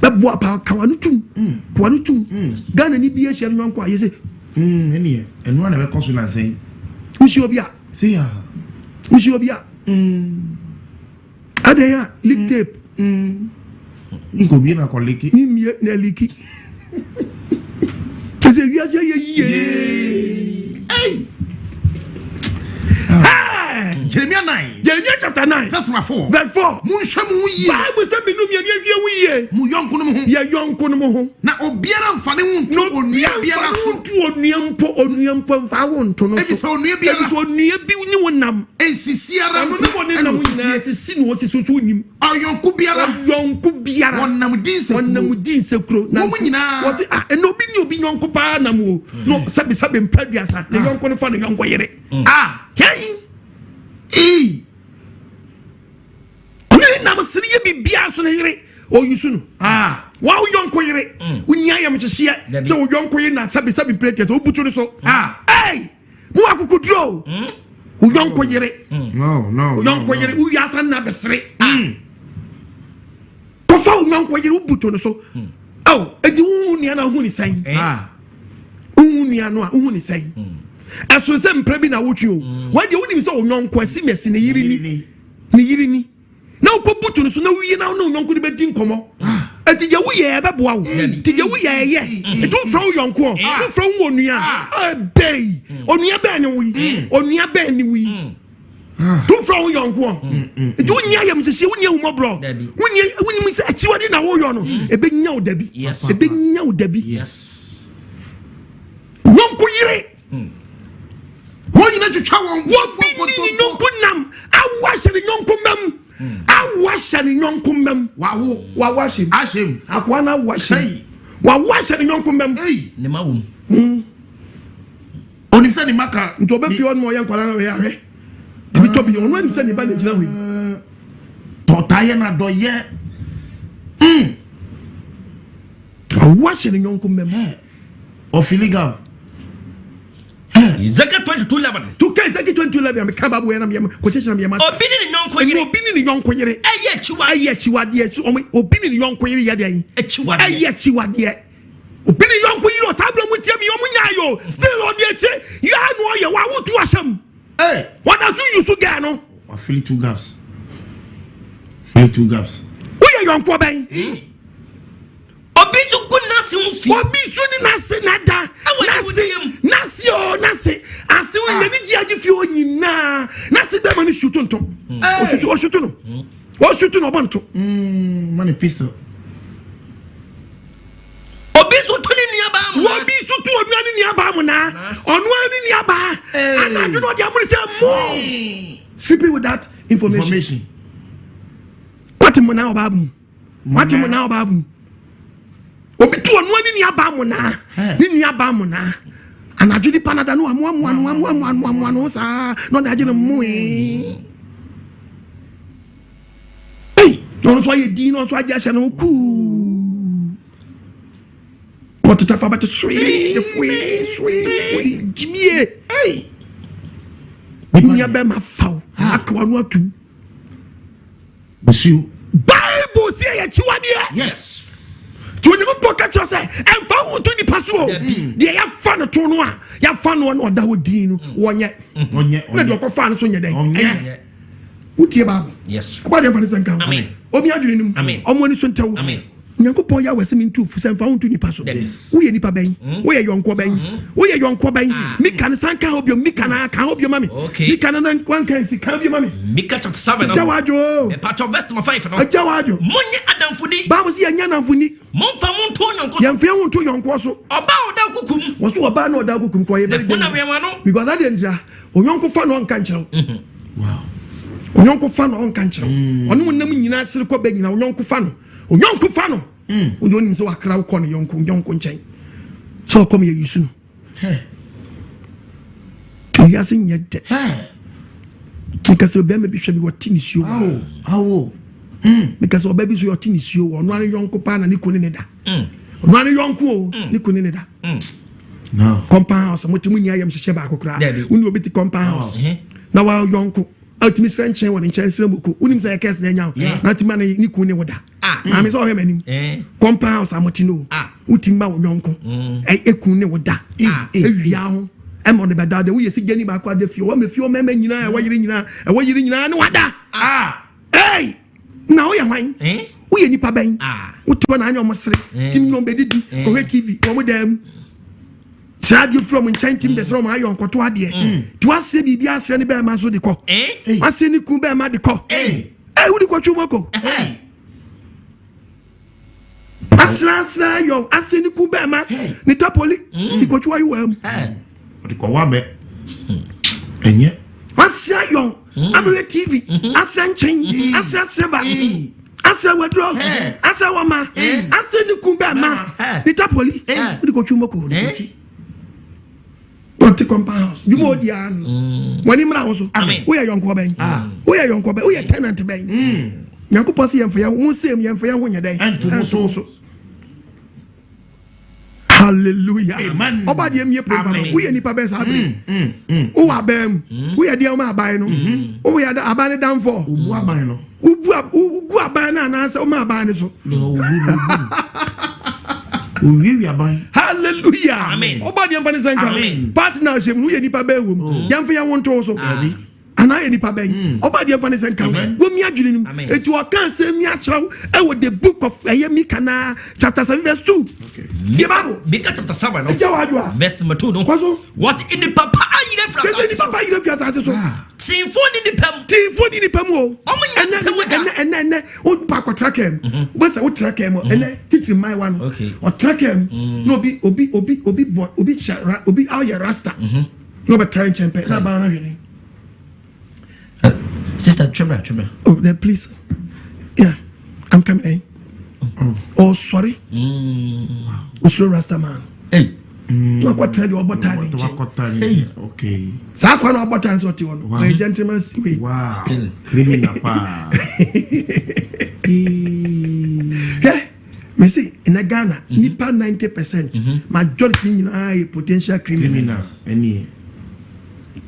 Bɛboa paa ka w'ano tum. Ka w'ano tum. Ghana ni bi ahyia no yɔnko a yɛsɛ. Ɛneɛ ɛno a na ɛbɛkɔ so nansa yi. Wohyia obi a. Wohyia obi a. Adɛn a leak tape. Nka obi na kɔ leaki. Ne mmie na leaki. Kyɛ sɛ wiase ayɛ yie. Hey! Jeremia 9. Jeremia chapter 9. Verse 4. Verse 4. Monhwɛ mo ho yie. Bible sɛ menu mmienu ahwie ho yie. Mo yɔnko no ho. Yɛ yɔnko no ho. Na obiara mfa ne ho nto onua biara so. Nto onua mpo, onua mpo mfa wo nto no so. Efisɛ onua biara. Efisɛ onua bi ne wo nam. Nsisi ara mpo. Ɔno ne wɔne nam nyinaa sisi na wɔsisi so wonim. Ɔyɔnko biara. Ɔyɔnko biara. Wɔnam di nsekuro. Wɔnam di nsekuro. Wɔn nyinaa. Wɔsi ah ɛna obi ne obi yɔnko paa nam o. No sɛbi sɛbi mpɛ duasa. Ne yɔnko no fa ne yɔnko yere. Ah. Yɛn. Ee. Ɔne nam sere yɛ biribiara so ne yere ɔyi so no. Ah. Wa wo yɔnko yere. Wonni ayam hyehyeɛ sɛ wo yɔnko yere na sɛbi sɛbi mpɛ duasa wobutu no so. Ah. Hey. Mo akokoduro. Wo yɔnko yere. No no. Wo yɔnko yere wo wiase na bɛsere. Kɔfa wo yɔnko yere wobutu no so. Aw, edi wo nua na hu ne sɛn. Ah. Wo nua no a wo hu ne sɛn. Ɛso sɛ mpra bi na wotwe o. Wɔn deɛ wonim sɛ wo yɔnko asi mɛsi ne yere ni. Ne yere ni. Na wokɔ butu no so na wowie na wo ne wo yɔnko no bɛdi nkɔmmɔ. Enti deɛ woyɛ ɛbɛboa wo. Nti deɛ woyɛ ɛyɛ. Nti wofrɛ wo yɔnko ɔ. Wofrɛ wo onua. Ɛbɛyi. Onua bɛn ne wo yi. Onua bɛn ne wo yi. Nti wofrɛ wo yɔnko ɔ. Nti wonni ayamhyehyeɛ, wonni ahummɔborɔ. Wonni wonim sɛ akyiwade na woyɔ no. Ɛbɛnya wo dabi. Ɛbɛnya wo dabi. Yɔnko yere. Wɔn nyinaa twitwa wɔn. Wɔbi ne ne yɔnko nam. Awo ahyɛ ne yɔnko mam. Awo ahyɛ ne yɔnko mam. Wawo. Wawo ahyɛ mu. Ahyɛ mu. Akoa no awo ahyɛ mu. Wawo ahyɛ ne yɔnko mam. Ne ma wom. Onim sɛ ne ma ka. Nti ɔbɛ fie hɔ nom ɔyɛ nkwadaa no ɔyɛ ahwɛ. Tumi tɔ bi ɔno anim sɛ ne ba na gyina hɔ yi. Tɔtaa yɛ na dɔyɛ. Awo ahyɛ ne yɔnko mam. Ɔfili gam. Ezekiel 22:11. To ka Ezekiel 22:11 meka Bible yɛ na meyɛ quotation na meyɛ ma. Obi ne ne yɔnko yere. Obi ne ne yɔnko yere. Ɛyɛ akyiwadeɛ. Ɛyɛ akyiwadeɛ. So ɔmo obi ne ne yɔnko yere yɛ deɛ. Akyiwadeɛ. Ɛyɛ akyiwadeɛ. Obi ne yɔnko yere o saa abirɛ mu tie mi ɔmo nyaa yo still ɔdi akyi yɛ ano ɔyɛ wa awotu ahyɛm. Ee. Wɔda so yusu gɛɛ no. Wafili two gaps. Fili two gaps. Woyɛ yɔnko bɛn? Obi nso gu n'ase ho fi. Obi nso ni n'ase n'ada. N'ase n'ase o n'ase ase o n'ani gye agye fi o nyinaa n'ase bɛɛ ma ne su tontom. Osutu osutu no osutu no ɔbɔ ne to. Ma ne pistol. Obi nso to ne nua baa mu. Obi nso to onua ne nua baa mu naa ɔno ne nua baa anadwo na ɔde amuni sɛ mo. Sleeping with that information. Wati mu na ɔbaa mu. Wati mu na ɔbaa mu. Obi tu ɔno ne nua baa mu naa ne nua baa mu naa anadwo nipa nada no amoamoa no amoamoa no amoa no saa na ɔde agye no mmoe. Ei na ɔno nso ayɛ din na ɔno nso agye ahyɛ no kuu. Ɔteta fa bɛte soe foe soe foe gyimie. Ei nua bɛma faw akawa no atum. Musuo. Bible si ɛyɛ akyiwadeɛ. Yes. Tí Onyankopɔn ka kyerɛ sɛ ɛnfa wo to nipa so o. Deɛ yɛafa no to no a yɛafa no na ɔda hɔ din no wɔnyɛ. Ɔnyɛ. Na deɛ ɔkɔfa no so nyɛ dɛn. Ɔnyɛ. Wotie Bible. Yes. Ɔbɔ adeɛ mfa ne sɛ nka ho. Amen. Omi adwene no mu. Amen. Ɔmo ani so ntɛw. Amen. Nyankopɔn yɛ awɛsɛ mi ntu fu sɛ nfa wo nto nipa so. Woyɛ nipa bɛn? Woyɛ yɔnko bɛn? Woyɛ yɔnko bɛn? Mika ne san ka ho bio. Mika na ka ho bio ma mi. Okay. Mika na wanka nsi ka ho bio ma mi. Mika chapter 7. Agya wadwo. Ɛpatɔ verse number 5 no. Agya wadwo. Monyɛ adamfo ni. Bible sɛ yɛnyɛ adamfo ni. Momfa mo nto yɔnko so. Yɛmfa yɛn ho nto yɔnko so. Ɔbaa ɔda kukum. Wɔso ɔbaa na ɔda kukum kɔ yɛ very dangerous. Because adeɛ ntira onyɔnko fa na ɔnka nkyerɛ wo. Wow. Onyɔnko fa na ɔnka nkyerɛ wo. Ɔne wo nam nyinaa sere kɔ bɛ nyinaa onyɔnko fa no. Onyɔnko fa no. Wode onim sɛ wakra wo kɔ ne yɔnko yɔnko nkyɛn. Sɛ ɔkɔm yɛ yusu no. Wiase nyɛ dɛ. Meka sɛ ɔbɛrima bi hwɛ bi wɔte ne suo wɔ. Awo. Meka sɛ ɔbaa bi so ɔte ne suo wɔ. Ɔno ara yɔnko paa na ne kunu ne da. Ɔno ara yɔnko o ne kunu ne da. No. Compound house mo te mo nyinaa yam hyehyɛ baako koraa. Wone obi te compound house. Na wa yɔnko atumi srɛ nkyɛn wɔ ne nkyɛn srɛ moko. Wonim sɛ ɛkɛs na ɛnya wo. Na atumi ma ne kunu ne wo da. Maame sɛ ɔhwɛ m'anim. Compound house amote no. Wotumi ma wo yɔnko. Ekun ne wo da. Ewia ho. Ɛma ɔde bɛda de woyɛ si gyani baako ade fie. Wɔma fie ɔmɛma nyinaa ɛwɔ yere nyinaa ɛwɔ yere nyinaa ne wada. Ei! Na woyɛ hwan? Woyɛ nipa bɛn? Wote hɔ na anyɛ ɔmo sere. Tim na ɔmo bɛdidi kɔhwɛ TV wɔ ɔmo dan mu. Srɛ adeɛ firi ɔmo nkyɛn tim bɛsrɛ ɔmo ayɔ nkɔto adeɛ. Nti wasrɛ biribi asrɛ ne bɛɛma nso de kɔ. Wasrɛ ne kun bɛɛma de kɔ. Ɛ wode kɔtwe mu akɔ. Asrɛ asrɛ ayɔ asrɛ ne kun bɛɛma ne tapoli de kɔtwe wayewa mu. Ɔde kɔ wa bɛ. Ɛnyɛ. Wasrɛ ayɔ abɛhwɛ TV asrɛ nkyɛn asrɛ asrɛ ba. Asɛ waduro asɛ wama asɛ ne kun bɛɛ ma ne tapoli wode kɔtwi mɔko ɔte compound house dwuma ɔdi ara no wɔne mmra wo so woyɛ yɔnkoɔ bɛn woyɛ yɔnkoɔ bɛn woyɛ tenant bɛn nyankopɔn sɛ yɛmfa yɛn ho sɛm yɛmfa yɛn ho nyɛ dɛn ɛnto so hallelujah ɔba deɛ mie pere fama woyɛ nipa bɛn saa bere mm, mm, mm. wowɔ aban mu woyɛ deɛ woma aban no mm-hmm. woyɛ aban no damfɔ wogu aban no anaasɛ woma aban no so hallelujah ɔba deɛ mfa ne sɛ nka partner hyɛ mu woyɛ nipa bɛn wɔ mu oh. yɛmfa yɛn ho nto so anaa yɛ nipa bɛn hmm. ɔba deɛ fa ne sɛ nka wɔmi adwene no mu eti ɔka asɛm mi akyerɛw ɛwɔ the book of ɛyɛ Mika na chapter 7 verse 2 tie bible Mika chapter 7 no ɛgya wɔ adwoa verse number 2 no kɔ so wɔsi nipa pa ayerɛ firi asase so nipa pa ayerɛ firi asase so ah. Tinfo ni nipa mu tinfo ni nipa mu o ɔmo nya ɛnɛ ɛnɛ ɛnɛ ɛnɛ o ba akɔtra kɛm wobɛsɛ wotra kɛm mhm. ɛnɛ titiri mmaayewa no ɔtra kɛm mm. na obi obi obi obi bɔ obi hyɛ obi ayɛ rasta mhm. na ɔbɛtra nkyɛn pɛ na abaa no ahwene. Sister, twemra, twemra. Oh, then please. Yeah, I'm coming in. Oh, oh sorry. Mm. Osuro Rasta man. Hey. Mm. Na wakɔtena deɛ ɔbɔ taa ne nkyɛn. Okay. Saa akwa na ɔbɔ taa nso ɔte hɔ no. Ɔyɛ gentleman way. Wow. Still. Criminal paa. Hwɛ, mesi nnɛ Ghana mhm. nipa 90% mhm. majority nyinaa yɛ potential criminals. Criminals.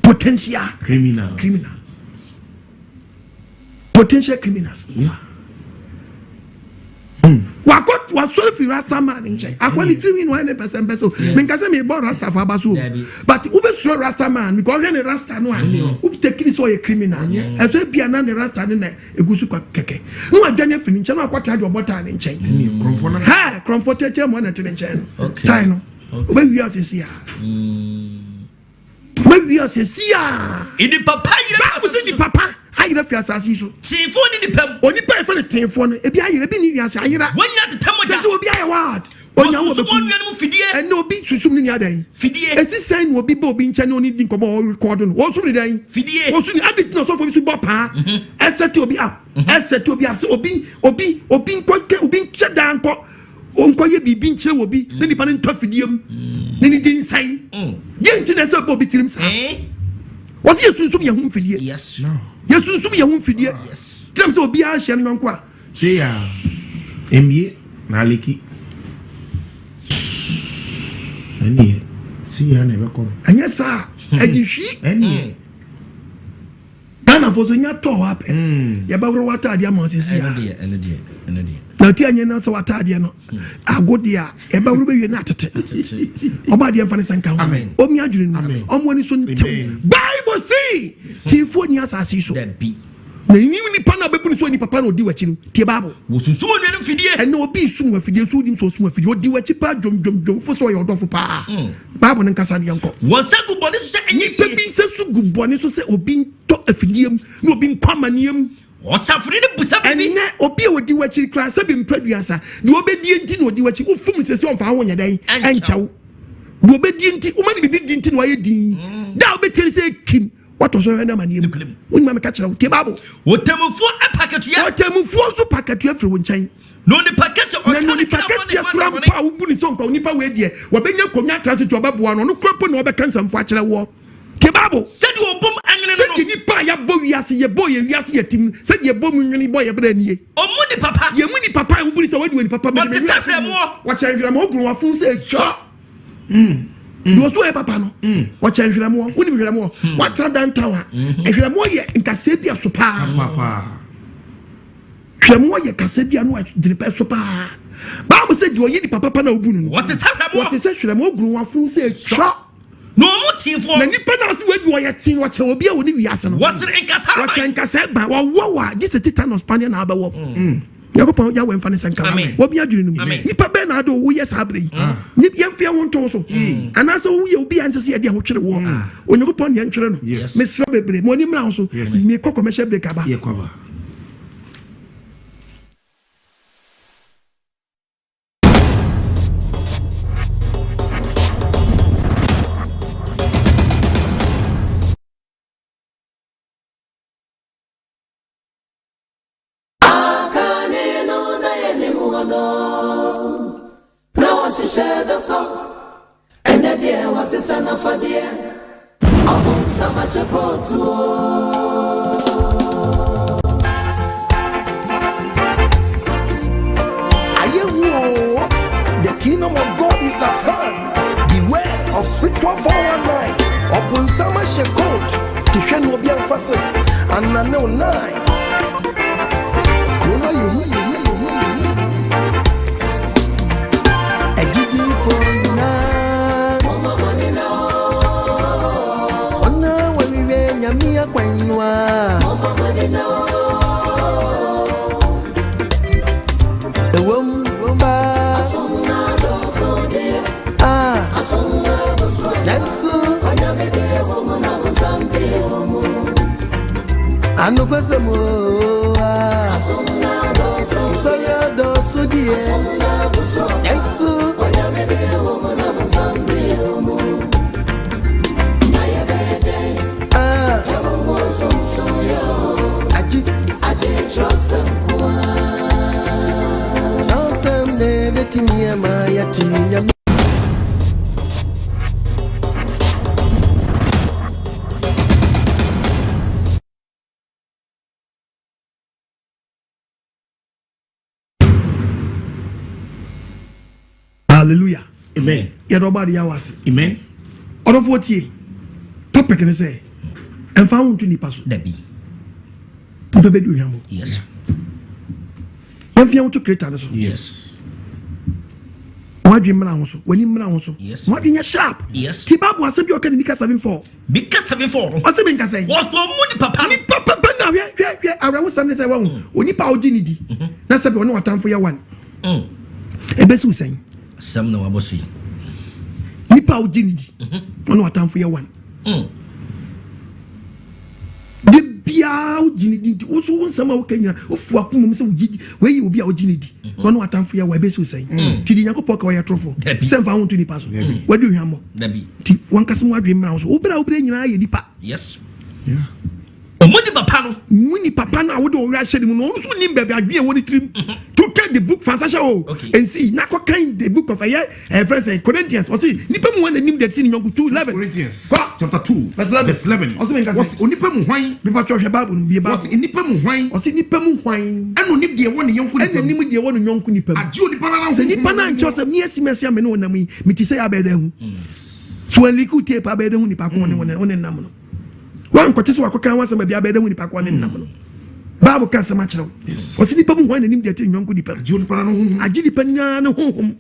Potential criminals. Criminals. Potential criminals. Yeah. Hmm. Wakɔ wasɔre fi rasta man nkyɛn akɔ ne tirinwi na wayɛ ne pɛsɛmpɛsɛ o menka sɛ mebɔ rasta fo aba so o but wobɛsuro rasta man because ɔhwɛ ne rasta no a wotɛkini sɛ ɔyɛ criminal ɛsɛ ebia na ne rasta no na egu so kɛkɛ na wadwane afiri ne nkyɛn na wakɔtena deɛ ɔbɔ taa ne nkyɛn hɛ korɔmfoɔ tɛtɛ mu ɛna te ne nkyɛn no tae no wobɛwie asɛsi a wobɛwie asɛsi a nipa pa ayerɛ baabu sɛ nipa pa ayerɛ fi asase yi so teefoɔ ne nipa mu onipa yɛfɛ no teefoɔ no ebi ayerɛ ebi ne wiase ayera wɔnyina tetɛ mogya sɛ sɛ obi ayɛ wild Onya wo bɛkum. Nuanom fidie. Ɛnna obi susum ne nua dɛn? Fidie. Esi sɛn na obi ba obi nkyɛn ne ɔne di nkɔmɔ ɔrekɔdo no? Wɔsum ne dɛn? Fidie. Wɔsum ne adi na ɔsɔfo bi so bɔ paa. Mhm. Ɛsɛte obi up. Mhm. Ɛsɛte obi up sɛ obi obi obi nkɔ kɛ obi nkyɛ daa nkɔ nkɔ yɛ biribi nkyerɛ wɔ bi na nipa no ntɔ fidie mu mm. ne ne di nsɛn. Mm. Deɛ nti na ɛsɛ bɔ obi tirim saa. Eh? Wɔsi yɛ sunsum yɛ ho mfidie. Yes. Yɛ sunsum yɛ ho mfidie. Tiram sɛ obiara hyɛ no yɔnko a. Sei a, ɛmmie na aleki. Ɛnneɛ, sei a na ɛbɛkɔ no. Ɛnyɛ saa a, ɛgye hwi. Ɛnneɛ. Ghana fo so nya tɔ hɔ apɛ. Hmm. Yɛbɛhoro w'ataadeɛ ama ɔsisi a. Ɛno deɛ, ɛno deɛ, ɛno deɛ. Na ti anyɛ na sɛ w'ataadeɛ no agodeɛ a yɛbɛhoro bɛwie na atete. Ɔba adeɛ mfa ne sɛ nka ho. Ɔmi adwene no, ɔmo ani so ntew. Bible si, tiifoɔ ni asase yi so. Dabi. Na nyi nipa no a bɛbu no sɛ onipa pa na ɔdi w'akyi no. Tie Bible. Wɔsunsum onuanom fidie. Ɛnna obi resum w'afidie nso wonim sɛ ɔsum w'afidie. Ɔdi w'akyi paa dwomdwomdwom fo sɛ ɔyɛ ɔdɔfo paa. Hmm. Bible no nkasa no yɛnkɔ. Wɔn nsa gu bɔne so sɛ ɛnyɛ yie. Nipa bi nsa so gu bɔne so sɛ obi ntɔ afidie mu na obi nkɔ amaneɛ mu. Ɔsafoni no busa biribi. Ɛnnɛ obi a ɔdi w'akyi koraa sɛ bi mprɛduasa deɛ ɔbɛdie nti na ɔdi w'akyi wofom sɛ sɛ ɔmfa ho nyɛ dɛn ɛnkyɛ wo. Deɛ ɔbɛdie nti woma no biribi di nti na wayɛ din. Hmm. Da a wobɛtie no sɛ kim Woatɔ sɔhwɛ ne amaneɛ mu. Wonyima meka kyerɛ wo. Tie Bible. Ɔtemmufoɔ pa akatua. Ɔtemmufoɔ nso pa akatua firi wo nkyɛn. Na onipa kɛseɛ ɔka ne kra bɔne ho asɛm bɔne. Na onipa kɛseɛ kora mpo a wobu ne sɛ nka onipa wei deɛ wɔbɛnya akonnwa atra ase nti ɔbɛboa no, ɔno kora mpo na ɔbɛka nsɛmfo akyerɛ woɔ. Tie Bible. Sɛdeɛ ɔbom nwene no no. Sɛdeɛ nipa a yɛabɔ wiase, yɛbɔɔ yɛn wiase yɛ tim, sɛdeɛ yɛbɔ mu nwene bɔ yɛn bra nie. Ɔmmu nipa pa. Yɛmmu nipa pa a wobu ne sɛ wadi onipa pa. Ɔte sɛ hwerɛmoɔ. Wɔkyɛn hwerɛmoɔ, wogoro w'afono sɛ etwa. Mm. Deɛ ɔso yɛ papa no mm. ɔkyɛ nhwerɛmoɔ wonim nhwerɛmoɔ mm. woatra downtown a mm-hmm. nhwerɛmoɔ yɛ nkasɛɛ bi a so paa hwerɛmoɔ yɛ kasɛɛ bi a no agyene pɛ so paa baabu sɛ deɛ ɔyɛ nipa papa na wobu no no wɔte sɛ hwerɛmoɔ guru wafo sɛ ɛtwa na ɔmo teefoɔ na nipa naa se wadu ɔyɛ tee ɔkyɛ obi a wɔne wiase no wɔkyɛ nkasɛɛ ban wɔwɔ wɔ a gye sɛ tetanus paneɛ na abɛwɔ mm. Nyankopɔn Yahweh mfa ne nsa nka wo. Wɔbi adwene no mu. Nipa bɛn na ade woyɛ saa berɛ yi? Ah. Yɛmfa wo nto so. Hmm. Anaasɛ woyɛ obi a ɛnsɛ sɛ yɛde ahotwere woɔ. Hmm. Onyankopɔn deɛ ntwere no. Mesrɛ bebree. Mo ani mmra wo so. Mekɔ commercial break aba. Akane no na yɛnim wɔn no, na wɔhyehyɛ dɔ so. Ɛnɛ deɛ wɔasesa n'afadeɛ, ɔbonsam ahyɛ kootu o. Ayɛ hu oo, the kingdom of God is at hand. Beware of spiritual 419. Ɔbonsam ahyɛ coat, te hwɛ no obi amfa sis, anane wo nine. Kurom ayɛ hu yɛ hu yɛ hu yɛ hu. Agyidifo nyinaa. Momma mo ani nna hɔ. Wɔn a wɔhwehwɛ Nyame akwan no a. Momma mo ani nna hɔ. Ɛwom paa. Asom no adɔɔso deɛ. Ah. Asom no abu so. Nanso. Onyame deɛ wɔ mu na bonsam deɛ wɔ mu. Anokwasɛm o. Ah. Asom no adɔɔso deɛ. Nsɔre adɔɔso deɛ. Asom no abu so. Nanso. Onyame deɛ wɔ mu na bonsam deɛ wɔ mu. Na yɛbɛyɛ dɛn? Ah. Ɛwɔ mu nsonsonoeɛ o. Agye. Agye kyerɛwsɛm nko ara. Kyerɛwsɛm na ebetumi ama yɛate Nyame. Hallelujah. Amen. Yɛde ɔba de yɛawa ase. Amen. Ɔdɔfoɔ tie. Topic ne sɛ ɛmfa ho nto nipa so. Dabi. Nipa bɛdi ohwam. Yes. Yɛmfa ho to creator no so. Yes. Wadwi mmra ho so. W'ani mmra ho so. Yes. Wadwi nyɛ sharp. Yes. Ti Bible asɛm bi ɔka ne Mika 7:4. Mika 7:4 no. Ɔsɛ mi nkasa yi. Wɔsɔ mu nipa pa no. Nipa papa na hwɛ hwɛ hwɛ awerɛhosɛm ne sɛ wahu mm. onipa a ɔgye ne di mm-hmm. na sɛ ɔne ɔtamfo yɛ one. Mm. Ebesi sɛn. Asɛm na wabɔ so yi. Nipa a ɔgye ne di mm-hmm. ɔne ɔtamfo yɛ one. Mm. De biara wogye ne di nti wo nso wo nsɛm a woka nyina wofu akoma mu sɛ wogye di wei yɛ obi a wogye ne di na ɔne w'atamfo yɛ wɔ ɛbɛsi wo sɛn mm. nti deɛ nyankopɔn ka ɔyɛ torofo sɛ mfa wo nto nipa so wadi ohwammɔ nti wankasa mu adwene mmra wo so wobrɛ a wobrɛ nyinaa yɛ nipa yes ɔmo nipa pa no mu nipa pa no a wode ɔwerɛ ahyɛ ne mu no ɔno nso nim baabi adwene ɛwɔ ne tirim mhm. to kan the book fansa hyɛ o nsi na kɔ kan the book of ɛyɛ ɛfrɛ sɛ Corinthians ɔsi nipa mu wɔn n'anim deɛ ti ne yɔnko 2:11 Corinthians kɔ chapter 2 verse 11 verse 11 ɔsi mi nka sɛ wɔsi onipa mu hwan nipa twɛ hwɛ Bible no bie Bible wɔsi nipa mu hwan ɔsi nipa mu hwan ɛna onim deɛ ɛwɔ ne yɔnko nipa mu ɛna onim deɛ ɛwɔ ne yɔnko nipa mu agye onipa nana sɛ nipa na nkyɛn sɛ mi esi mi esi ame ne wɔn nam yi mi ti sɛ yɛ abɛɛ dɛ ho so wɔn liku tape abɛɛ dɛ ho nipa ko wɔn ne nam no wankɔte sɛ wakɔka ho asɛm baabi abɛɛ dɛ ho nipa ko ne nam no baabu ka asɛm akyerɛ wo ɔsi nipa mu hwan na nim deɛ ɛte nyɔnko nipa mu agye nipa nyinaa ne honhom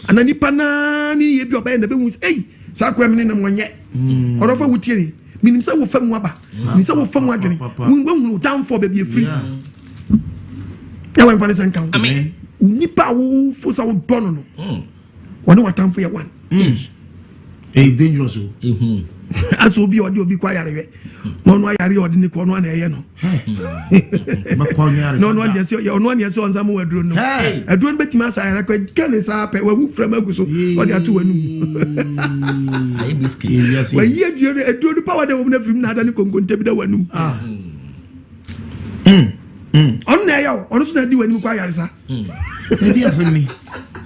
ana nipa naa ne yɛ bi ɔbɛyɛ na bɛhu sɛ ei saa koa mi ne nam wɔnyɛ mm. ɔdɔfo a wotie ni menim sɛ wofa mu aba menim sɛ wofa mu adwene wohunu downfall baabi afiri yɛwɔ mfa ne sɛ nka ho nipa a wofo sɛ wodɔ no no mm. wɔne watamfo yɛ one mm. Ɛyɛ dangerous o. Mm-hmm. Asɛ obi a ɔde obi kɔ ayarehwɛ na ɔno ayare a ɔde ne kɔ ɔno ana ɛyɛ no. Na ɔno ana ɛsɛ ɔno ana ɛsɛ ɔnsa mu aduro no. Aduro no bɛtumi asa ayare kɔ kɛ ne nsa apɛ wawu fira mu agu so ɔde ato w'anum. Wayi aduro no aduro no power dɛ wɔn na firim na ada ne konkonte bi da w'anum. Ah. Mm. Ɔno na ɛyɛ o ɔno nso na ɛdi w'anim kɔ ayaresa. Ɛdi asɛm ni.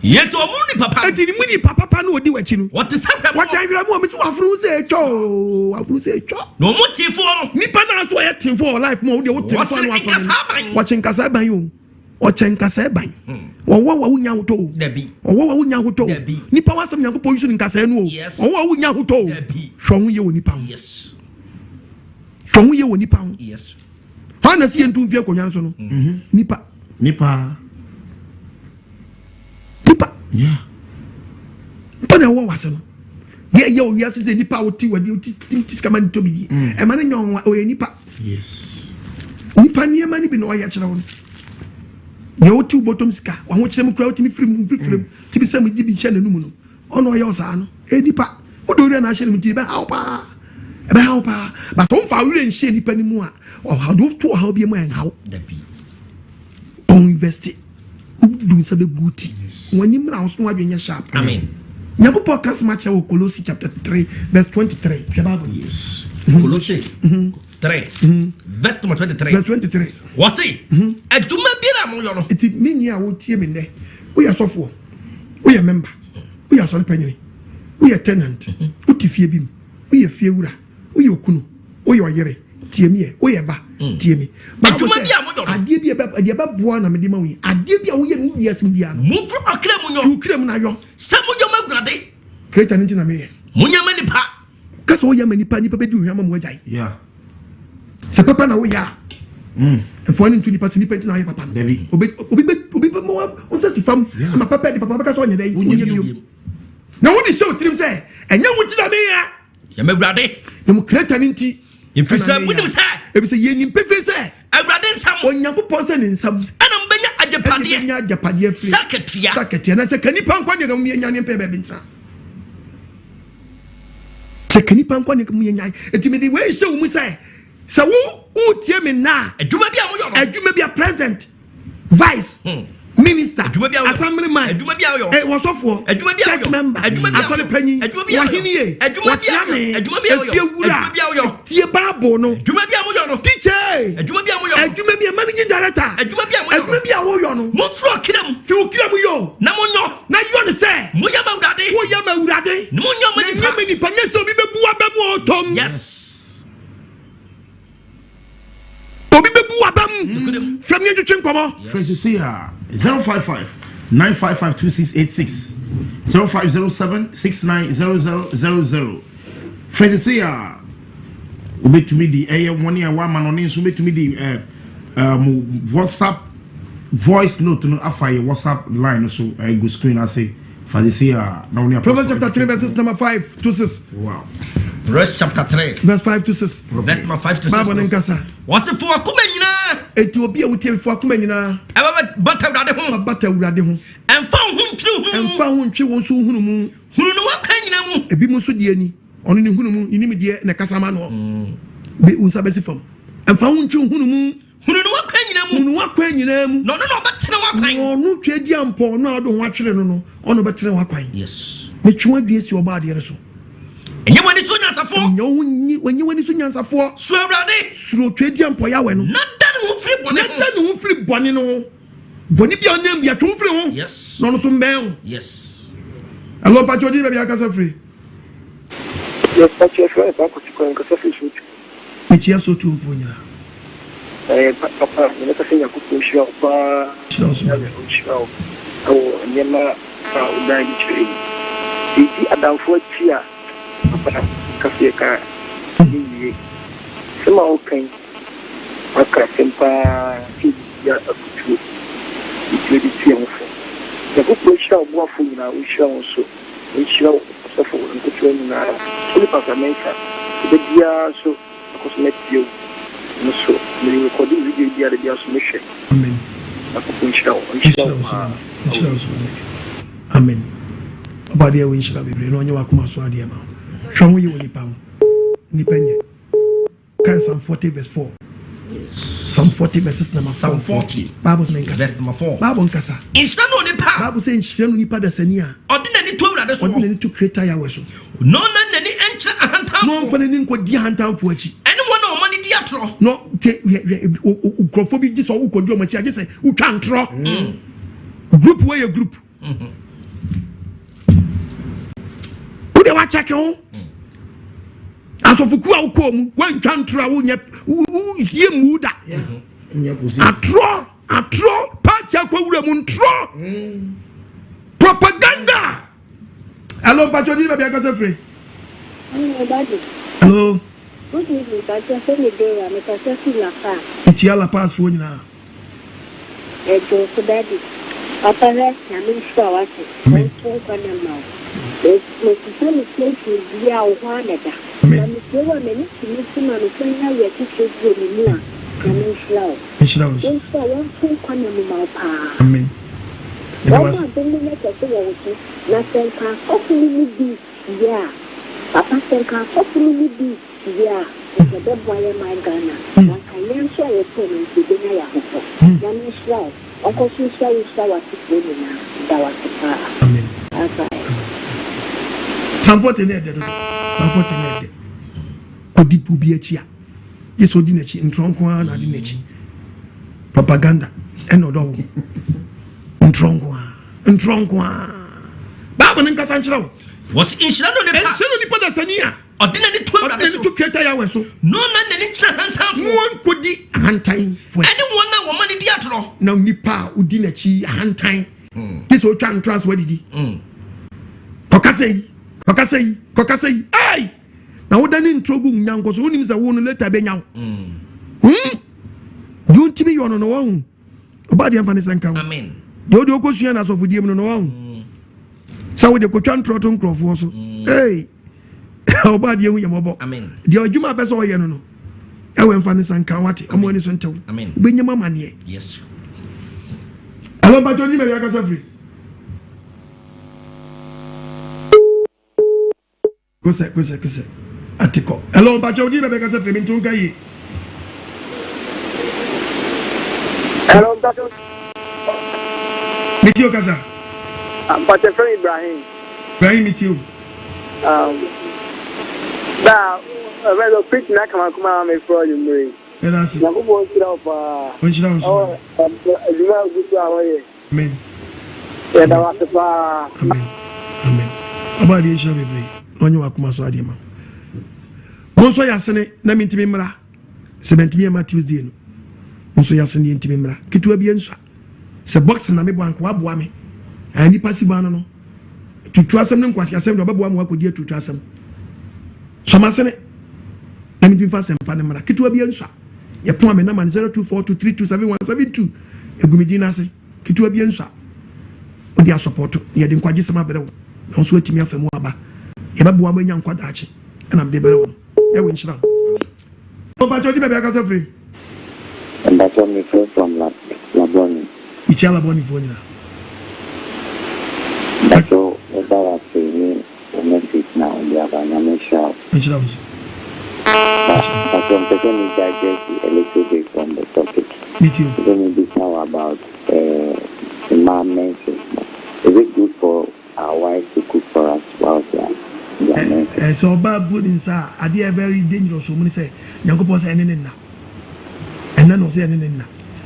Yɛsɛ ɔmo nipa pa. Eti ne mu nipa papa no odi w'akyi no. Wɔte sɛ hwɛ mu. Wɔkyɛn hwɛ mu ɔmo si wafunu sɛ etwa o wafunu sɛ etwa. Na ɔmo tefoɔ no. Nipa naa so ɔyɛ tenfoɔ wɔ life mu a ɔmo deɛ ɔte tenfoɔ ano asɔ no. Wɔkye nkasa ban o. Ɔkyɛ nkasa ban. Ɔwɔ wa wonya ahotɔ o. Dabi. Ɔwɔ wa wonya ahotɔ o. Dabi. Nipa wasɛm Nyankopɔn yi so ne nkasa no o. Yes. Ɔwɔ wa wonya ahotɔ o. Dabi. Hwɛ ho yie wɔ nipa ho. Yes. Hwɛ ho yie wɔ nipa ho. Yes. Hwan na si yɛn tu mfi akonnwa no so no? Mhm. Nipa. Nipa. Nipa. Yeah. Nipa na ɛwɔ wase no. Deɛ ɛyɛ owiase sɛ nipa a wote wadi wote ti sika ma ne tɔ bi die. Mm. Ɛma ne nyɛ ɔyɛ nipa. Yes. Nipa nneɛma no bi na ɔyɛ kyerɛ wo no. Deɛ wote wo bɔtɔm sika, w'ahokyerɛ mu koraa wotumi firi mu mfifire mu tumi sɛ megye bi hyɛ n'anum no, ɔno ɔyɛ wo saa no, ɛyɛ nipa. Wode wo werɛ na ahyɛ ne mu nti ɛbɛha wo paa. Ɛbɛha wo paa. Ba sɛ womfa wo werɛ nhyɛ nipa no mu a, ɔhaw de woto ɔhaw bi mu a ɛnha wo. Don't invest it. Wodu nsa bɛgu ti. Wɔn anim na wo so wadwene nyɛ sharp. Amen. Nyankopɔn ka asɛm akyerɛ wɔ Kolose chapter 3 verse 23. Hwɛ Bible. Yes. Kolose 3 verse number 23. Verse 23. Wɔse adwuma biara a moyɔ no. Nti me nua a wotie me nnɛ, woyɛ sɔfoɔ, woyɛ member, woyɛ asɔre panyini, woyɛ tenant, wote fie bi mu, woyɛ fie wura, woyɛ okunu, woyɛ ɔyere, tie me ɛ, woyɛ ba, tie me. Bible Adwuma sɛ, bi a moyɔ no. adeɛ bi a ɛbɛ- deɛ ɛbɛboa na mede ma wo yi, adeɛ bi a woyɛ no wo wiase mu biara no, Momfiri ɔkra mu firi nyɔ wo kra mu na yɔ. sɛ moyɔ ma Awurade. Creator no nti na meyɛ. Monyɛ ma nipa. Ka sɛ woyɛ ma nipa, nipa bɛdi wo hwɛ ama ma woagyae. Yeah. Sɛ papa na woyɛ a, mfa w'ani nto nipa sɛ nipa nti na woyɛ papa no. Dabi. Obi obi bɛ obi bɛma wo nsa si fam ama papa di papa bɛka sɛ ɔnyɛ dɛ, wonyɛ bio. Na wode hyɛ wo tirim sɛ ɛnyɛ wo nti na meyɛ. Yɛ ma Awurade. Na mo creator no nti. Ɛfiri sɛ ɛna meyɛ. monim sɛ. Ɛfiri sɛ yɛnim pefee sɛ. Awurade nsam. Onyankopɔn sɛ ne nsam. Ɛna mobɛnya agyapadeɛ. Ɛna mobɛnya agyapadeɛ firi. Sɛ akatua. Sɛ akatua. Na sɛ ka nipa nkwa ne ka mu yɛnya ne mpɛ baabi ntena. Sɛ ka nipa nkwa ne ka mu yɛnya. Enti mede wei hyɛ wo mu sɛ, sɛ wo wotie me nna a. Adwuma bi a moyɔ no. Adwuma bi a president, vice, minister, Adwuma bi a woyɔ. assemblyman, Adwuma bi a woyɔ. wɔsɔfoɔ, Adwuma bi a church woyɔ. member, Adwuma bi a asɔre woyɔ. panyin, Adwuma bi a woyɔ. wɔhenie, Adwuma bi a woyɔ. wɔkyeame, Adwuma bi a woyɔ. efiewura, Adwuma bi a woyɔ. tie Bible no. Adwuma bi a moyɔ no. Teacher. Adwuma bi a moyɔ no. Adwuma bi a managing director. Adwuma bi a moyɔ no. Adwuma bi a woyɔ no. Momfiri ɔkra mu. Fi wo kra mu yɔ o. Na monyɔ. Na yɔ no sɛ. Moyɛ ma Awurade. Woyɛ ma Awurade. Na monyɔ ma Na nipa. nyɛ ma nipa. Nyɛ sɛ obi bɛbu w'aba mu ɔtɔm. Yes. Obi bɛbu w'aba mu. Frɛ me yɛntwetwe nkɔmmɔ. Frɛ sisi a 055 955 2686 0507 690000. Frɛ sisi a wobɛtumi di ɛyɛ wɔn a wɔama no ne nso wobɛtumi di ɛɛ mo WhatsApp voice note no afa yɛ WhatsApp line no so ɛgu screen ase fa sisi a na wɔne Proverbs chapter 3 verses number 5 to 6. Wow. Proverbs chapter 3 verse 5 to 6. Verse number 5 to 6. Bible no nkasa. Wɔse fo akoma nyinaa. Enti obi a wotie me fo akoma nyinaa. Ɛbɛbɛ bata Awurade ho. Fa bata Awurade ho. Ɛmfa wo ho ntwiri wo ho mu. Ɛmfa wo ntwe wo nso wo hunu mu. Hunu no w'akwan nyinaa mu. Ebi mu nso deɛ ni, ɔno ne hunu mu, ne nimdeɛ na ɛkasa ma noɔ. Be wo nsa bɛsi fam. Ɛmfa wo ntwe wo hunu mu. Hunu no w'akwan nyinaa mu. Hunu w'akwan nyinaa mu. Na ɔno na ɔbɛtene w'akwan. Na ɔno twa di ampɔ, ɔno a ɔde ho atwere no no, ɔno ɔbɛtene w'akwan. Yes. Metwe w'adwene si ɔbɔ adeɛ no so. Ɛnyɛ w'ani so nyansafoɔ. Ɛnyɛ wo nyi, ɛnyɛ w'ani so nyansafoɔ. Suro Awurade. Suro twa di ampɔ Yahweh no. Na da ne ho firi bɔne ho. Na da ne ho firi bɔne no ho. Bɔne bi a ɔnam bi atwe ho firi ho. Yes. Na ɔno nso mbɛn ho. Yes. Hello, Mpacho, odi baabi akasa firi. Yes, Mpacho, ɛfrɛ me Paa Kwasi Kwan, nkasa firi Sotu. Mekyia Sotumfoɔ nyinaa. Ɛɛ papa, mebɛka sɛ Nyankopɔn nhyira wo paa. Nhyira wo nso Nyame ɔnhyira wo ɛwɔ nneɛma a wodan adi kyerɛ yi. Sɛ yɛdi adamfo akyi a, papa, ka sɛ yɛka yɛnwie. Asɛm a woka yi, waka asɛm paa sɛ yɛbɛtua afotuo, yɛtumi de tu yɛn ho fo. Nyankopɔn nhyira wo boafoɔ nyinaa, ɔnhyira wo nso, ɔnhyira wo asɔfo nketewa nyinaa, wo ne Pastor Mensah, da biara nso mɛkɔ so matie wo, me nso me rekɔde wo video biara da biara nso mehwɛ. Amen. Nyankopɔn nhyira wo, ɔnhyira wo paa. Nhyira wo nso. Amen. Ɔbɔ adeɛ wo nhyira bebree na ɔnyɛ w'akoma so adeɛ ma wo. Hwɛ ho yɛ wɔ nipa ho. Nipa nyɛ. Kan Psalm 40 verse 4. Psalm 40 verses number 4. Psalm 40. Bible sɛ nkasa. Verse number 4. Bible nkasa. Nhyira ne onipa. Bible sɛ nhyira ne onipa dasani a. Ɔde n'ani to Awurade so. Ɔde n'ani to Creator Yahweh so. Na ɔnna n'ani nkyerɛ ahantanfoɔ. Na ɔmfa n'ani nkɔdi ahantanfoɔ akyi. Ɛne wɔn a wɔn ani di atorɔ. Na te hwɛ hwɛ nkurɔfoɔ bi gye sɛ wokɔdi wɔn akyi agye sɛ wotwa ntorɔ. Group wei yɛ group. Wode wakyɛke ho. Asɔfokuo a wokɔɔ mu woantwa ntorɔ a wonyɛ woyɛ mmu da. Atorɔ atorɔ party akɔwura mu ntorɔ. Propaganda. Hello, Mpacho, di baabi akasa firi. Hello. Good evening, Mpacho, sɛ me Dora, me kasa firi La Paz. Mekyia La Paz foɔ nyinaa. Yɛgye wo so daddy. Papa hwɛ Nyame nhyira wo ate. Ɔnto nkwa nna mma wo. Mesesa me station biaa wo hɔ ara na ɛda. Na metie wo a m'ani tumi gye ma me san nya awerɛkyekyerɛ bi wɔ me mu a. Nyame nhyira wo. Nhyira wo nso. Wɔnhyira wo, wɔnto nkwa nna mu ma wo paa. Amen. Meda wo Wɔma ase. adom no nyɛ kɛse wɔ wo so. Na sɛ nka asɔfo no mu bi yɛ a, papa sɛ nka asɔfo no mu bi yɛ a, nka ɛbɛboa yɛn man Ghana. Na nka yɛn nso a yɛtoo no nso yɛbɛnya yɛn ahotɔ. Nyame nhyira wo. Ɔnkɔ so nhyira wo nhyira w'asefoɔ nyinaa. Meda wo ase paa. Amen. Bye bye. Psalm 40 no ɛdɛ dodo. Psalm 40 no ɛdɛ. Kɔdi obi akyi a, gye sɛ ɔdi n'akyi. Ntorɔ nko ara na ade n'akyi. Propaganda ɛna ɔdɔ wo. Ntorɔ nko ara. Ntorɔ nko ara. Bible no nkasa nkyerɛ wo. Wɔsi nhyira no nipa. Nhyira no nipa dasani a. Ɔde n'ani to Ɔde Awurade n'ani so. to Creator Yahweh so. Na ɔma n'ani kyerɛ ahantanfoɔ. Na wɔnkɔdi ahantanfoɔ akyi. Ɛne wɔn a wɔma no di atorɔ. Na nipa a wodi n'akyi ahantan. Gye sɛ ɔtwa ntorɔ aso adidi. Kɔkasa yi, kɔkasa yi, kɔkasa yi. Ei! Na woda ne ntorɔ gu nyankɔ so. Wonim sɛ wo no later bɛnya wo. Hmm? Deɛ ɔntumi yɔ no no wahu. Ɔba deɛ mfa ne sɛ nka ho. Deɛ wode wokɔsua no asɔfodie mu no no wahu. Sɛ wode kɔtwa ntorɔ to nkurɔfoɔ so. Ei! Ɔba deɛ hu yɛ mɔbɔ. Deɛ adwuma apɛ sɛ ɔyɛ no no. Ɛwɔ mfa ne sɛ nka wate. Ɔmo ani so ntew. Wobɛnya mu amaneɛ. Ɛlɔ mpakyɛ onim baabi akasa firi. Kosɛ kosɛ kosɛ atikɔ. Hello, mpakyɛ odi bɛbɛ kasa firi mi nto nka yie. Hello, mpakyɛ. Mi ti o kasa. Ah, mpakyɛ fɛn Ibrahim. Ibrahim mi ti o. Um, da, ɛbɛ dɔ preach na kama kuma mi fura ɔnyumire. Ɛda ase. Nyankopɔn nhyira wo paa. Ɔnhyira wo nso. Ɛwɔ adwuma a ogu so a wɔyɛ. Amen. Yɛda wo ase paa. Amen. Amen. Ɔbɔ adeɛ nhyira bebree na ɔnyɛ w'akoma so adeɛ ma wo. Mo nso yɛ asene na mentumi mmra sɛ mantumi amma Tuesday no. Mo nso yɛ asene yɛ ntumi mmra. Ketewa bi nsua. Sɛ boxing na mebɔ anka waboa me. Ah, nipa si ban no no. Tutu asɛm ne nkwasi asɛm de ɔbɛboa mo akɔdi atutu asɛm. Sɔm asene na mentumi fa asɛmpa no mmra. Ketewa bi nsua. Yɛpon a me nama no 0242327172 egu me din no ase. Ketewa bi nsua. Wode asɔpɔto na yɛde nkwagyesɛm abrɛ wo na wo nso atumi afa mu aba. Yɛbɛboa mo anya nkwa daakye ɛna mede brɛ wo no. Yahweh nhyira wo. Mpakyɛ odi baabi akasa firi. Mpakyɛ me frɛ from Labone. Mekyia Labone foɔ nyinaa. Mpakyɛ meda wo ase ne Wo message na wode aba Nyame nhyira wo. Nhyira wo nso. But mpakyɛw mpɛ sɛ me digest a little bit from the topic. Me tie o. Mpɛ sɛ me bisa wo about eh mmaa menses no. Is it good for our wives to cook for us whilst they are in their menses? Eh sɛ ɔbaa bue ne nsa a adeɛ a very dangerous wɔ mu ne sɛ Nyankopɔn sɛ ɛne ne nna. Ɛnna na ɔsɛ ɛne ne nna.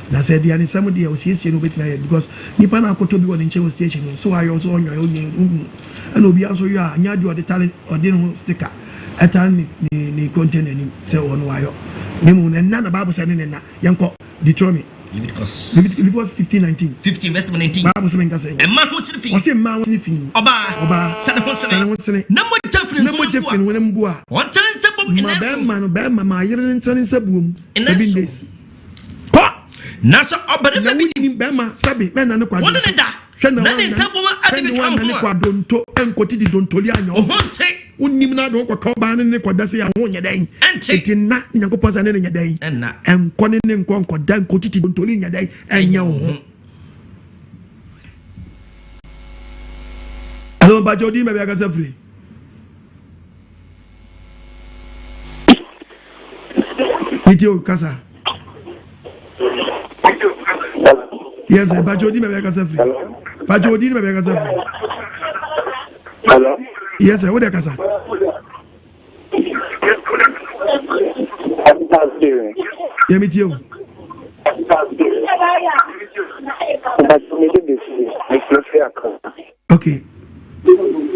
Na sɛ aduanesɛm deɛ ɔsiesie no ɔbɛtumi ayɛ because nipa no akɔtɔ bi wɔ ne nkyɛn wɔ station no sɛ wayɔ sɛ ɔnyɔ ɔnyɛ wohu ɛna obiara nso yɔ a nyɛ adeɛ ɔde tare ɔde ne ho sticker ɛtare ne ne ne container anim sɛ ɔno wayɔ ne mu na ɛnna na Bible sɛ ɛne ne nna yɛnkɔ Deuteronomy Leviticus. Leviticus 15 19. 15 verse 19. Bible sɛ menka sɛ. Ɛma ho sene fi. Ɔse mmaa ho sene fi. Ɔbaa. Ɔbaa. Sane ho sene. Sane ho sene. Na mogya firi ne honam bu a. Na mogya firi ne honam bu a. Ɔntena ne nsa buom Ma bɛrima no bɛrima ma ayere no ntena ne nsa buom. 7 days. Kɔ. Na sɛ ɔbarima bi nim. Bɛrima sɛbe mɛna ne kwadwo. Wɔne ne da. Hwɛ na ne nsa buom ade bi ka ho a. Hwɛ na ne kwadwonto nkɔtiti dontoli anyɛ. Ɔho nte. Wonim na ade wokɔtɔ ɔbaa ne ne kɔda sɛ ɛho nyɛ dɛn. Ɛnte. Enti nna ne Nyankopɔn sɛ ne ne nyɛ dɛn. Ɛnna. Ɛnkɔ ne ne nkɔ nkɔda nkɔtiti dontoli nyɛ dɛn. Ɛnyɛ wo ho. Ɛno mpakyɛ odin baabi akasa firi. Meti o kasa. Yes, mpakyɛ odin baabi akasa firi. Mpakyɛ odin baabi akasa firi. Hello. Yes, sir. Wo de kasa. Yɛ mi tie o. Okay.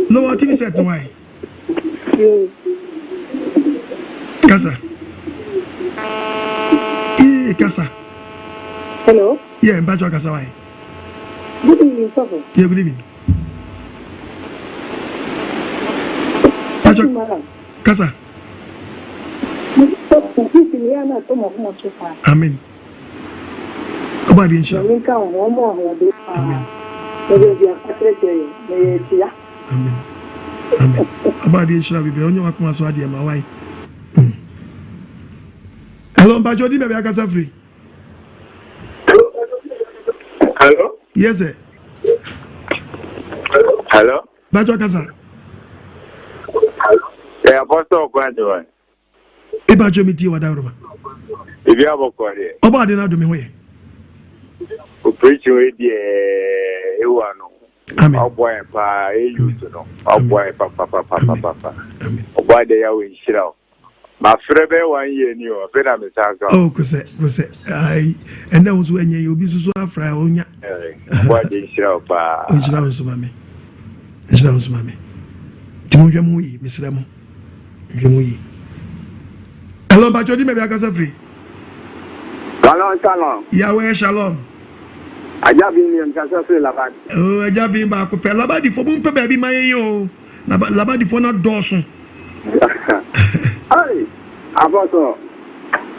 Lower TV set no why? Kasa. Ee kasa. Hello. Yeah, mpatsɔ kasa why? Good evening, sɔfo. Yeah, good evening. Mpatsɔ kasa. Amen. Ɔbɔ adeɛ nhyira. Amen. Amen. Amen. Ɔbɔ adeɛ nhyira bebree. Ɔnyɛ wakoma so adeɛ ma wae. Hello, mpakyɛ odi baabi akasa firi. Hello. Yes sir. Hello. Mpakyɛ kasa. Ẹ apɔsọ ọkọ àjọwọ. Mpakyɛ mi tie wada roma. Ebi abɔkɔ deɛ. Ɔbɔ ade na adome ho yɛ. O preaching wey deɛ ewa no. Amen. Ɔboa yɛn paa yɛ youth no. Ɔboa yɛn papapapapapa. Ɔbɔ ade yɛ awo nhyira o. Mafrɛ bɛyɛ one year ni o, afei na me nsa aka. Oh, kosɛ, kosɛ. Ayi, ɛnna wo nso ɛnyɛ yi, obi nso so afra a onya. Ɔbɔ ade nhyira wo paa. Nhyira wo nso ma me. Nhyira wo nso ma me. Nti mo nhwɛ mo yi, mesrɛ mo. Nhwɛ mo yi. Hello, mpatsɔ di baabi akasa firi. Shalom, shalom. Yahweh shalom. Agya bi ni nkasa firi Labadi. Oh, agya bi baako pɛ. Labadi fo mo mpɛ baabi ma yɛn yi o. Na Labadifoɔ no adɔɔso. Ai, Apostle,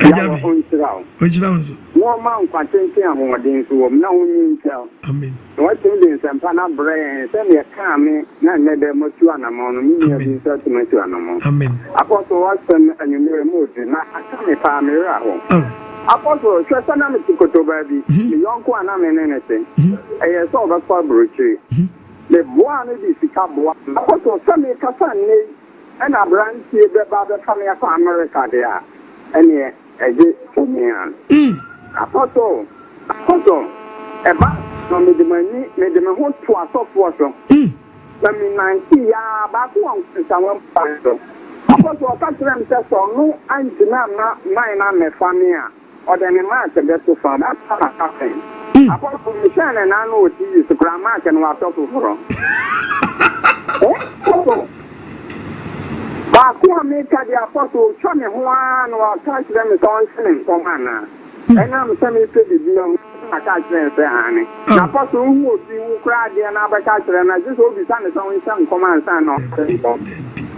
Yahweh ɔnhyira wo. Ɔnhyira wo nso. Na ɔma nkwa tenten ahoɔden nso wɔ mu na wonyi nkyɛ wo. Amen. Na watumi de nsɛmpa no abrɛ yɛn sɛdeɛ ɛkaa me na nnɛ dɛ matu anamɔn no, me nua bi nso atumi atu anamɔn. Amen. Apostle, w'asɛm anwummerɛ mu ɔdu na aka me paa, me werɛ ahow. Oh. Apostle, hwɛ sɛ na mete kotobaa bi, me yɔnko a na me ne no te, ɛyɛɛ sɛ ɔbɛkɔ aburokyire. Meboaa no de sika boaa no. Apostle, sɛ mekasa nnɛ yi na aberanteɛ bɛba abɛfa me akɔ America deɛ a, ɛneɛ ɛgye sɛ me a. Apostle, Apostle, ɛba no mede m'ani, mede me ho to asɔfoɔ so. Na menanteeɛ ara, baako wɔ Nsawam kwan so. Apostle, ɔka kyerɛɛ me sɛ sɛ ɔno antumi amma man no ammɛfa me a, Ɔde ne mark bɛto fam. That's how it happened. Apostle, mehwɛɛ ne nan no wɔ TV so koraa, mark no watɔ foforɔ. Eh, Apostle, baako a meka deɛ Apostle, ɔtwa me ho ara na waka akyerɛ me sɛ ɔnhyɛ me nkɔm anaa. Ɛnam sɛ mepɛ biribi ahu nti na maka akyerɛ no sɛ aane. Na Apostle, wohu obi wo koraa adeɛ na abɛka akyerɛ no a, gye sɛ wobisa no sɛ ɔnhyɛ nkɔm ansa na ɔahyɛ nkɔm.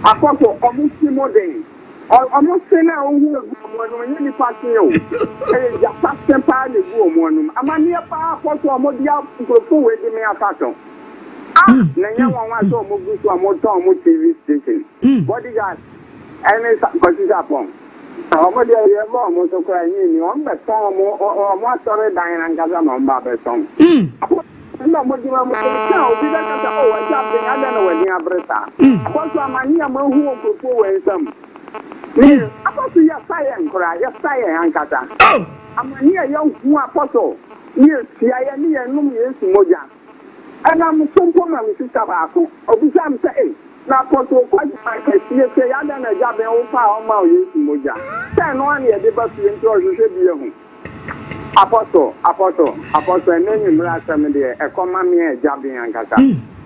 Apostle, ɔmo si mo den. Ɔmo se no a wohu egu ɔmo anum ɛnyɛ nipa se o, ɛyɛ gyata se paa na egu ɔmo anum. Amaneɛ paa kɔ so a ɔmo de nkurɔfoɔ wei de me afa so. Ah! Na ɛnyɛ nwanwa sɛ ɔmo gu so a ɔmo tɔn ɔmo TV station. Bodyguard ɛne Kwasi Sarpong. Ɔmo deɛ deɛ ɛba ɔmo so koraa ɛnyɛ ni. Ɔmo bɛtɔn ɔmo ɔmo asɔre dan no ankasa na ɔmo ba abɛtɔn. Nna wɔde ma mu ka a, obi bɛka sɛ, 'O, agya Ben, adɛn na w'ani abere saa? Akɔ so amane a mahu wɔ nkurɔfoɔ wei nsam ne akɔ so yɛsa yɛn koraa, yɛsa yɛn ankasa. Amane a yɛahu akɔ so ne yɛtua yɛn ne yɛnom Yesu mogya. Ɛnam so mpo ma me sista baako, ɔbisaa me sɛ, 'Ei, na Apostle Kwagye kɛseɛ sei, adɛn na agya Ben wofaa a ɔmma wo Yesu mogya? Sɛ ɛno ara na yɛde ba fie nti ɔhwehwɛ bi ahu. Apostle, Apostle, Apostle, ɛnnɛ anwummere asɛm deɛ, ɛkɔ ma me a agya ben ankasa.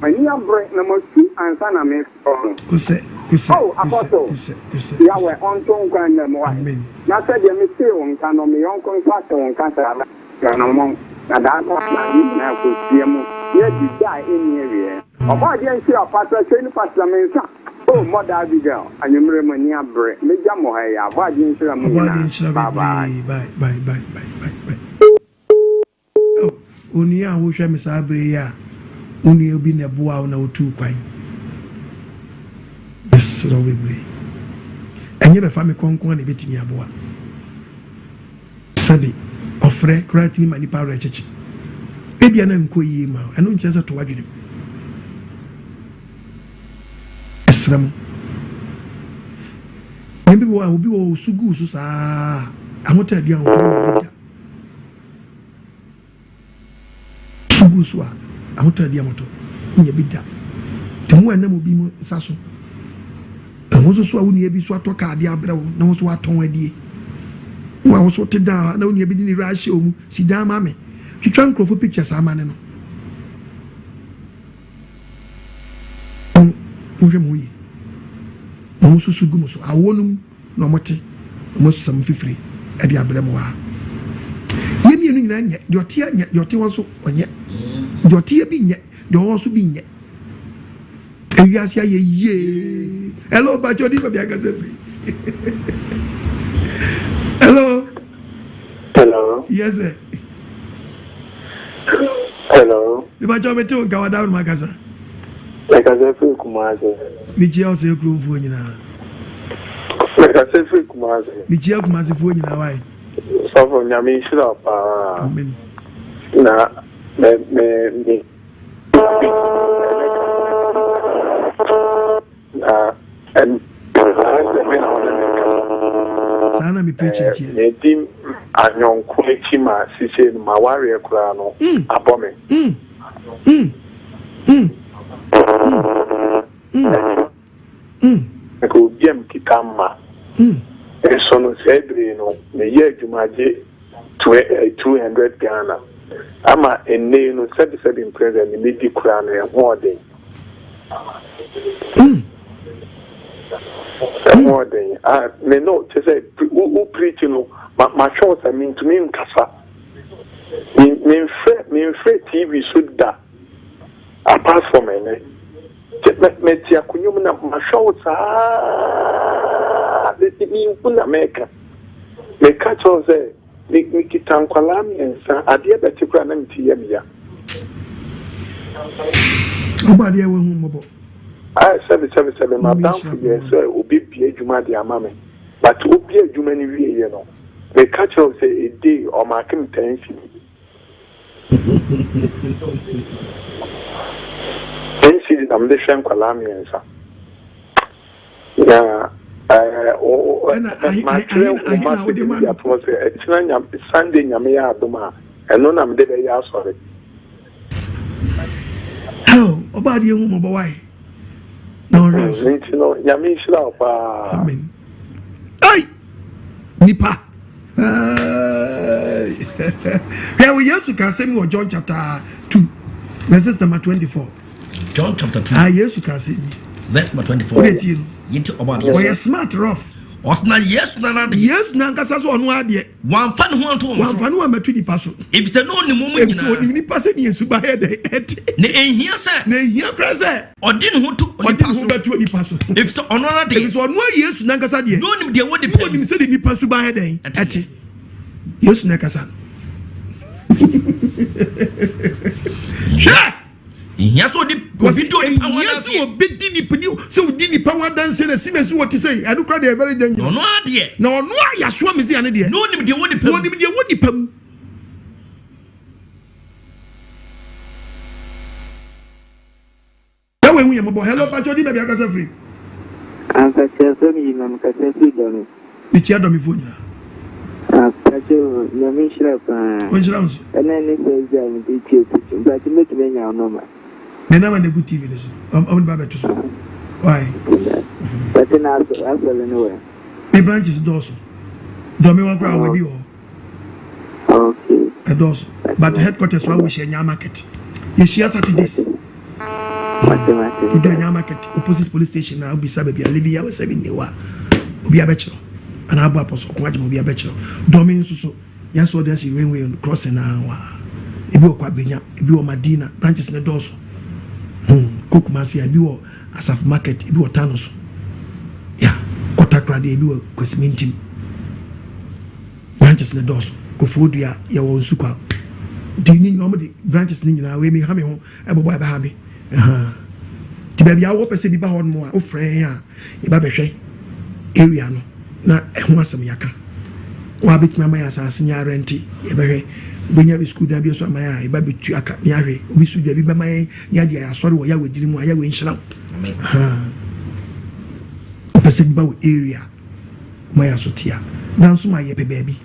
M'ani abere na masu ansa na mefrɛ no. Kosɛ, kosɛ, Oh, kosɛ, Apostle, kosɛ, kosɛ, Yahweh kosɛ. ɔnto nkwa nna mu wae. Amen. Na sɛdeɛ metee wo nka no, me yɔnko nso ate wo nka saa ara. Anammɔn, na daakye ama yɛn nyinaa akɔhyia mu na yɛadi da a ɛnni awieɛ. Ɔbɔadeɛ nhyira wo Pastor Kyei Pastor Mensah oh Mother Abigail anwummerɛ mo ani abre mɛgya mo ha yi Abɔadeɛ nhyira mo Ɔbɔadeɛ nyinaa nhyira bye bye. bebree bye bye bye bye bye bye. Oh, onua a wohwɛ me saa bere yi a wo nua bi na ɛboa wo na wotuu kwan. Mesrɛ wo bebree. Ɛnyɛ bɛfa me kɔnkɔn na ebetumi aboa. Sɛbe, ɔfrɛ koraa tumi ma nnipa werɛ kyekye. Ebia na ɛnkɔ yie ma wo, ɛno nkyerɛ sɛ to w'adwenem. Mesrɛ mo. Nneɛma bi wɔ hɔ a obi wɔ hɔ osu gu so saa ahotɔ aduan ɔtɔ wɔ bi da. Su gu so a, ahotɔ adi a mɔtɔ nya bi da. Nti mo a ɛnam obi mu nsa so, na wo nso so a wo nua bi so atɔ kaa de abrɛ wo na wo nso watɔn adie. Wo a wo so te dan a na wo nua bi de ne wura ahyɛ wo mu, si dan ma me. Twitwa nkurɔfo pictures amane no. Monhwɛ mo ho yie. Na wɔn susu gu mo so. Awoɔ no mu na wɔte, na wɔasusa mo mfifire de abrɛ mo a. Yɛn mmienu nyinaa nyɛ, deɛ ɔteɛ nyɛ, deɛ ɔte hɔ nso ɔnyɛ. Deɛ ɔteɛ bi nyɛ, deɛ ɔwɔ nso bi nyɛ. Ewiase ayɛ yie. Hello, Bacho, di baabi ankasa firi. Hello. Hello. Yes, sir. Hello. Mepakyɛw mete wo nka wada no akasa. Mekasa firi Kumasi. Mekyia ɔsɛ kuromfoɔ nyinaa. Mekasa firi Kumasi. Mekyia Kumasefoɔ nyinaa wae. Sɔfo Nyame nhyira wo paa. Amen. Na me me me na ɛn sɛ me na wɔne me kasa. Saa na me preaching teɛ. Medi anyɔnko akyi ma sisei no mawareɛ koraa no abɔ me. Mm. Mm. Mm. Mm. Mm. Nka obi a mekita mma. Mm. Nso no saa bere yi no meyɛ adwuma gye 200 Ghana ama nnɛ yi no sɛbesɛbe mprɛnsa ne medi koraa no ɛho ɔden. Mm. Ɛho ɔden. Ah, me no kyɛ sɛ wo preach no ma mahwɛ wo sɛ mentumi nkasa. Memfrɛ memfrɛ TV so da apart from ɛnɛ. Kyɛ mɛ mɛte akonnwa mu na mahwɛ wo saa bɛsi menhu na mɛka. Meka kyerɛ wo sɛ me mekita nkwadaa mmiɛnsa adeɛ bɛkye koraa na me ti yɛ me ya. Ɔbɔ adeɛ wɔ hu mmɔbɔ. Ayɛ sɛbe sɛbe sɛbe m'adamfo yɛɛ sɛ obɛbie adwuma de ama me but obie adwuma no wieɛ no meka kyerɛ wo sɛ a day ɔmaake me 10 cedi. 10 cedi na mede hwɛ nkwadaa mmiɛnsa. Na matwerɛ wo message no de ato hɔ sɛ ɛkyena nyame Sunday nyame yɛ adom a ɛno na mede bɛyɛ asɔre. Ɔbaa deɛ hu mɔbɔ wae na ɔhwɛ so. Nti no nyame nhyira wo paa. Amen. Ei! Nipa. Hwɛ wo Yesu ka asɛm wɔ John chapter 2 verses number 24. John chapter 2. Ah, Yesu ka asɛm yi. Verse number 24. Wode tie no. Yɛnti ɔba adeɛ. Ɔyɛ smart rough. Ɔsena Yesu nana de. Yesu nankasa so ɔno adeɛ. Wamfa ne ho anto wɔn so. Wamfa ne ho ammɛto nipa so. Efisɛ na onim wɔn nyinaa. Efisɛ onim nipa sɛ ne suban yɛ dɛ ɛte. Na ehia sɛ. Na ehia koraa sɛ. Ɔde ne ho to onipa so. Ɔde ne ho bɛto onipa so. Efisɛ ɔno ara deɛ. Efisɛ ɔno ara Yesu nankasa deɛ. Na onim deɛ ɛwɔ nipa mu. Na onim sɛ de nipa suban yɛ dɛn ɛte. Yesu na ɛkasa no. Hwɛ! Ehia sɛ ɔde obi di onipa ho adanseɛ. Ehia sɛ obi di nipa di sɛ odi nipa ho adanseɛ na si na si wɔ te sɛ ɛno kora deɛ very dangerous. Na ɔno ara deɛ. Na ɔno a Yahshua Mesia no deɛ. Na onim deɛ ɛwɔ nipa mu. Na onim deɛ ɛwɔ nipa mu. Yahweh hu yɛn mmɔbɔ. Hello, Pastor Odi baabi akasa firi. Ampakyɛ fam yi na mekasa firi Dɔme. Mekyia Dɔmefoɔ nyinaa. Ampakyɛ Nyame nhyira paa. Ɔnhyira wo nso. Ɛnɛ ne first day a mede tie preaching. Mpakyɛ mɛtumi anya wo nɔma? Me nɔma na egu TV no so. Ɔmo de ba abɛto so. Why? Mpakyɛ na asɔre no wɔ he? Me branches dɔɔso. Dɔme wɔn koraa wɔ bi wɔ hɔ. Okay. Ɛdɔɔso. But headquarters wa wɔ hyɛ Nyaa market. Yɛhyia Saturdays. Wodu Anyaa market opposite police station na wobisa baabi a Living Yahweh 7 ne wɔ a obi abɛkyerɛ anaa abo apɔsɔ ɔko agyema obi abɛkyerɛ. Dɔme nso so yɛn so ɔde asi railway crossing na wa ebi wɔ Kwabenya, ebi wɔ Madina, branches ne dɔɔso. Hmm, kɔ Kumasi ebi wɔ Asafo market, ebi wɔ Tano so. Ya, kɔ Takoradi ebi wɔ Kwasimintim. Branches no dɔɔso. Kofoɔ dua yɛwɔ nsukwa. Nti ne nyinaa wɔde branches no nyinaa wei meha me ho ɛbɔbɔ a ɛbɛha me. Ahaa. Nti baabi a wowɔ pɛ sɛ bi ba hɔ nom a wofrɛ yɛn a yɛba bɛhwɛ area no na ɛho asɛm yɛaka. Wo a bɛtumi ama yɛn asase ne arɛnte yɛbɛhwɛ. Wobɛnya bi sukuu dan bi nso ama yɛn a yɛba bɛtu aka ne ahwɛ. Obi so dwa bi bɛma yɛn ne adeɛ ayɛ asɔre wɔ Yahweh dini mu a Yahweh nhyira wo. Ahaa. Wopɛ sɛ bi ba wo area. ma yɛn aso tea nanso ma yɛpɛ baabi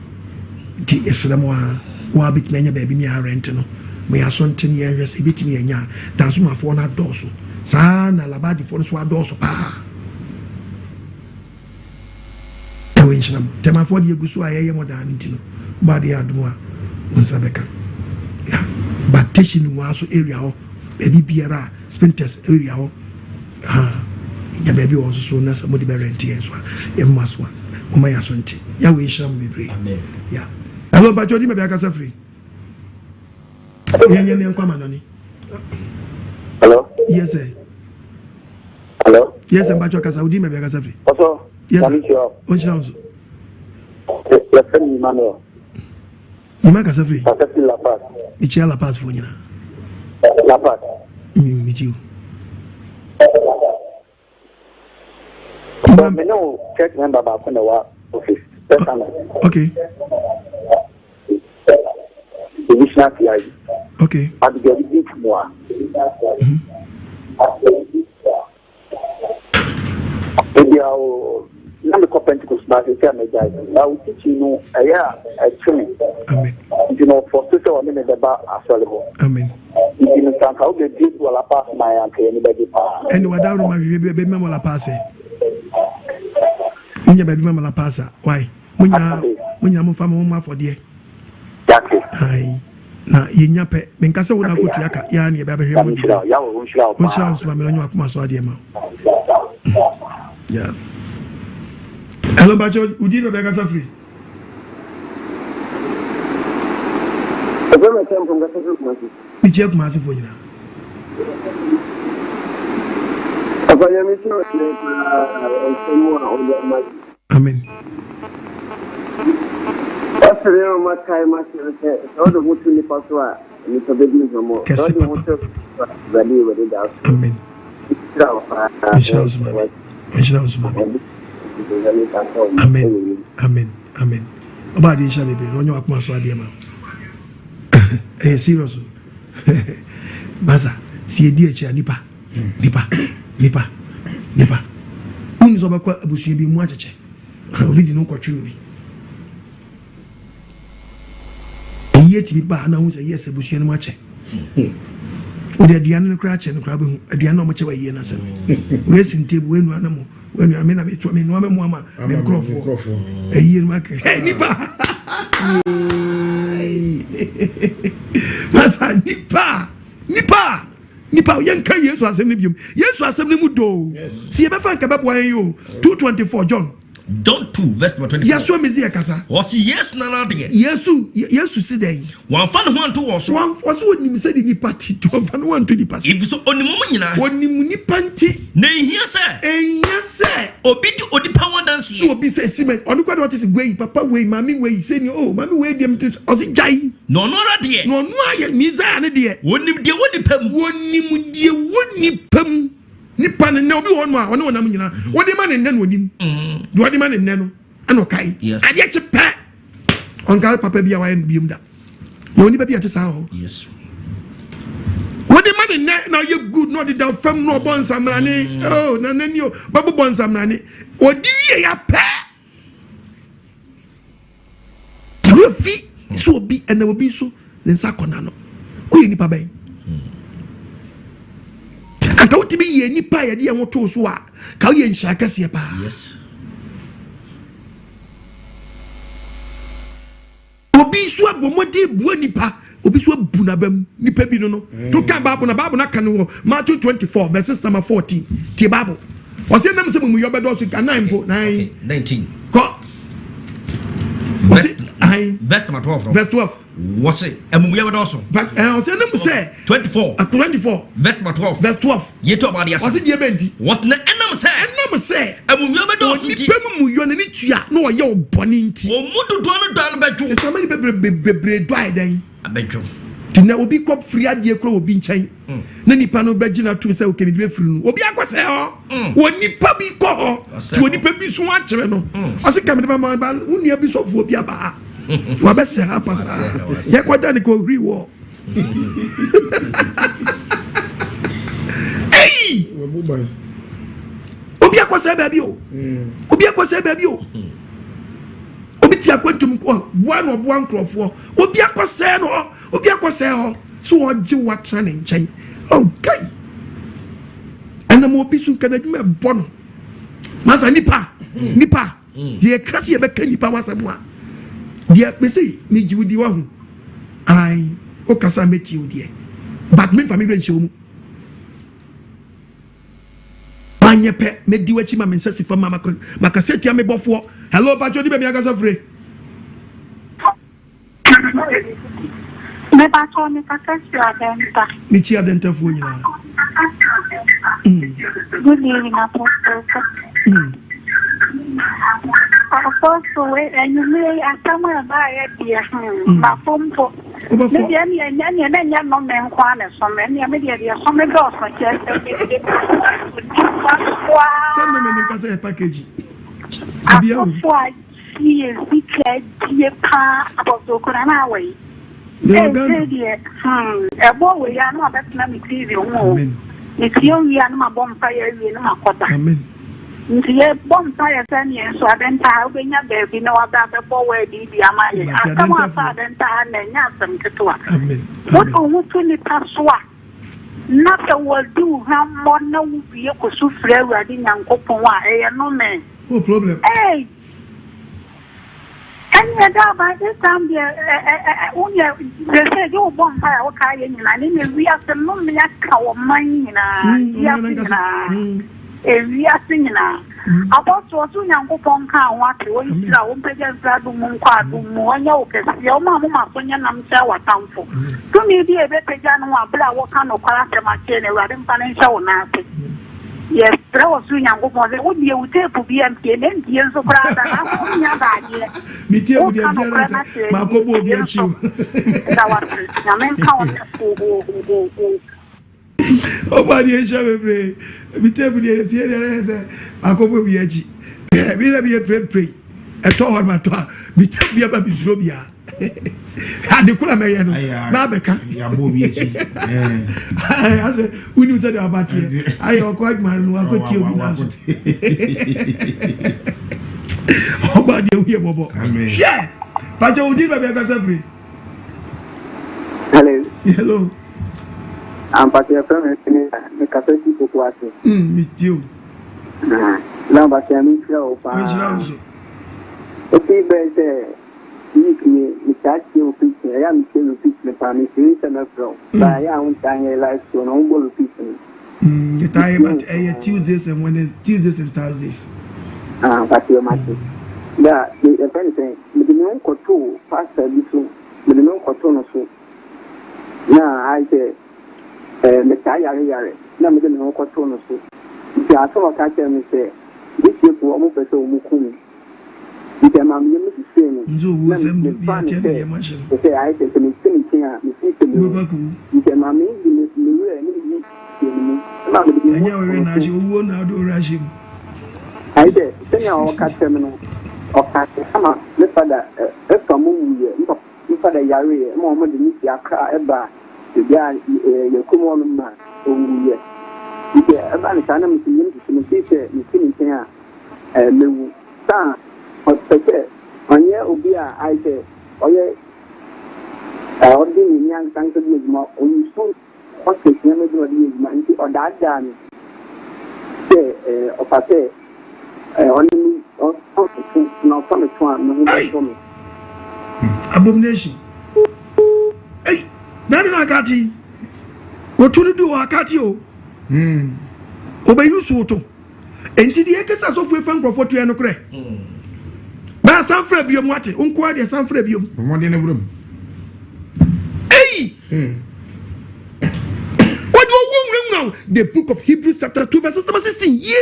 nti yɛsrɛ mo ara wo a bɛtumi anya baabi ne arɛnte no ma yɛn aso nte ne yɛnhwɛ sɛ yɛbɛtumi anya a dansomafoɔ no adɔɔso saa na labadifoɔ no so adɔɔso paa ɛwɔ nhyira mu tɛmafoɔ deɛ gu so a yɛyɛ mo daa no nti no bɔ adeɛ adom a wo nsa bɛka ya but station no mu so area hɔ baabi biara a spinters area hɔ Ahaa nya baabi wɔ nso so na sɛ mode bɛ rent yɛn nso a yɛ mma so a moma yɛ aso nte Yahweh nhyira mo bebree Amen. Yeah. Hello mpakyɛ odi baabi akasa firi yɛn yɛn yɛn kɔ amanɔne. Hello. Yes sir. Hello. Yes sir mpakyɛ kasa odi baabi akasa firi. Ɔsɔ. Yes sir. Ɔnhyira wo nso. Yɛfrɛ me Emmanuel. Nyima kasa firi. Kasa firi La Paz. Mekyia La Paz foɔ nyinaa. La Paz. Mekyi o. So me ne wo church member baako na ɛwɔ office. Bɛsa no. Okay. Divisional CID. Okay. Abigail bi mu a. Ebi a o na mekɔ Pentecost na sɛ sɛ megyae. Na wo teaching no ɛyɛ a ɛkye me. Amen. Nti na ɔfɔ so sɛ ɔne me bɛba asɔre hɔ. Amen. Nti no sɛ anka wobɛbie bi wɔ La Paz ma yɛ anka yɛni bɛgye paa. Ɛne wada roma hwehwɛ bi baabi ma mo La Paz ɛ. Wonya baabi ma mo La Paz a why? Mo nyinaa mo nyinaa momfa mo ho mmɔ afɔdeɛ. Ayi na yɛnya pɛ menka sɛ wo na akɔtua ka yɛa ne yɛbɛ abɛhwɛ mu adwuma. Wonhyira wo so ma me na ɔnyɛ wakoma so adeɛ ma wo. Yeah. Hello, Bacho, wodi na bɛkasa firi? Mekyia Kumasefoɔ nyinaa. Amen. Ɔsere a ɔma kae ma kyerɛ sɛ sɛ wode ho to nipa so a nipa bɛdi hwammɔ. Sɛ Kɛse wode ho papa. to so a Awurade yɛ w'ani da so. Amen. Nhyira wo paa. Nhyira wo so maame. Nhyira wo so maame. Amen. Amen. Amen. Ɔba adeɛ nhyira bebree na ɔnyɛ wakoma so adeɛ ma wo. Ɛyɛ serious o. Masa, si yɛdi akyi a nipa, nipa, nipa, nipa. Wonni sɛ ɔbɛkɔ abusua bi mu akyekyɛ. Obi di no kɔtwe obi. Eyi atumi ba na ho sɛ yes abusua no mu akyɛ. Wode aduane no koraa akyɛ no koraa bɛhu aduane na ɔmokyɛ wɔ ayie no asɛm. Wei si ntebu, wei nua no mo, wei nua me na metua me nua me mo ama me nkurɔfoɔ. Ayie no aka. Hey nipa! Masa nipa! Nipa! Nipa yɛnka Yesu asɛm no biom. Yesu asɛm no mu doo. Si yɛbɛfa nka bɛboa yɛn yi o. 224 John. John 2 verse number 24. Yɛsɔ mi si yɛ kasa. Wɔsi Yesu nana deɛ. Yesu Yesu si dɛn. Wɔnfa ne ho anto wɔn so. Wɔn wɔsi onim sɛ de nipa ti to wɔnfa ne ho anto nipa so. Efi so onim wɔn nyinaa. Onim nipa nti. Na ehia sɛ. Ehia sɛ. Obi di onipa ho adanseɛ. Sɛ obi sɛ esi mɛ ɔno kura de ɔte sɛ wei papa wei maame wei sɛ ni o maame wei deɛ mi ti ɔsi gyae. Na ɔno ara deɛ. Na ɔno ayɛ Messiah ne deɛ. Onim deɛ wɔ nipa mu. Onim deɛ wɔ nipa mu. Nipa ne nnɛ obi wɔ hɔ no a ɔne ɔnam nyinaa wɔde ma ne nnɛ na onim deɛ ɔde ma ne nnɛ no ɛna ɔkae adeɛ kye pɛ ɔnkae papa bi a wayɛ no biom da na onipa bi a ɛte saa hɔ wɔde ma ne nnɛ na ɔyɛ good na ɔde da fam na ɔbɔ nsamrane oh na n'ani o bɛbobɔ nsamrane ɔdi wie ya pɛ fi sɛ obi ɛnam obi nso ne nsa akɔ n'ano woyɛ nipa bɛn anka wotumi yɛ nipa a yɛde yɛn ho too so a ka woyɛ nhyira kɛseɛ paa obi nso abɔ mmɔden bua nipa obi nso abu n'abam nipa bi no no to ka baabu na baabu na ka no wɔ Matthew 24 verses number 14 tie baabu ɔsɛ nam sɛ mumuyɔ bɛdɔɔso ka 9 mpo 9 19 kɔ ɔsɛ ayi verse number 12 verse 12 wɔsɛ amumuyɛ bɛdɔɔso ɔsɛ nam sɛ 24 24 verse number 12 verse 12 yɛtu ɔbɔ adeɛ ase ɔsɛ deɛ bɛn ti wɔsɛ na ɛnam sɛ ɛnam sɛ amumuyɛ bɛdɔɔso nti onipa mumuyɔ n'ani tua na ɔyɛ ɔbɔne nti wɔn mu dodoɔ no dɔ no bɛdwo sɛ samani bebree bebree dɔ ayɛ dɛn abɛdwo nti na obi kɔ firi adeɛ kura obi nkyɛn na nipa no bɛgyina tum sɛ okemi de bɛfiri no obi akɔ sɛ hɔ wɔ nipa bi kɔ hɔ nti wɔ nipa bi so akyerɛ no ɔsɛ kame de ma ma ba wo nua bi sɔfoɔ bi aba ha wabɛsɛ ha pasaa yɛkɔda ne kɔ huri wɔ ei obi akɔ sɛ baabi o obi akɔ sɛ baabi o obi ti akwantum boa na ɔboa nkurɔfoɔ obi akɔ sɛ no hɔ obi akɔ sɛ hɔ so ɔgye watena ne nkyɛn okay ɛnam obi so nka n'adwuma ɛbɔ no masa nipa nipa deɛ ɛka sɛ yɛbɛka nipa wasɛm a deɛ mese megye wo di wahu ai wokasa mɛtie wo deɛ but memfa me werɛ nhyɛ wo mu manyɛ pɛ mɛdi w'akyi ma me nsa si fam ma makasa tia me bɔfoɔ. Hello, Pacho, di baabi akasa fire. Mebatɔ me kasa firi Adenta. Mekyi Adentafoɔ nyinaa. Good evening, Apostle. Apostle wei anwummerɛ yi asɛm a ɛbaeɛ deɛ hmm, mafo mpo. Me deɛ ɛneɛ ɛnyɛ ɛneɛ na ɛnyɛ nnome nko ara na ɛso me ɛneɛ me deɛ deɛ ɛso me dɔɔso kyerɛ sɛ me de nipa so ara. Sɛ nnome no nkasa yɛ package. Biribiara wɔ mu. Asɔfo a sie sika die paa Apostle Kuna na awɔ yi. Mewɔ Ghana. Ɛsɛ deɛ hmm ɛbɔ wei a na wabɛtena me TV ho o. Amen. Metie wie a na mabɔ mpaeɛ awie na makɔda. Amen. Nti yɛbɔ mpaeɛ sɛ neɛ nso Adenta ha wobɛnya baabi na waba abɛbɔ word yi bi ama yɛn. Mate Asɛm a Adentafoɔ. afa Adenta ha nnɛ ɛnyɛ asɛm ketewa. Amen. Wode Amen. wo ho to nipa so a na sɛ wadi wo hwammɔ na wowie kɔsu frɛ Awurade Nyankopɔn a ɛyɛ nnome. No problem. Ei! Ɛnneɛ daa by this time deɛ ɛ ɛ ɛ wo deɛ sɛsɛ gye wo bɔ mpaeɛ a wokaa yɛ nyinaa ne ne wiase nnome aka wɔ man nyinaa wiase nyinaa ewiase nyinaa abɔsoɔ so Nyankopɔn nka ho ate wɔnhyira wo mpagya mfiri adom mu nkɔ adom mu ɔnyɛ wo kɛseɛ ɔma mo ma so nyɛ nam kyerɛ w'atamfo tumi bi a ɛbɛpagya no wɔ abere a wɔka nokware asɛm akyerɛ no Awurade mfa no nhyɛ wo nan ase. Yɛsrɛ ɔsoro Nyankopɔn sɛ wo deɛ wo tape bi ampie na ɛmpie nso koraa da nanso wo nnya baadeɛ. Me tape deɛ Woka biara nokorɛ sɛ no akyerɛ makɔbɔ obi yɛn akyi nso. o. Yɛda wo ase. Nyame nka wo ne wo wo wo wo. Ɔbɔ adeɛ nhyɛ bebree. Me tape deɛ pie deɛ ɛyɛ sɛ makɔbɔ obi akyi. Me na meyɛ prempren. Ɛtɔ hɔ no matɔ a me tape bi aba me suro biara. ade koro a mɛyɛ no na abɛka asɛ wonim sɛdeɛ aba teɛ ayɛ ɔkɔ adwuma no wakɔtie obi no so ɔba deɛ woyɛ bɔbɔ hwɛ pakyɛ wodin baabi akasa firi. Hello. Hello. Ampatse yɛfrɛ me ne mekasa fi koko ase. Metie o. Na ampatse menhyira wo paa. Menhyira wo so. Efi bɛyɛ sɛ Week nie metaa tie wo preaching ɛyɛ a metie repeat no paa mesiri sɛ mɛfrɛ wo but ɛyɛ a wontaa nyɛ live show no wobɔ repeat no. Metaa yɛ but ɛyɛ Tuesdays and Wednesdays Tuesdays and Thursdays. Ah mpateɛ mate. Da yɛfrɛ no sɛn mede me ho kɔtoo pastor bi so mede me ho kɔtoo no so na ayɛ sɛ eh, metaa yare yare na mede me ho kɔtoo no so nti asɛm a ɔka kyerɛ me sɛ this people ɔmo pɛ sɛ ɔmo ku me. Nti ɛmaa me yam hyehyee me, Nso owuo na sɛm de mefaa obiara no tia sɛ ne yam ahyɛ no. kyerɛ sɛ ayɛ sɛ sɛ mete ne nkyɛn a mefii sɛ mewu. Wobɛkɔ akɔwu. Nti ɛmaa me de me me werɛ ne me yi hyɛɛ ne mu, ɛmaa mede me ho Ɛnyɛ wo too werɛ no na so. ahyɛ, owuo na wode wo werɛ ahyɛ mu. Ayɛ sɛ sɛnea ɔka kyerɛ me no, ɔkaa sɛ ama me fada fa mu wuiɛ, me papa me fada yareeɛ ma wɔde no firi Accra baa baabi a yɛn kurom hɔnom ma ɔwuiɛ. Nti ɛbaa no saa na me nso me yam hyehye me, mefii sɛ mete ne nkyɛn a mewu. Sa a ɔpɛ sɛ ɔnyɛ obi a ayɛ sɛ ɔyɛ ɔde n'ani ankasa ankasa di adwuma, ɔnsu ɔsɛ nneɛma bi na ɔde yɛ adwuma nti ɔdaadaa me sɛ ɔpa sɛ ɔne me ɔfa me to na ɔfa me to a me ho bɛtɔ me. Abomination. Ei, na de na akate. Otu no du hɔ akate o. Obeyi so to. Enti deɛ ɛkɛ sɛ asɔfoɔ fa nkurɔfoɔ to yɛ nokorɛ. Bɛɛ san frɛ biom wate wo nkoa deɛ san frɛ biom. Bɔmmɔden no wuram. Ei! Wɔde owuo nwurawura wo. The book of Hebrews chapter 2 verses number 16. Yee!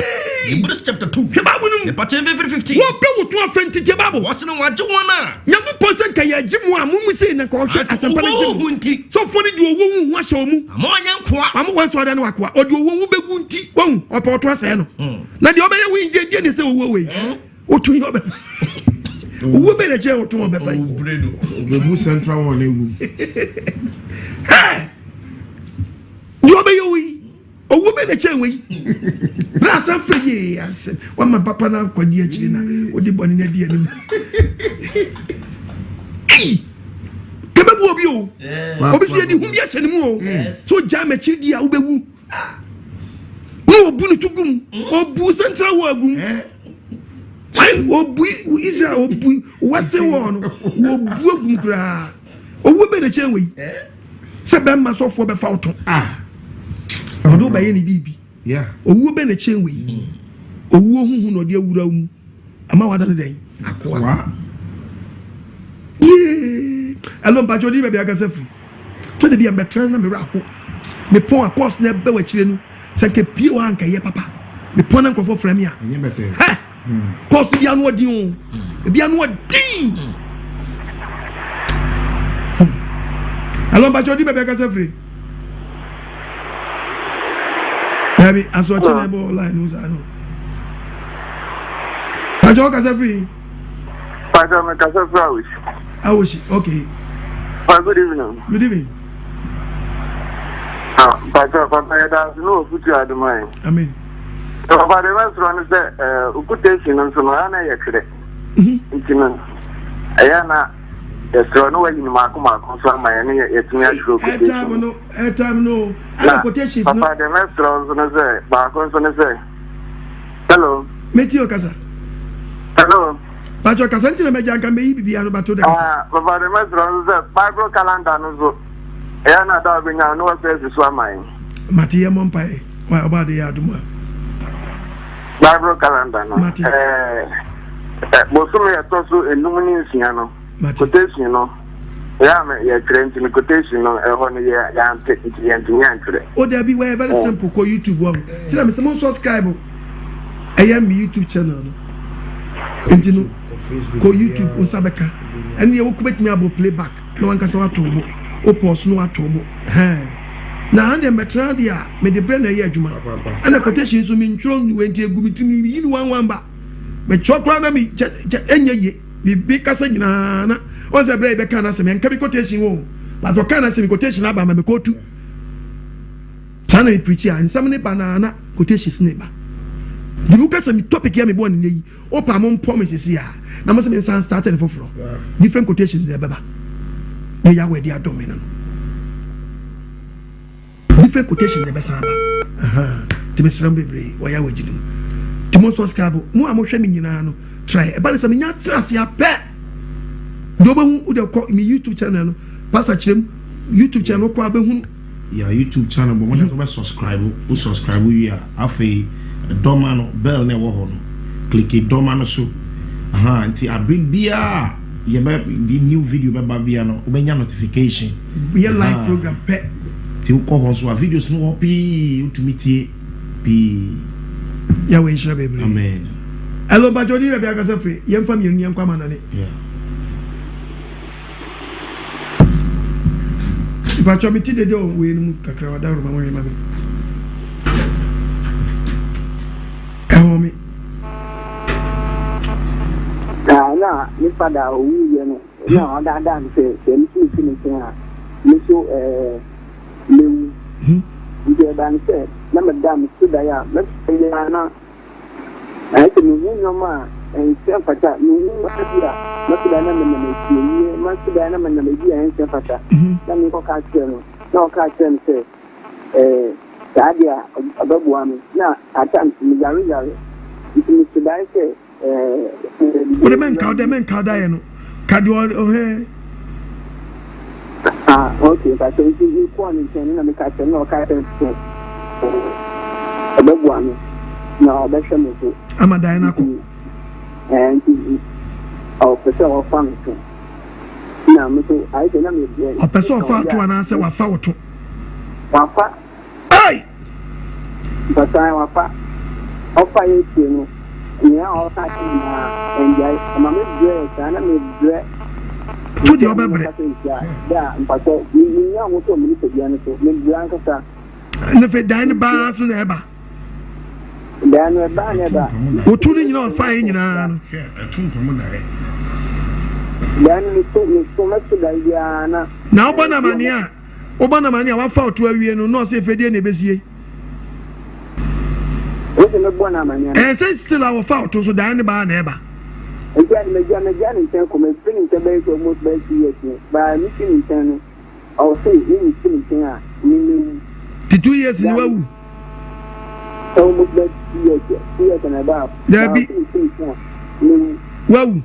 Hebrews chapter 2. Hwɛ Bible no mu. Ɛpatɛ mfimfini 15. Wɔpɛ wo to afɛ nti tie Bible. Wɔse no wɔagye wɔn a. Nyankopɔn sɛ nka yɛagye mo a mo mu sei na nka ɔhwɛ asɛmpa no gye mo. Nti. Sɔfoɔ no de owuo hu ho ahyɛ wɔn mu. Ama wɔnyɛ nkoa. Ama wɔn nso adan no akoa. Ɔde owuo wu bɛgu nti wɔn ɔpɛ ɔto asɛe no. Hmm. Na deɛ ɔbɛyɛ wo ngye deɛ ne sɛ owuo wei. Hmm. Woto yi ɔbɛfa. Owuo bɛ na kyɛn woto ɔbɛfa yi. Ɔbɛbu central hall na ewu. Deɛ ɔbɛyɛ wo yi. Owuo bɛ na kyɛn wei. Bra asan frɛ yie asɛm. Wama papa no akɔgye akyiri na wode bɔne no adi anim. Ei! Kɛbɛbu obi o. Obi so yɛde hu bi ahyɛ ne mu o. So gyaa m'akyiri di a wobɛwu. Ne obu ne to gum. Obu central wall agum. Obu Israel obu western wall no. Obu agum koraa. Owuo bɛ na kyɛn wei. Sɛ bɛrima sɔfoɔ bɛfa wo to. Ah. Ɔde wo bɛyɛ ne biribi. Owuo bɛ na kyɛn wei. Hmm. Owuo huhu na ɔde awura wo mu. Ama wada ne dɛn? Akoa. Yee. Ɛlò mpatsɛ odi baabi akasa firi. Tó de bi a mbɛtena na mewura ho. Mepɔn a kɔɔs na ɛbɛ wɔ akyire no. Sɛ nka pie wɔ ha nka yɛ papa. Mepɔn na nkurɔfoɔ frɛ me a. Hɛ! Kɔɔso bi ano ɔden o. Ebi ano ɔden. Hello, mpatsɔ odi baabi akasa firi. Dabi asoɔkye na ɛbɔ line no saa no. Mpatsɔ ɔkasa firi. Mpatsɔ mi kasa firi Awosi. Awosi, okay. Pa good evening. Good evening. Ah, mpatsɔ papa yɛ da ase ne wɔ futu aduma yi. Amen. Papa de bɛ sɔrɔ ne sɛ ɛɛ okutation no nso no ɛyɛ na yɛ twerɛ. Nti no ɛyɛ na yɛsrɛ no wayi no mako mako nso ama yɛne yɛtumi atwerɛ quotation no airtime no ɛna quotations no papa deɛ mɛsrɛ nso no sɛ baako nso no sɛ hello meti o kasa hello pàtó kasa nti na mɛgya nka mɛyi bibi ano bato de kasa ah, papa deɛ mɛsrɛ nso sɛ bible calendar no nso ɛyɛ na da wobɛnya no wɔsɛ asi so ama yɛn mate yɛ mmɔ mpaeɛ ɔba ade yɛ adom a bible calendar no ɛɛ bosome ɛtɔ so enum ne nsia no quotation no yɛ a yɛtwerɛ nti no quotation no ɛhɔ no yɛ yɛante nti yɛntumi antwerɛ. O dabi wɔyɛ very oh. simple kɔ youtube wɔ kyerɛ me sɛ mo subscribe ɛyɛ me youtube channel no nti no kɔ youtube nsa bɛka ɛne yɛ wokɔ bɛtumi abɔ playback na wankasa wato bo wopɔ so na wato bo hɛn na deɛ mbɛtena deɛ a mede berɛ na ɛyɛ adwuma ɛna quotation nso mentwerɛ nnuwa nti egu me tirim yi ne wanwan ba mɛtwerɛ koraa na me kyɛ kyɛ ɛnyɛ yie biribi kasa nyinaa na wɔn sɛ berɛ yi bɛka n'asɛm yɛnka bi quotation wɔ but ɔka n'asɛm quotation aba ma mekɔtu saa na mepirikyi a nsɛm ne ba na na quotations ne ba nti mi kasa mi topic yɛ mi bɔ ne nyɛ yi o pa mo mpɔ mi sisi a na mo sɛ mi nsan start ne foforɔ different quotations na ɛbɛba ne yɛ awɔ ɛde adɔ mi no no. Different quotation na ɛbɛsan aba. Nti mesrɛ mo bebree wɔ Yahweh gyina mu. Nti mo subscribe mo a mohwɛ me nyinaa no try. Ɛba ne sɛ menya tena ase apɛ. Deɛ wobɛhu wode kɔ me YouTube channel no Pastor kyerɛ mu YouTube channel kɔ abɛhunu. Yeah, YouTube channel bɔ wɔn bɛ subscribe wo subscribe wie a afei dɔma no bell na ɛwɔ hɔ no click dɔma no so aha nti abere biara yɛbɛ new video bɛba bia no wobɛnya notification. Yɛ live program pɛ. Ti wokɔ hɔ nso a videos no wɔ hɔ pii wotumi tie pii. Yahweh nhyira bebree. Amen. Hello, mpakyɛ odi baabi akasa firi. Yɛmfa mmienu yɛnkɔ amanɔne. Mpakyɛ me ti dede wɔ wei no mu kakra wada woroma mo hwɛ ma me. Ɛwɔ me. Na ne fada owuiɛ no. Na ɔdaadaa me sɛ, sɛ me nso mefi ne nkyɛn a, me nso ɛɛ mɛwu. Nti ɛbaa no sɛ, na meda me so daeɛ a, mɛsɔre ara na ayɛ sɛ mehu nneɛma a ɛnsɛ mfata. Mehu ebi a mɛso daeɛ na menam asieeɛ, mɛso daeɛ na menam ebi a ɛnsɛ mfata. Na mekɔka akyerɛ no, na ɔka akyerɛ me sɛ, ɛɛ saa deɛ a ɔbɛboa me. Na at times meyareyare, nti meso daeɛ sɛ wode menka wode menka daeɛ no ka deɛ ɔhɛ ah okay mpakyɛ nti mekɔɔ ne nkyɛn no na meka kyerɛ no na ɔka kyerɛ sɛ ɔbɛboa me na ɔbɛhwɛ me so ama daeɛ no akɔ nti ɔpɛ sɛ ɔfa me so na me so ayɛ sɛ na mebrɛ ɔpɛ sɛ ɔfa to anaasɛ wafa wo to wafa Ei! Mpataa wafa. Ɔfa yɛ akyire no, nea ɔka akyerɛ me nyinaa, ɛngyae. Ɛma me brɛɛ saa na me brɛ. To deɛ ɔbɛbrɛ. Da, mpakyɛw, me nya ahotɔ wɔ me nipadua no so. Me brɛ ankasa. Ne fɛ dan no baa so na ɛba. Dan no ɛbaa na ɛba. Otu no nyinaa ɔfa yɛ nyinaa no. Dan no me so me so mɛso dan biara na. Na ɔbɔ na amaneɛ a. Wobɔ no amane a wafa ɔto awie no na ɔsɛ efedie na ebesie. Wosɛ mebɔ no amane. Ɛɛ sɛ still a wɔfa ɔto so dan ne baa na ɛba. Nti ade magya magya ne nkyɛn kɔ mafiri ne nkyɛn bɛyɛ sɛ almost bɛyɛ 2 years ni baa me fi ne nkyɛn no ɔse me me fi ne nkyɛn a me mewu. Ti 2 years ni wawu. Sɛ almost bɛyɛ 2 years 2 years na ɛbaa. Dabi. Baa ɔse me fi ne nkyɛn a mewu. Wawu.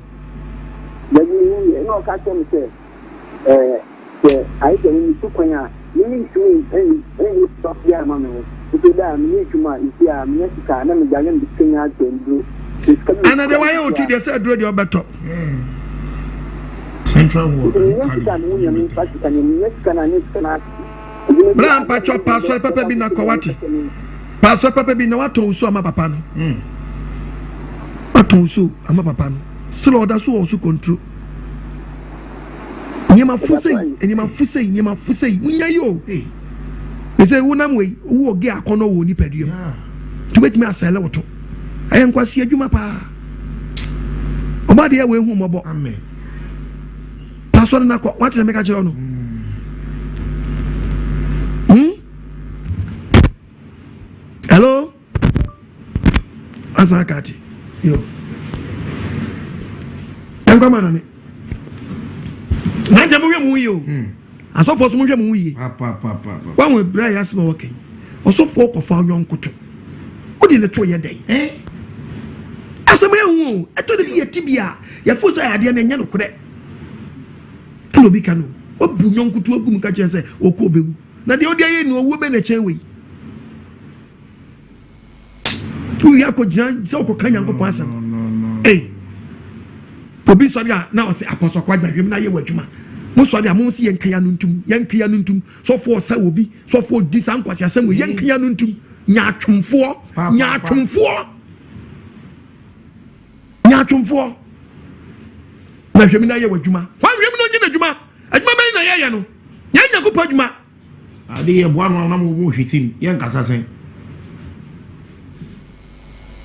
Dabi mewu yɛ ɛna ɔka kyerɛ me sɛ. Ɛɛ, sɛ ayɛ sɛ me mitu kwan a, me mintumi nyɛ sika biara mma me ho. Nti da a meyɛ adwuma a, nti a menya sika a, na megya na mede sika nyinaa tɔ nnuro. Sɛ sika bi Ɛna deɛ wayɛ otu deɛ sɛ aduro deɛ ɔbɛtɔ. Central Ward Nti menya sika a, me ho nya me mfa sika no, menya sika no a, na sika no ase. Adwuma bi Bra a, mpakyɛ pa asɔre papa bi na kɔ wate. Pa asɔre papa bi na watɔn nsuo ama papa no. Watɔn. Tɔn so ama papa no. Still ɔda so wɔ so control. Nneɛma fo sei, nneɛma fo sei, nneɛma fo sei. Munya yi o. Ɛsɛ wonam wei, wowɔ ge akɔnɔ wɔ nipadua mu. Nti wobɛtumi asɛle wo to. Ɛyɛ nkwasi adwuma paa. Ɔba deɛ wei hu mmɔbɔ. Pasɔre no akɔ, wate na meka kyerɛ no. Hmm? Hello? Asan aka ate. Yo. Ɛnkwa ma nane. Nante mo hwɛ mo yie o. Hmm. Asɔfoɔ so mo hwɛ mo yie. Wɔn wɔ ebira yɛ asɛm a wɔkɛn. Ɔsɔfoɔ kɔfa ɔnyɔnkoto. Wode ne to yɛ dɛn? Eh? Asɛm yɛ hu o. Ɛtɔ de bi yɛ ti bi a yɛfo sɛ adeɛ no ɛnyɛ nokorɛ. Ɛna obi ka no. Wabu nyɔnkoto agu mu ka kyerɛ sɛ ɔkɔ ɔbɛwu. Na deɛ ɔde ayɛ ni owuo bɛ na ɛkyɛn wei. Wowie akɔgyina sɛ wokɔka Nyankopɔn asɛm. Ei, obi sɔre a na ɔsɛ apɔsɔ kɔ adwahwem na ayɛ w'adwuma. Mo sɔre a mo si yɛnka ya no ntum, yɛnka ya no ntum. Sɔfoɔ ɔsa wɔ bi, sɔfoɔ di saa nkwasi asɛm wɔ yɛnka ya no ntum. Nyaatwomfoɔ, nyaatwomfoɔ, nyaatwomfoɔ. Na hwɛm na ayɛ w'adwuma. Hwan hwɛm na ɔnyɛ n'adwuma? Adwuma bɛn na yɛyɛ no? Yɛn Nyankopɔn adwuma. Ade yɛ boa no na mo mo hwɛ tim yɛ nkasa sɛn.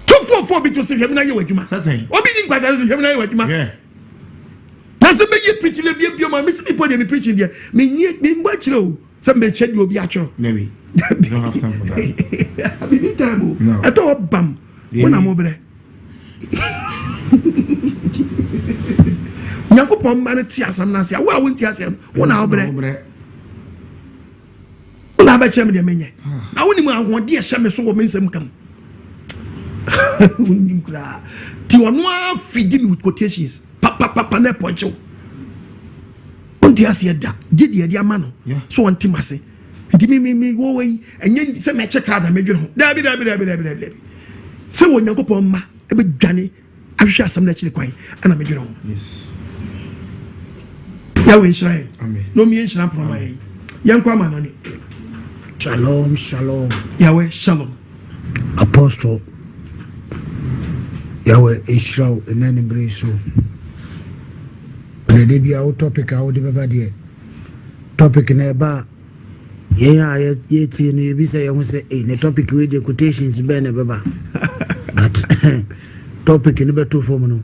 Sɔfoɔfoɔ bi to se hwɛ mi na yɛ w'adwuma. Sɛsɛn. Obi nyi nkwasa se hwɛ mi na yɛ w'adwuma. Yeah. Na sɛ mɛyɛ preaching na bie bie ma mesi mi pɔ deɛ mi preaching deɛ mi nyi mi mbɔ akyerɛ o sɛ mɛ kyɛ deɛ obi atwerɛ. Dabi. Dabi. Don't have time for that. Bibi time o. No. Ɛtɔ hɔ bam. Wo na mo brɛ. Nyankopɔn mma no te asɛm no ase a wo a wonte aseɛ no wo na wobrɛ. Wo na abɛkyerɛ me deɛ menyɛ. Na wonim ahoɔden ɛhyɛ me so wɔ me nsɛm ka mu. Wonim koraa. Ti ɔno ara fidi me with quotations papapapa na ɛpɔnkye wo. Wonte aseɛ da. Gye deɛ ɛde ama no so ɔnte m'ase. Nti me me me wɔ yi ɛnyɛ sɛ mɛkyɛ kra na mɛdwene ho. Daabi daabi daabi daabi daabi daabi. Sɛ wɔ Nyankopɔn mma ɛbɛdwane ahwehwɛ asɛm no akyiri kwan ɛna medwene ho. Yahweh nhyira yɛn. Na ɔmie nhyira mpono ma yɛn. Yɛnkɔ ama no ne. Shalom, shalom. Yahweh, shalom. Apostle, Yahweh nhyira wo ɛnɛ anibere yi so. Ɔdɛdɛ bi a wo topic a wode bɛba deɛ, topic na ɛba a Yɛn a yɛtie no yɛbisa yɛn ho sɛ ei ne topic wei deɛ quotations bɛn na ɛbɛba but topic no bɛto fam no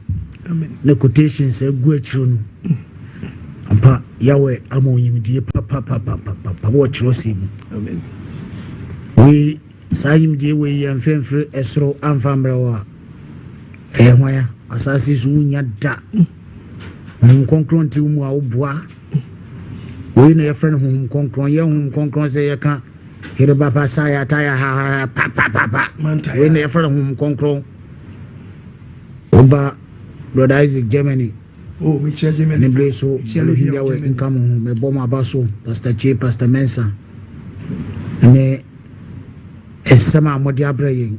ne quotations agu akyire no ampa Yahweh ama onyimdie papapapapapa wɔ kyerɛwsɛm mu wei saa nyimdie wei yɛ mfɛmfiri ɛsoro amfa mmerɛ wɔ a ɛyɛ hwan a asase so wonya da Honhom Kronkron nte wo mu a woboa. Wei na yɛfrɛ no Honhom Kronkron. Yɛ Honhom Kronkron sɛ yɛka herebapa saya taya ha pa pa pa pa. Wei na yɛfrɛ no Honhom Kronkron. Woba Brother Isaac Germany. Oh, me kyerɛ Germany. Ne bere so Elohim Yahweh nka mo ho. Mebɔ mo aba so Pastor Che, Pastor Mensah. Ne nsɛm a mode abrɛ yɛn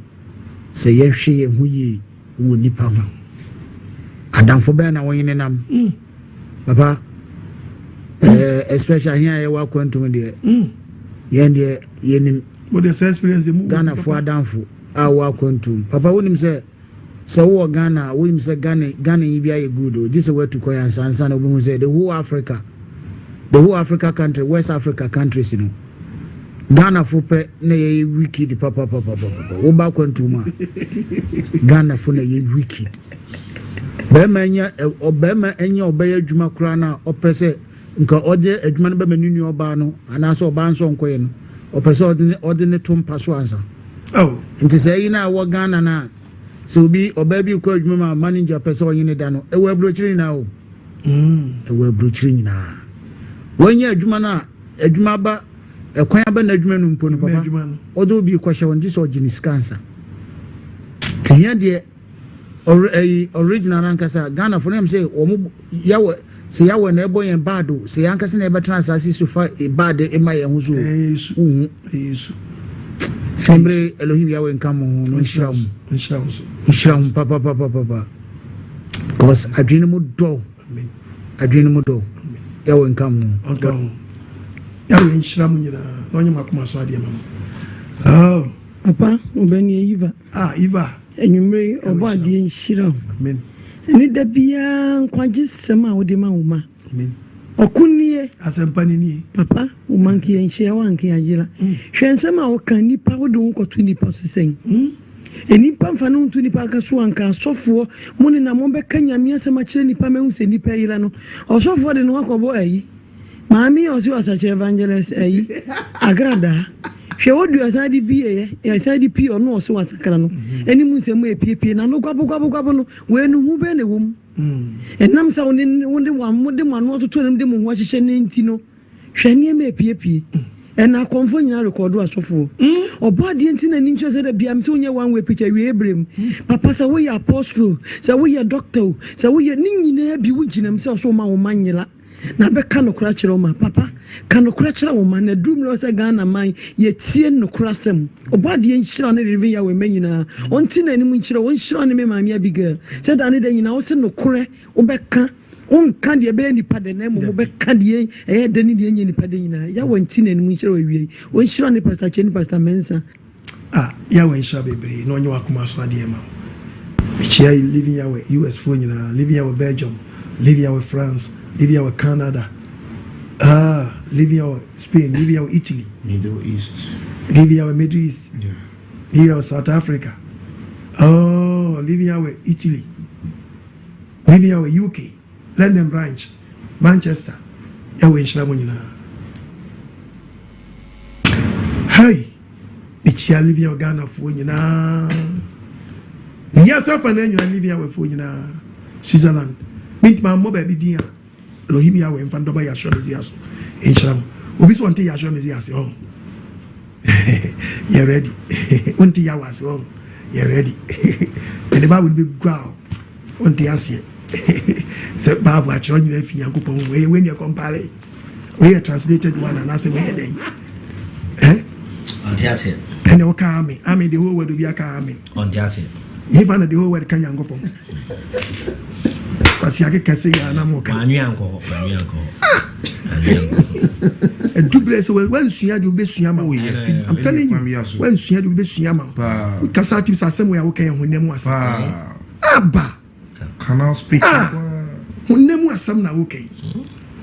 sɛ yɛnhwɛ yɛn ho yie. wɔ nnipa ho. Adamfo bɛn na wonye ne nam? Mm. Papa, mm. eh, especially here a yɛwɔ akwantum deɛ, mm. yɛn deɛ yɛnim. Ghanafoɔ adamfo a wɔ akwantum. Papa, wonim sɛ sɛ wowɔ Ghana a wonim sɛ Ghana Ghana yi bi ayɛ good o gye sɛ woatu kwan ansa ansa na wobɛhu sɛ the whole Africa the whole Africa country West Africa countries no Ghanafo pɛ na yɛyɛ wicked papapapapapa. Woba akwantu mu a, Ghanafo na yɛ wicked. Bɛrima nya ɔbɛrima nya ɔbɛyɛ adwuma koraa na ɔpɛ sɛ nka ɔde adwuma no bɛma ne nua ɔbaa no anaasɛ ɔbaa nso ɔnkɔyɛ no ɔpɛ sɛ ɔde ne ɔde ne to mpa so ansa. Oh. Nti sɛ ɛyi na ɛwɔ Ghana no a sɛ obi ɔbaa bi kɔ adwuma mu a manager pɛ sɛ ɔnye ne da no ɛwɔ aburokyire nyinaa o. Mm. Ɛwɔ aburokyire nyinaa. Wɔnyɛ adwuma no a Adwuma aba, ɛkwan aba n'adwuma no mpo no, papa, ɔde obi kɔhyɛ hɔ no, gye sɛ ɔgye ne sika ansa. Te hia deɛ, ɔre, ɛyi, original ankasa, Ghana fo no yam sɛ, wɔn, yawɛ, sɛ yawɛ na ɛbɔ yɛn bad o, sɛ yɛn ankasa na yɛbɛtena asase so fa bad ma yɛn ho so o, wohu. Sɛmbre Elohim Yahweh nka mo ho no nhyira mo. Nhyira mo papapapapa. Because adwene mu dɔ. Adwene no mu dɔ. Yahweh nka mo ho. Ɔnka ho. Yahweh nhyira mo nyinaa na ɔnyɛ mo akoma so adeɛ ma mo. Oh. Papa, wo bɛ nie Iva. Ah, Iva. Anwummere yi, ɔbɔ adeɛ nhyira wo. Ɛne da biara nkwagyesɛm a wode ma wo ma. Ɔko nie. Asɛmpa no nie. Papa, wo ma nka yɛnhyia wo anka yɛayera. Hwɛ nsɛm a woka, nnipa wode wo ho kɔto nnipa so sɛn? Nnipa mfa ne ho nto nnipa aka so anka asɔfoɔ mo nenam mobɛka Nyame asɛm akyerɛ nnipa mahu sɛ nnipa ayera no. Ɔsɔfoɔ de ne ho akɔbɔ ayi. Maame yi a ɔse ɔsakyera evangelist ayi agradaa. Hwɛ odu ɔsan de bie yɛ, ɛsan de pie ɔno ɔse wasakra no. Ɛne mu nsɛm epiepie na no gwabo gwabo gwabo no, wei no hu bɛn na ɛwɔ mu. Ɛnam sɛ wo ne wo de wɔn mo de mo ano atoto anim de mo ho ahyehyɛ no nti no, hwɛ nneɛma epiepie. Ɛna akɔmfoɔ nyinaa rekɔdo asɔfoɔ. Ɔbɔ adeɛ nti na ani nkyerɛ sɛ da bia mesɛ wonyɛ one way picture awie berɛ mu. Papa sɛ woyɛ apostle, sɛ woyɛ doctor o, sɛ woyɛ ne nyinaa bi wogyina mu sɛ ɔsɛ woma wo mma nyera. Na bɛka nokorɛ akyerɛ wo ma. Papa, ka nokorɛ kyerɛ wo ma. Na aduru mmerɛ sɛ Ghana man yɛtie nokorɛ asɛm. Ɔbɔadeɛ nhyira wo ne Rev. Yahweh mma nyinaa. Ɔnte n'anim nkyerɛ wo. Ɔnhyira wo ne me maame Abigail. Sɛ da ne da nyinaa wose nokorɛ wobɛka. Wonka deɛ ɛbɛyɛ nipa dɛ na mmom wobɛka deɛ ɛyɛ dɛ ne deɛ ɛnyɛ nipa dɛ nyinaa. Yahweh nte n'anim nkyerɛ wo awiei. Ɔnhyira wo ne Pastor Kyei ne Pastor Mensah. Ah Yahweh nhyira bebree na ɔnyɛ w'akoma so adeɛ ma wo. Mekyia Living Yahweh US foɔ nyinaa, Living Yahweh Belgium, Living Yahweh France, Living Yahweh Canada, ah Living Yahweh Spain, Living Yahweh Italy, Middle East, Living Yahweh Middle East, yeah. Living Yahweh South Africa, oh Living Yahweh Italy, Living Yahweh UK, London branch, Manchester, Yahweh nhyira mo nyinaa. Hey! Mekyia Livia Ghanafoɔ nyinaa. Wiase afa na nyinaa Livia wɛfoɔ nyinaa. Switzerland. Mentumi ammɔ baabi din a Elohim Yahweh mfa ndɔba Yahshua Mesia so nhyira mo. Obi sɛ ɔnte Yahshua Mesia ase ɔho. Yɛ ready. Wonte Yahweh ase ɔho. Yɛ ready. Mede Bible no bɛgua o. Wonte aseɛ. Sɛ Bible atwerɛ nyinaa fi Nyankopɔn mu. Ɛyɛ wei ne ɛkɔmpale. Wei yɛ translated one anaasɛ wei yɛ dɛn? Eh? Ɔnte aseɛ. Ɛnna ɔka amen. Amen the whole world obi aka amen. Ɔnte aseɛ. Nifa na the whole world ka Nyankopɔn. Kwasi akeka sɛ yɛ anam ɔka. Manwe ankɔ hɔ. Manwe ankɔ hɔ. Ah! Manwe ankɔ hɔ. Ɛdu berɛ sɛ wansua deɛ wobɛsua ma wo. Oh, I'm telling you, wansua deɛ wobɛsua ma wo. Wokasa atim sɛ asɛm wei a woka yɛ honam asɛm. Aba! Canal speech. Ah, honam mu asɛm na woka yi.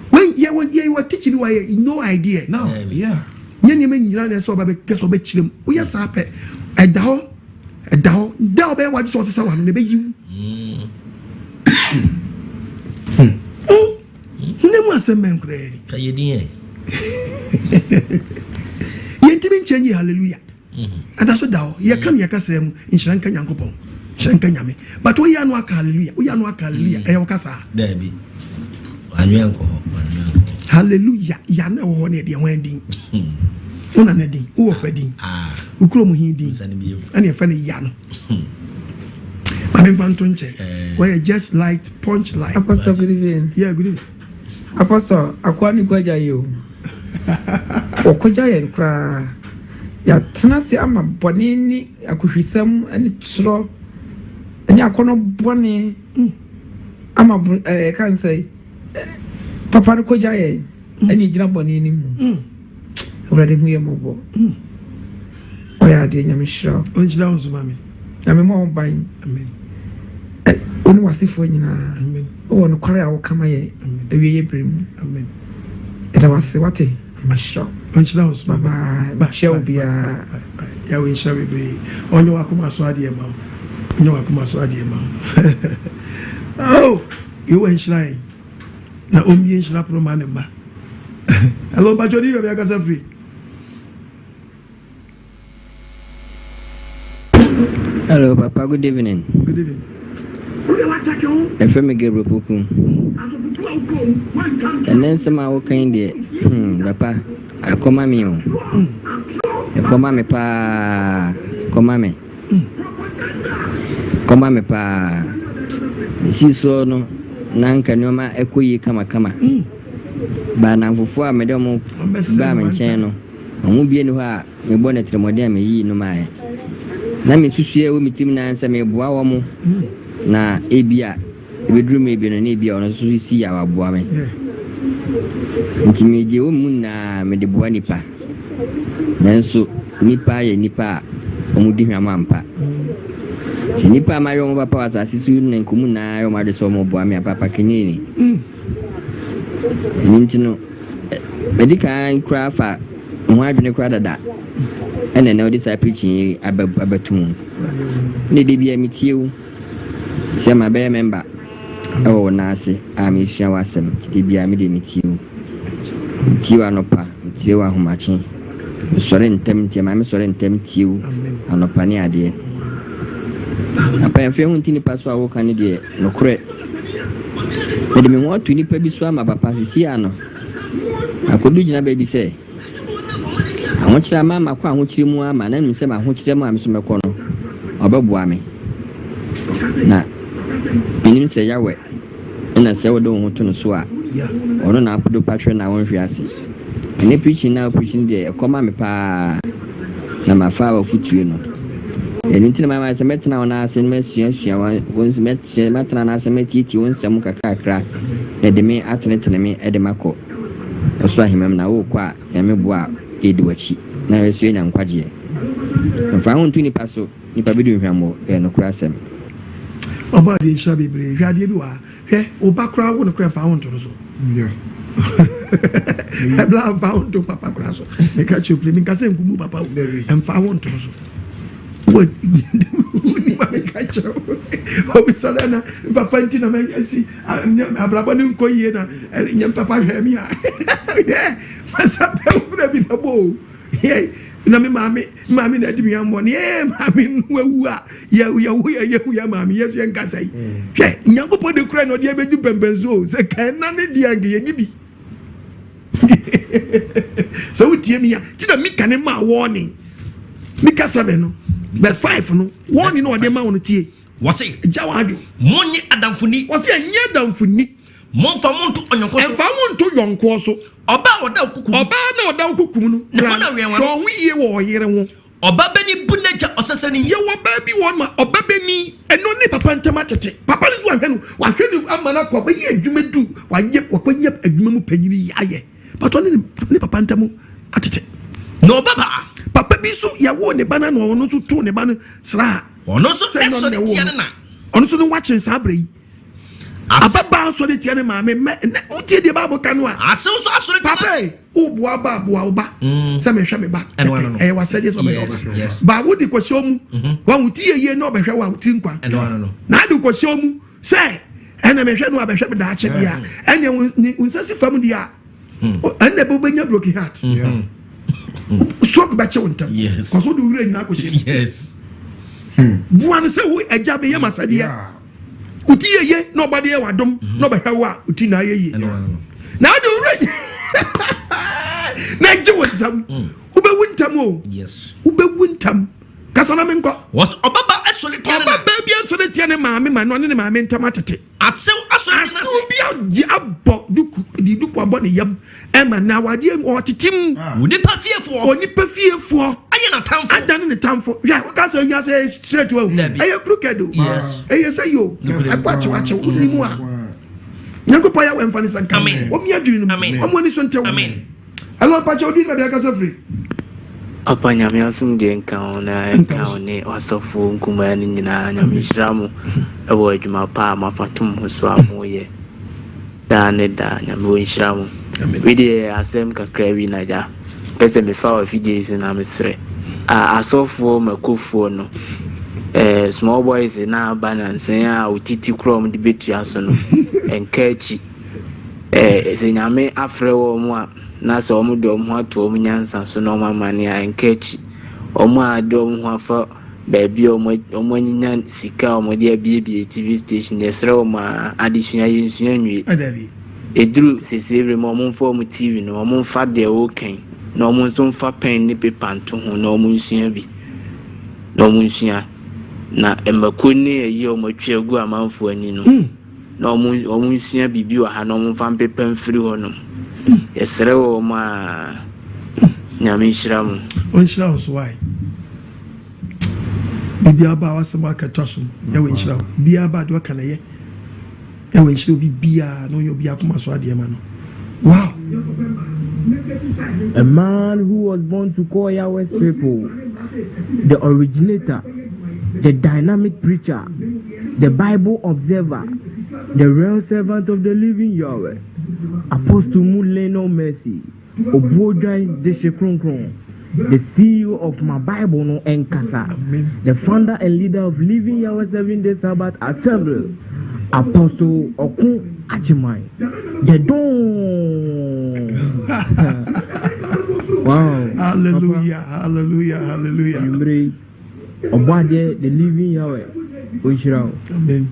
When yɛ wɔ yɛ wɔ teaching bi wɔ yɛ no idea. No, yeah. Nyɛ nneɛma nyinaa na ɛsɛ ɔba bɛ kɛsɛ ɔbɛkyerɛ mu. Woyɛ saa pɛ, ɛda hɔ, ɛda hɔ. Da ɔbɛyɛ wadwe sɛ ɔsesa wano na ɛbɛyi wo. Honam mu asɛm bɛn koraa ni. Ka yɛ din ɛ. Yɛntumi nkyɛn yi hallelujah. Ɛda so da hɔ. Yɛka no yɛ kasaa mu, nhyira nka Nyankopɔn, nhyira nka Nyame. But woyɛ ano aka hallelujah, woyɛ ano aka hallelujah, ɛyɛ wo kasaa? Daabi. Wanwe ankɔ hɔ, wanwe ankɔ hɔ. Hallelujah, ya na ɛwɔ hɔ no ɛdeɛ hwan din? Wo nana din, wo wɔfa din, wo kurom hin din, ɛne ɛfɛ no ya no. Maame nfa nto nkyɛn. Wɔyɛ just light punch light. Apostle, good evening. Yeah, good evening. Apostle, akoa ne kwagya yi o. Wɔkɔgya yɛn koraa. Yɛatena ase ama bɔne ne akohwisɛm ne torɔ ne akɔnnɔ bɔne ama ɛɛ ka nsɛ papa no kɔgya yɛn ɛne egyina bɔne no mu. Awurade hu yɛn mmɔbɔ. Ɔyɛ adeɛ Nyame hyira wo. Ɔnhyira wo nso mami. Nyame mmɔ ho ban. Amen. Wo ne w'asefoɔ nyinaa. Amen. Wɔ nokware a woka ma yɛ awieeɛ bere mu. Amen. Yɛda wase wate. Nyame hyira wo. Ɔnhyira wo nso mami. Bye bye. Mekyia wo biara. Yahweh nhyira bebree. Ɔnyɛ w'akoma so adeɛ ma wo. Ɔnyɛ w'akoma so adeɛ ma wo. Oh, Yehowa nhyira yɛn. Na ɔmmie nhyira pono ma ne mma. Hello, mpakyɛ odi baabi akasa firi. Hello, Papa. Good evening. Good evening. Ɛfrɛ me Gabriel Poku. Ɛnɛ nsɛm a woka yi deɛ, hmm, papa, ɛkɔma me o. Ɛkɔma me paa. Ɛkɔma me. Ɛkɔma me paa. Mesii soɔ no, na nka nneɛma ɛkɔ yie kamakama. Baa nnamfofoɔ a mede wɔn baa me nkyɛn no, Wɔn mu biara nni hɔ a mebɔɔ no atirimuɔden a meyii no maeɛ. Na me nsusuiɛ a ɛwɔ me tirim nyinaa ne sɛ meboa wɔn na ebia ɛbɛduru mmerɛ bi no na ebia ɔno nso so si a waboa me. Nti megye wɔn mu nyinaa mede boa nnipa. Nanso nnipa yɛ nnipa a wɔdi hwam ampa. Sɛ nnipa a mayɛ wɔn papa wɔ asase so yi na nka wɔn nyinaa ayɛ wɔn ade sɛ wɔreboa me a, papa kɛnyɛ ni. Ɛno nti no, madi kan koraa fa ho adwene koraa dada ɛna ɛnɛ wode saa preaching yi aba abɛto mu. Ne da biara metie wo sɛ mabɛyɛ member ɛwɔ wo nan ase a mesua w'asɛm nti da biara me deɛ metie wo. Metie wo anɔpa, metie wo ahomakye. Mesɔre ntɛm nti ɛma mesɔre ntɛm tie wo anɔpa ne adeɛ. Papa yɛmfa yɛn ho nti nipa so a woka ne deɛ nokorɛ. Mede me ho ato nipa bi so ama papa sisi ano. Akodu gyina baabi sɛ ahokyerɛ ama makɔ ahokyerɛ mu ama na nim sɛ m'ahokyerɛ mu a me so mɛkɔ no ɔbɛboa me. Na menim sɛ Yahweh na sɛ wode wo ho to no so a ɔno na akodo patwere na wonhwe ase. Ɛnɛ preaching na preaching deɛ ɛkɔ ma me paa na mafa w'afotuo no. Ɛno nti na mayɛ sɛ mɛtena wo nan ase na masuasua wo mɛkyerɛ mɛtena nan ase mɛtietie wo nsɛm kakrakra na ɛde me atenetene me de makɔ ɔsoro ahemman mu na wokɔ a Nyame boa a yɛdi w'akyi na yɛso yɛnya nkwagyeɛ. Mfa ho nto nipa so, nipa bɛdi hwammɔ, ɛyɛ nokorɛ asɛm. Ɔbɔ adeɛ nhyira bebree. Hwɛ adeɛ bi wɔ ha. Hwɛ, wo ba koraa wo no koraa mfa wo nto no so. Ɛbla mfa wo nto papa koraa so. Meka kyerɛ pire, menka sɛ nkumu papa o. Mfa wo nto no so. Wonima meka kyerɛ wo. Obisa dɛ na papa nti na manya si abrabɔ ne nkɔ yie na nyɛ papa hwɛ me a. Masa pɛ wo bra bi na bɔ o. Na me maame maame na adi me ammɔ ne yɛ maame no awu a yɛ yɛ wo yɛ yɛ yɛ maame yɛ so yɛ nkasa yi hwɛ nyankopɔn de kura na ɔde abɛdu pɛmpɛn so sɛ kan na ne deɛ anka yɛ ni bi sɛ wotie mi a ti na mika ne ma wɔɔne mika 7 no bɛ 5 no wɔɔne na ɔde ma wɔn tie Wɔse. Gya w'adwo. Monnye adamfo nni. Wɔse ɛnyɛ adamfo nni. Momfa mo nto ɔyɔnkoɔ so. Ɛmfa wo nto yɔnkoɔ so. Ɔbaa a ɔda wo kuku mu. Ɔbaa na ɔda wo kuku mu no. Ne ho na wɛn w'ano. Hwɛ ɔho yie wɔ ɔyere ho. Ɔbabani bu n'agya ɔsɛsɛni. Yɛwɔ ɔbaa bi wɔ ma ɔbabani ɛno ne papa ntam atete. Papa no so wahwɛ no wahwɛ no ama no akɔ bɛyɛ adwuma du wayɛ wakɔnyɛ adwuma mu panyini ayɛ. But ɔne ne papa ntam atete. Na ɔbabaa. Papa bi nso yɛwoo ne ba no na ɔno nso too ne ba no sraa. Ɔno nso sɔre tia ne na. Ɔno nso ne wakye saa berɛ yi. Ababaa sɔre tia ne maame mɛ nɛ wotie deɛ baabo ka no a. Asew nso asɔre tia Papa yi woboa ba boa wo ba mm. sɛ mehwɛ me ba ɛyɛ wasɛdeɛ sɛ ɔbɛhwɛ ɔba ba wode kɔhyɛ mu mhm. wɔn wo ti yɛ yie na ɔbɛhwɛ wo a wotiri nkwa na ade kɔhyɛ mu sɛ ɛna mehwɛ no abɛhwɛ me daakye deɛ a ɛnea wo nsa si fam deɛ a hmm. ɛnna ɛbɛ wobɛnya broken heart hmm. stroke bɛkye wo ntɛm kɔso wode wo werɛ nyinaa kɔhyɛ mu hmm. boa no sɛ wo agya meyɛ masɛdeɛ wo ti yɛye na ɔba deɛ wadom na ɔbɛhwɛ wo a wo ti na ayɛ yie na wode wo werɛ na agye wo nsam wobɛwu ntɛm o wobɛwu ntɛm kasa na menkɔ ɔbaba asɔre tia ne ɔbaba bi asɔre tia ne maame ma no ɔne ne maame ntam atete asew asɔre tia asew bi agye abɔ duku de duku abɔ ne yam ɛma na awadeɛ mu ɔtete mu ah. onipa fiefoɔ onipa fiefoɔ ayɛ n'atamfo adane ne tamfo hwɛ woka sɛ wiase straight wa ɛyɛ crooked o ɛyɛ sɛ yo ɛkɔ akyewakyew wonim a nyankopɔn yɛ wɛmfa ne sɛ nka ɔmi adwene no mu ɔmo ani so ntew Hello, mpakyɛ wodin baabi akasa firi? Papa Nyame asomdwoeɛ nka wo na ɛnka wo ne w'asɔfoɔ nkumaa no nyinaa. Nyame nhyira mo wɔ adwuma pa a moafa tom ho so a moyɛ daa ne daa. Nyame ɔnhyira mo. Wei deɛ yɛ asɛm kakra bi na gya pɛ sɛ mefa wɔ afidie yi so na mesrɛ asɔfoɔ makofoɔ no eh, small boys na aba nansa a otiti korɔ wɔn de bɛtua so no ɛnka akyi. Ɛɛ, sɛ Nyame afrɛ wɔn a, na sɛ wɔn de wɔn ho ato wɔn nyansa so na wɔn amane a, ɛnka akyi. Wɔn a de wɔn ho afa baabi a wɔn wɔn anyinya sika a wɔde abiebie TV station, yɛsrɛ wɔn a, adesua yɛnsua nwie. Ɛduru seesei berɛ mu a, wɔmfa wɔn TV no, wɔmfa deɛ wɔreka yi, na wɔn nso mfa pɛn ne pepa nto ho na wɔn nsua bi. Na wɔn nsua. Na mmako ne ayi a wɔatwi agu amanfoɔ ani no, na wɔn wɔn nsua biribi wɔ ha na wɔn mfa mpepa mfiri hɔ nom yɛsrɛ wɔn a nyame nhyira mo. Ɔnhyira wo so wae biribiara ba a wasɛm aka twa so yɛwɔ nhyira wo biara ba deɛ ɔka na yɛ yɛwɔ nhyira obi biara na ɔnyɛ obi akoma so adeɛ ma no wow. A man who was born to call Yahweh's people, the originator. the dynamic preacher, the Bible observer, the real servant of the living Yahweh, Apostle Muleno Mercy, Obuodwan Dehye Kronkron, the CEO of My Bible no Nkasa, the founder and leader of Living Yahweh Seven Day Sabbath Assembly, Apostle Oko Agyemang, the Don. wow. Hallelujah, hallelujah, hallelujah. Anwummere yi, Ɔbɔadeɛ, the living Yahweh, ɔnhyira wo. Amen.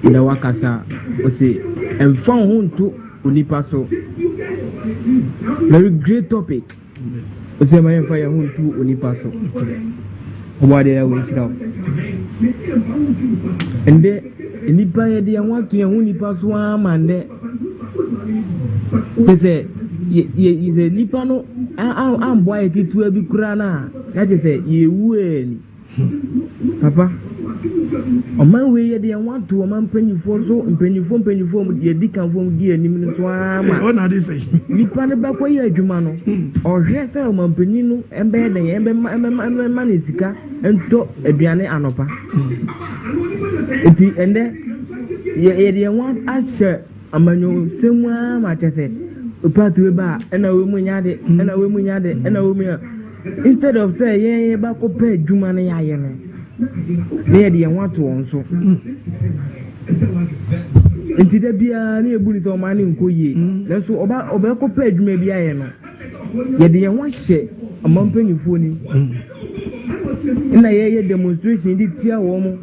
Na wakasa, ɔse, ɛmfa wo ho nto onipa so. Very great topic. Ɔse ɛma yɛmfa yɛn ho nto onipa so. Ɔbɔadeɛ Yahweh nhyira wo. Ɛndɛ, nnipa yɛde yɛn ho ato yɛn ho nipa so ara ma ndɛ. Kyɛ sɛ, yɛ sɛ nipa no amboa yɛ ketewa bi koraa no a, na kyɛ sɛ yɛwu ani. Papa, ɔman wei yɛde yɛn ho ato ɔman mpanyinfoɔ so, mpanyinfoɔ mpanyinfoɔ mu yɛdi kanfoɔ mu di anim no so ara ma nipa no bɛkɔ yɛ adwuma no, ɔhwɛ sɛ ɔman panyin no ɛbɛyɛ dɛn ɛbɛma ɛbɛma ɛbɛma ne sika ntɔ aduane anɔpa. Nti ɛndɛ yɛ yɛde yɛn ho ahyɛ amanyɔsɛm mu ara ma kyɛ sɛ party wei ba a ɛna wei mu nyɛ ade ɛna wei mu nyɛ ade ɛna wei mu nyɛ. Instead of sɛ yɛn yɛba kɔ pɛ adwuma no yɛayɛ no, na yɛde yɛn ho ato wɔn so. Nti da biara ne yɛbu no sɛ ɔman no nkɔ yie. Nanso ɔba ɔbɛkɔ pɛ adwuma bi ayɛ no, yɛde yɛn ho ahyɛ ɔman mpanimfoɔ nim. Ɛna yɛyɛ demonstration de tia wɔn.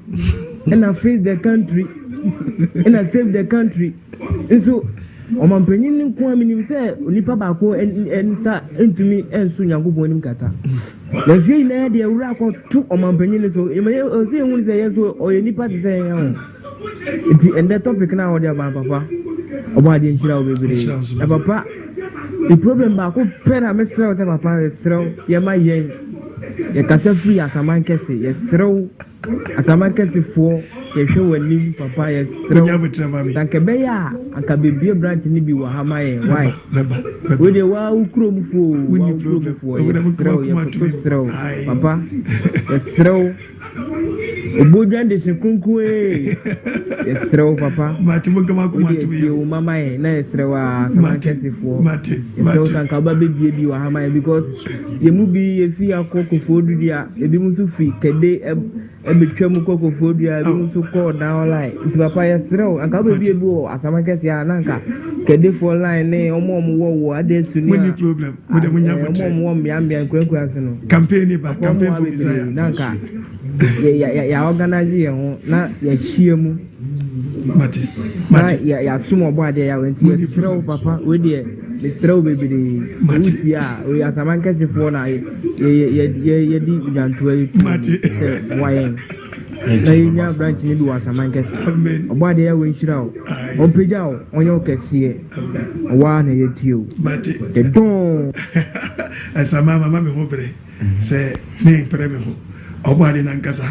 Ɛna face the country. Ɛna save the country. Nso ɔmampanyin no nko ara menim sɛ onipa baako nsa ntumi nso Nyankopɔn anim kata. Nanso yɛn nyinaa deɛ awura akɔto ɔmampanyin no so. Ɔsɛ yɛhu sɛ yɛn nso ɔyɛ nipa te sɛ yɛn ho. Nti ɛndɛ topic no a wɔde aba no papa, ɔbɔ adeɛ nhyira wo bebree. Na papa, the problem baako pɛ na mesrɛ wo sɛ papa, yɛsrɛ wo yɛma yɛn yɛkasa firi asaman kɛse, yɛsrɛ wo. Asaman kɛsefoɔ yɛhwɛ w'anim papa yɛserɛ wo sɛ anka ɛbɛyɛ a anka bɛbue branch no bi wɔ ha ma yɛn why wei deɛ waa wo kurom foɔ o waa wo kurom foɔ yɛserɛ wo yɛkoto serɛ wo papa yɛserɛ wo obodwan de hye kronkron ee yɛserɛ wo papa wei deɛ tie wo mama yɛn na yɛserɛ wo a asaman kɛsefoɔ yɛserɛ wo sɛ anka woba bɛbue bi wɔ ha ma yɛn because Yɛn mu bi yɛfi akɔ Koforidua, ebinom nso fi Kɛde bɛtwa mu kɔ Koforidua, ebinom nso kɔ Ɔdan line. Nti papa yɛsrɛ wo, anka wobɛbie bi wɔ Asaman kɛseɛ a na anka Kɛdefoɔ line ne wɔn a wɔwɔ wɔ Adesu ne a problem. Mo de mo nya wɔn a wɔwɔ mmeammea nkurakura ase no. Campaign ni ba, Papa campaign wɔn for bebree Messiah. na anka yɛ yɛ yɛ organize yɛn ho na yɛahyia mu. Mate, Na mate. yɛ yɛasom ɔbɔ adeɛ yɛ nti Mo ni yɛsrɛ wo problem. papa wei deɛ mesrɛ wo bebree sɛ Mate. wotie a wei asaman kɛsefoɔ na yɛ yɛ yɛ yɛ yɛdi dwantoa yi to Mate. sɛ boa yɛn na yɛnya branch no bi wɔ asaman kɛse. Amen. Ɔbɔ adeɛ yɛ wei nhyira wo. Aye. Ɔmpagya wo, ɔnyɛ wo kɛseɛ. Ɔwɔ ara na yɛtie o. Mate. The Don. Ɛsama mama me ho bere. Sɛ mempere me ho. Ɔbɔade no ankasa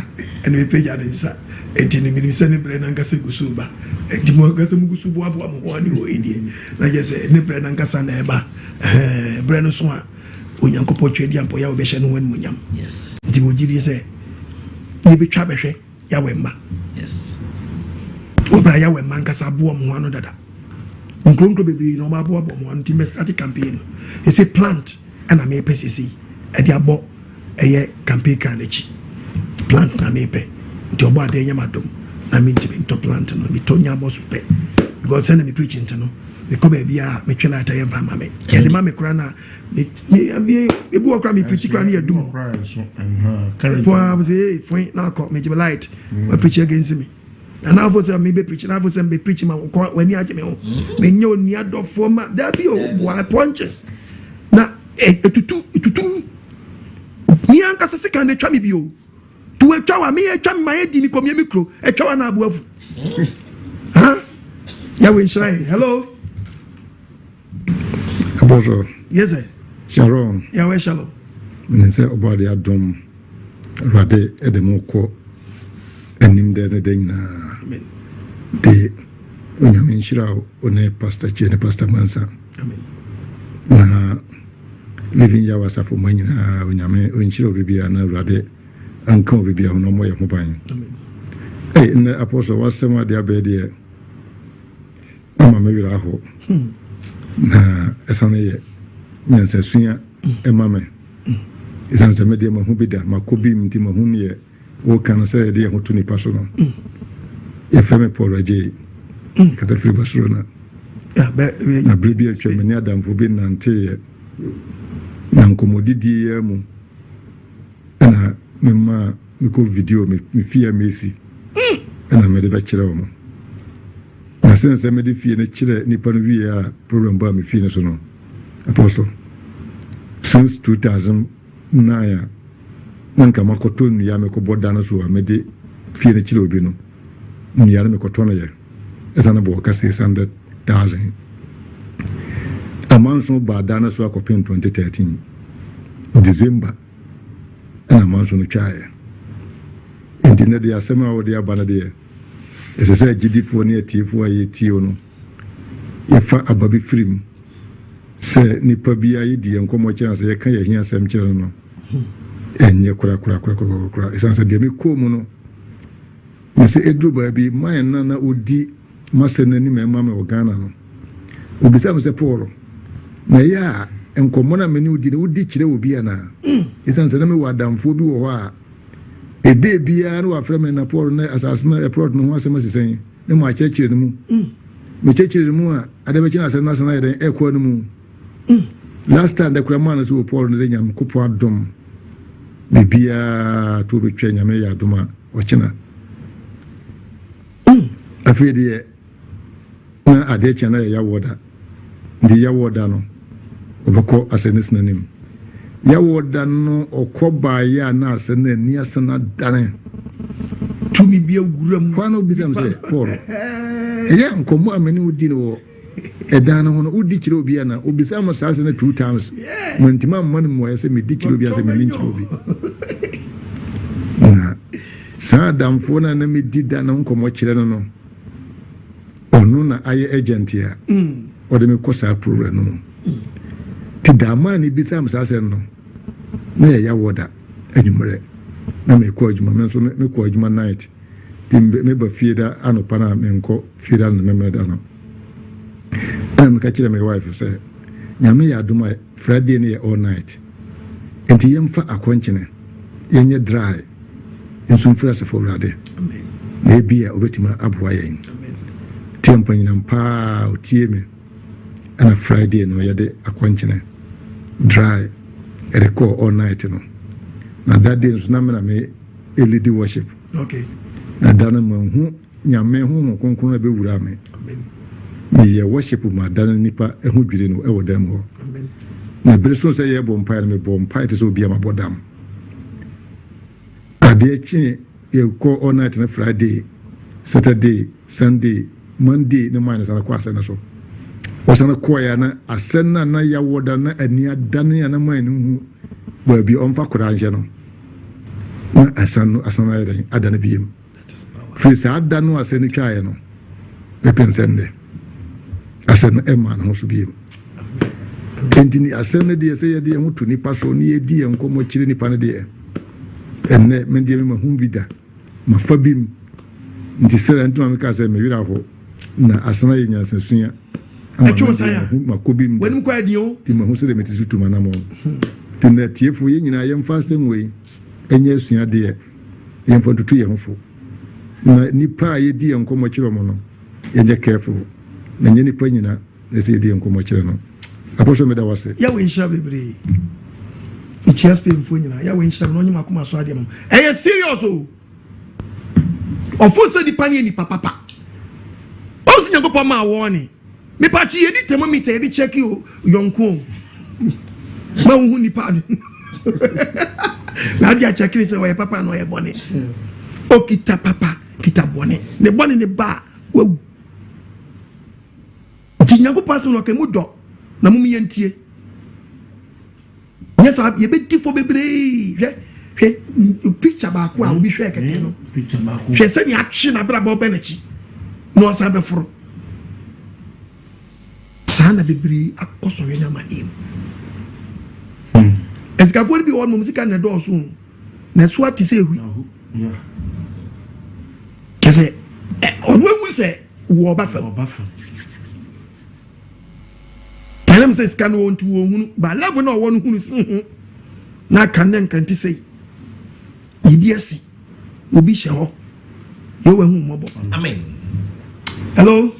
na mepagya ne nsa. Enti no, minim sɛ ne brɛ no ankasa gu so reba. Enti mo ankasa mugu so boaboa mo ho ano wɔ yi deɛ, na kyerɛ sɛ ne brɛ no ankasa na ɛreba. Ɛhɛɛ, berɛ no so a, Onyankopɔn Tweaduampɔ Yahweh bɛhyɛ ne ho animuonyam. Enti mewɔ gyidie sɛ yɛbɛtwa abɛhwɛ Yahweh mma. Wɔ berɛ a Yahweh mma ankasa aboa wɔn ho ano dada. Nkuro nkuro bebree na wɔaboaboa wɔn ho ano, nti mɛstarte campaign no. Ɛsɛ plant. ɛna mepɛ sesei ɛde abɔ ɛyɛ campaign car n'akyi plant na mepɛ nti ɔbɔ adeɛ nyɛ m'adom na mentumi ntɔ plant no metɔ nya abɔ so pɛ because sɛnea me preach nti no mekɔ baabi a metwe light ɛyɛ mfa ma me yɛde ma me koraa na ebi wɔ koraa me preach koraa no yɛ dum po a sɛ ee foin na akɔ megye me light wa preach against me. Na n'afo sɛ mebɛ preach n'afo sɛ mebɛ preach ma wokɔ w'ani agye me ho menyɛ onua dɔfoɔ ma dabi o boa punches na etutu etutu ni ankasa sika na etwa me bi o to etwa wa me etwa me ma edi mi kɔ mi kuro etwa wa na abu afu ha yɛwɔ nhyira yi hello. Apostle. Yes sir. Shalom. Yahweh shalom. Menim sɛ ɔbɔ ade adom Awurade de mo kɔ anim dɛ ne dɛ nyinaa. De Onyame nhyira wo ne Pastor Kyie ne Pastor Mansa. Na Living Yahweh asafo ma nyinaa Onyame ɔnhyira obi biara na Awurade. anka obi biara ho na ɔmmɔ yɛn ho ban. Ei, nnɛ Apostle, w'asɛm ade abɛɛ deɛ ama me werɛ aho. Na ɛsane yɛ nyansasua ɛma me. Ɛsiane sɛ me deɛ mahu bi da, makɔ bi mu nti mahu neɛ woka no sɛ yɛde yɛn ho to nipa so no. Yɛfrɛ me Paul Agyei, kasa firi Barcelona. Na berɛ bi atwa me ne adamfo bi nanteeɛ na nkɔmmɔdidie yi mu ɛna mema mekɔ video me fie a mesi ɛna mede bɛkyerɛ wɔn. Na sɛn sɛ mede fie no kyerɛ nipa no wie a problem baa me fie no so no, Apostle, since 2009 a na nka makɔtɔ nnua mekɔbɔ da no so a mede fie no kyerɛ obi no, nnua no mekɔtɔ no yɛ ɛsane bɔ ɔka 600,000. Amanso baa da no so akɔpem 2013 December ɛna amanso no twaeɛ. Nti nnɛ deɛ asɛm a wode aba no deɛ, ɛsɛ sɛ agyidifoɔ ne atiefoɔ a yɛtie wo no, yɛfa aba bi firi mu sɛ nipa biara yɛdi yɛn nkɔmmɔ kyerɛ no sɛ yɛka yɛn ahiasɛm kyerɛ no no, ɛnyɛ korakorakorakorakora. Ɛsiane sɛ deɛ mekɔɔ mu no, na sɛ ɛduru baabi, man na na ɔdi m'asɛm no anim ɛma me wɔ Ghana no, ɔbisa me sɛ, Paul, na ɛyɛ a nkɔmmɔ no a me ne wo di no, wodi kyerɛ obi anaa? Ɛsiane sɛ na mewɔ adamfoɔ bi wɔ hɔ a ɛdee biara na wafrɛ me na Paul na asase no ɛprɔt no ho asɛm asi sɛn, na makyerɛkyerɛ no mu. Mekyerɛkyerɛ no mu a, ade bɛkye no asɛm no asan ayɛ dɛn ɛkɔ no mu. Last time da kura maa no sɛ wɔ Paul no dɛ Nyankopɔn adom biribiara to bɛtwa Nyame yɛ adom a ɔkyena. Afei deɛ na adeɛ kyɛ na yɛ yawɔ da, nti yawɔ da no ɔbɛkɔ asɛ ne sena nim. Yawɔ da no ɔkɔ baayɛ a na asɛ no ani asɛ no adane. Tumi bi awura mu. Hɔ a na obisa me sɛ, Paul, ɛyɛ nkɔmmɔ a me ne wo di no wɔ ɛdan no ho no, wodi kyerɛ obi anaa? Obisa me saa asɛm no two times. Mantumi amma no mmuaeɛ sɛ medi kyerɛ obi anaa sɛ menni nkyerɛ obi. Na saa adamfoɔ no a na medi da no nkɔmmɔ kyerɛ no no, ɔno na ayɛ agent a ɔde me kɔ saa program no mu. Nti daamaa no bisa me saa asɛm no, na yɛ yawɔ da anwummerɛ na mekɔ adwuma, me nso mekɔ adwuma night, nti meba fie da anɔpa no a menkɔ fie da no memmerɛ da no. Ɛna meka kyerɛ me wife sɛ Nyame yɛ adom a Friday no yɛ all night nti yɛmfa akɔnkyene yɛnyɛ dry nso mfiri asafo Awurade na ebia obetumi aboa yɛn. Nti mpanyinam paa otie me ɛna Friday no yɛde akɔnkyene dry ɛde kɔɔ all night no na that day nso na me na me lead worship. Okay. Na da no manhu Nyame honhom kronkron no bɛwuraa me. Meyɛɛ worship ma da no nipa ho dwiri no wɔ dan mu hɔ. Na bere so sɛ yɛrebɔ mpae no mebɔɔ mpae te sɛ obi a mabɔ dam. Adeɛ kye yɛkɔ all night no Friday, Saturday, Sunday, Monday ne man no sane kɔ asɛ no so. Wɔsane kɔɛ a na asɛ no a na yɛawɔ da na ani adane a na man no hu baabi ɔmfa koraa nhyɛ no. Na asan no asan ayɛ dɛn adane biem. Firi saa da no a asɛm no twaeɛ no bɛpem sɛ nnɛ, asɛm no ɛmmaa ne ho so bio. Enti ne asɛm no deɛ sɛ yɛde yɛn ho to nipa so ne yɛdi yɛn nkɔmmɔ kyerɛ nipa no deɛ, ɛnnɛ me deɛ mema hu bi da, mafa bi mu. Nti sɛdeɛ ntoma meka sɛ me werɛ aho na asana yɛ nyansasua ama me deɛ mahu makɔ bi mu da, nti mahu sɛdeɛ mete so tu m'anammɔn. Nti nnɛ atiefoɔ yɛn nyinaa yɛmfa asɛm wei nyɛ asuadeɛ. Yɛmfa ntutu yɛn ho fo. Na nnipa a yɛdi yɛn nkɔmmɔ kyerɛ wɔn no, yɛnyɛ careful. Na nyɛ nnipa nyina na ɛsɛ yɛdi yɛn nkɔmmɔ kyerɛ no. Apostle meda wo ase. Yahweh nhyira bebree. Mekyia Spainfoɔ nyinaa. Yahweh nhyira mo na ɔnye mo akoma so adeɛ ma mo. Ɛyɛ serious o. Ɔfo sɛ nipa ne yɛ nipa papa. Ɔmo sɛ Nyankopɔn maa wɔn Mepatwe yɛdi thermometer yɛde check o yɔnko o. Ma wohu nipa ade. Na ade akyɛke ne sɛ ɔyɛ papa na ɔyɛ bɔne. Okita papa, kita bɔne. Ne bɔne ne ba a wawu. Nti Nyankopɔn asɛm no ɔka mu dɔ na mom yɛntie. Nyɛ saa yɛbɛdi fɔ bebree. Hwɛ hwɛ picture baako a obi hwɛ kɛkɛ no. Hwɛ sɛnea atwe n'abrabɔ bɛ n'akyi na ɔsan bɛforo. Saa na bebree akɔ sɔhwɛ ne amanneɛ mu. Asikafoɔ no bi wɔ hɔ nom sika na ɛdɔɔso o. Na ɛso ate sɛ ehui. Kyɛ sɛ ɔno ehu sɛ wɔ ɔba fam. Ɛnam sɛ sika no wɔn nti wɔn hunu ba level na ɔwɔ no hunu sɛ ho na aka ne nka nti sɛ biribi asi obi hyɛ hɔ yɛ wɔ ehu mmɔbɔ. Amen. Hello.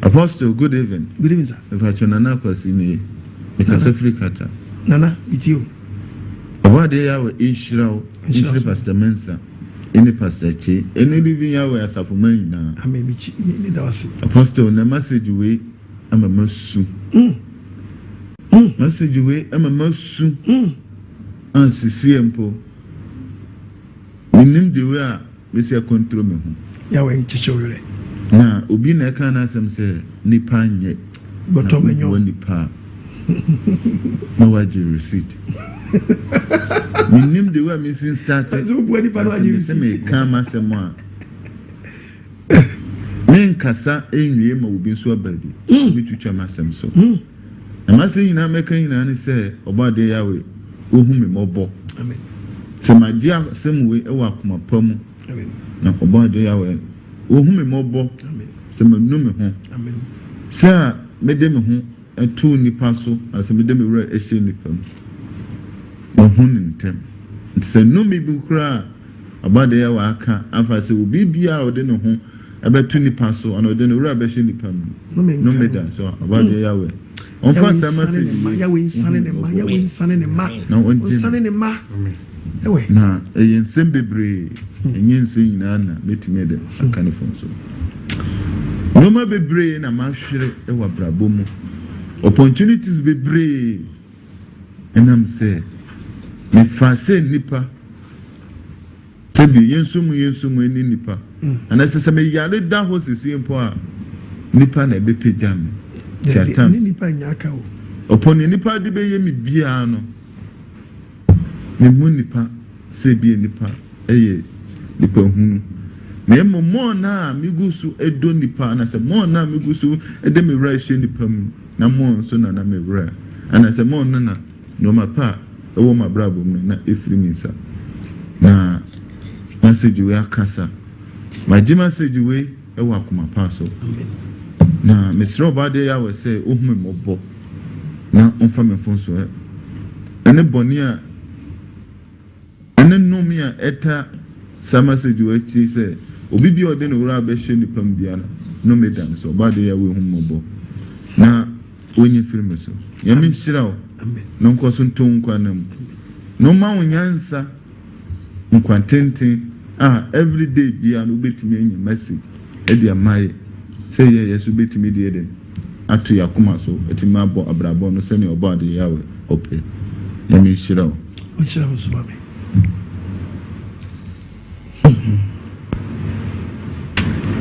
Apostle, good evening. Good evening, sir. Mepacho Nana Kwasi nie. Mekasa firi Qatar. Nana, metie o. Ɔbɔadeɛ Yahweh nhyira wo, nhyira Pastor Mensah, ɛne Pastor Kyei, ɛne Living Yahweh asafo mma nyinaa. Amen, mekyi, meda wo ase. Apostle, nɛ message wei ama masu. Mm. Mm. Message wei ama masu. Mm. Ansisiɛ mpo. Menim the way a mesi akɔntro me ho. Yahweh nkyekye wo werɛ. Na obi na ɛka n'asɛm sɛ nipa nyɛ na woboa nipa a na wagye receipt. Menim the way a mesi start na sɛ meka m'asɛm a menkasa nwie ma obi nso aba bi. Metwitwa m'asɛm so. Na m'asɛm nyinaa mɛka nyinaa ne sɛ, Ɔbɔadeɛ Yahweh, wohu me mmɔbɔ. Sɛ magye asɛm wei wɔ akoma pa mu, na Ɔbɔadeɛ Yahweh, wohu me mmɔbɔ sɛ manu me ho, sɛ a mede me ho to nnipa so, anaasɛ mede me werɛ hyɛ nnipa mu, mahu no ntɛm. Nti sɛ nnome bi koraa a Ɔbɔadeɛ Yahweh aka afa sɛ obi biara a ɔde ne ho bɛto nnipa so, anaa ɔde ne werɛ bɛhyɛ nnipa mu no, nnome da so a, Ɔbɔadeɛ Yahweh, ɔmfa saa message wei nhu me mmɔbɔ na ɔngye me. Na ɛyɛ nsɛm bebree, ɛnyɛ nsɛm nyinaa na mɛtumi de aka ne fon so. Nneɛma bebree na mahwere wɔ abrabɔ mu, opportunities bebree ɛnam sɛ mefaa sɛ nnipa. Sɛbi yɛnso mu yɛnso mu ɛne nnipa. Anaasɛ sɛ meyare da hɔ sesie mpo a, nnipa na ɛbɛpagya me. Nti at times, ɔpɔ nea nnipa de bɛyɛ me biara no, memmu nnipa sɛ ebia nnipa yɛ nnipa hunu. Na mmom more no a megu so dɔ nnipa anaasɛ more no a megu so de me werɛ hyɛ nnipa mu na more nso na na me werɛ anaasɛ more no na Nnoɔma pa a ɛwɔ m'abrabɔ mu no na ɛfiri me nsa. Na message wei akasa. Magye message wei wɔ akoma pa so. Na mesrɛ Ɔbɔadeɛ Yahweh sɛ ɔhu me mmɔbɔ na ɔmfa me mfomsoɔ ɛne bɔne a ɛne nnome a ɛta saa message wei akyi sɛ obi biara a ɔde ne werɛ abɛhyɛ nipa mu biara no nnome da no so. Ɔbɔadeɛ Yahweh hu me mmɔbɔ na Wonyi mfiri me so. Nyame nhyira wo na ɔnkɔ so nto wo nkwa nna mu na ɔmma wo nyansa nkwa tenten a everyday biara no wobɛtumi anya message de ama yɛ sɛ yɛ yɛ so bɛtumi de yɛ dɛn ato yɛ akoma so atumi abɔ abrabɔ no sɛnea ɔbɔ ade Yahweh ɔpɛ. Nyame nhyira wo. Ɔnhyira wo nso ma me.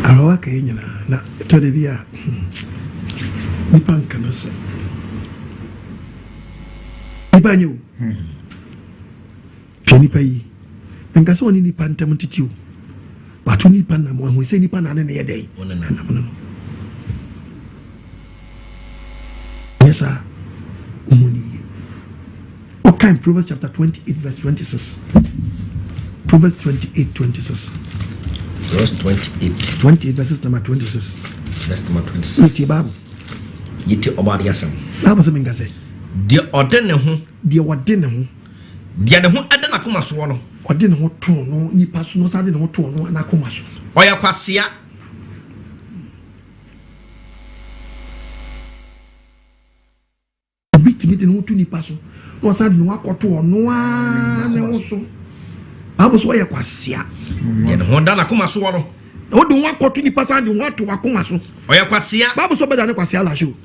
Awerɛhow aka yɛn nyinaa, na ɛtɔ da bi a, nnipa nka no sɛ nnipa nyɛ o. Hwɛ nipa yi, nka sɛ ɔne nipa ntam ntete o, wato nipa nam wahu sɛ nipa na ne ne yɛ dɛn ɛnam no no. Nyɛ saa, wohu ne yie. Ɔkan Proverbs chapter 28 verse 26. Proverbs 28 26. Verse 28. 28 verses number 26. Verse number 26. Yɛtie Bible. Yɛtie ɔba ade asɛm. Bible sɛ menka sɛ. Deɛ ɔde ne ho. Deɛ ɔde ne ho. Deɛ ne ho ɛda n'akoma soɔ no. Ɔde ne ho too no nipa so na ɔsan de ne ho too no n'akoma so. Ɔyɛ kwasea. Obi tumi de ne ho to nipa so na ɔsan de ne ho akɔto ɔno ara ne ho so. Bible so ɔyɛ kwasea. Deɛ ne ho da n'akoma soɔ no. Na wode ho akɔto nipa san de ho ato w'akoma so. Ɔyɛ kwasea. Bible so ɔbɛda ne kwasea lahye o.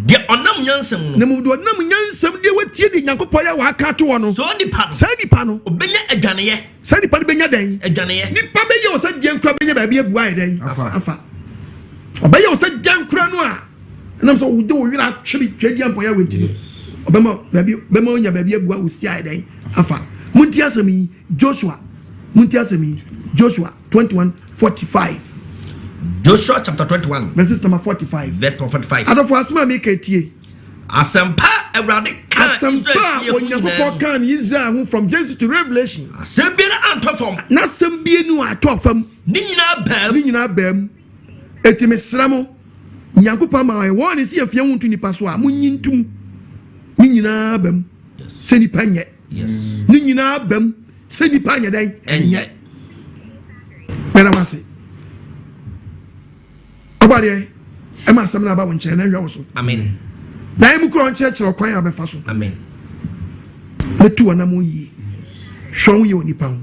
Deɛ ɔnam nyansa mu no. Na mmom deɛ ɔnam nyansa mu deɛ watie deɛ Nyankopɔn yɛ waka ato hɔ no. Saa nipa no. Saa nipa no. Ɔbɛnya adwaneyɛ. Saa nipa no bɛnya dɛn? Adwaneyɛ. Nipa bɛyɛ wɔ sɛ deɛ nkura bɛnya baabi abu ayɛ dɛn? Afa. Ɔbɛyɛ wɔ sɛ deɛ nkura no a ɛnam sɛ wode wo werɛ atwere twɛdi ampɔyɛ wɔ nti no ɔbɛma baabi bɛma onya baabi abu a wosi ayɛ dɛn afa. Munti asɛm yi Joshua munti asɛm yi Joshua 21 45. Joshua chapter 21 verses number 45. Verse number 45. Adɔfo asɛm a meka tie. Asɛmpa Awurade ka. ɔkaa Asɛmpa Israel a fie ho nyinaa Onyankopɔn mu. kaa no Israel ho from Genesis to Revelation. Asɛm biara antɔ fam. N'asɛm bie ni atɔ fam. Ne nyinaa baa mu. Ne nyinaa baa mu. Eti mesrɛ mo, Nyankopɔn ama yɛn wɔn ne si yɛn fie ho nto nipa so a, monyi ntum. Ne nyinaa baa mu. Sɛ nipa nyɛ. Ne nyinaa baa mu. Sɛ nipa nyɛ dɛn? Ɛnyɛ. Mɛda mo ase. Ɔbɔadeɛ ɛma asɛm no aba wo nkyɛn na ɛhwɛ wo so. Amen. Na emu kura ɔnkyerɛkyerɛ ɔkwan a bɛfa so. Amen. Ne tu ɔnam yie. Hwɛ wo yie wɔ nipa ho.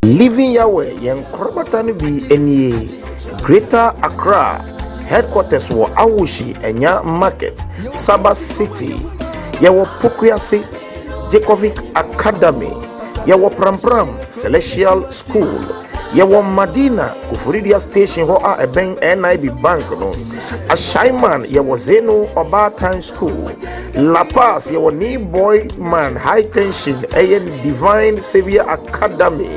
Living Yahweh yɛn nkorabata no bi nie, Greater Accra headquarters wɔ Awoshie Anya Market, Saba City. Yɛwɔ Pokuase, Jacovic Academy. Yɛwɔ Prampram Celestial School. Yɛwɔ Madina Koforidua Station hɔ a ɛbɛn NIB Bank no. Ashaiman yɛwɔ Zeno Ɔbaatan School. La Paz yɛwɔ New Boy Man High Tension ɛyɛ Divine Saviour Academy.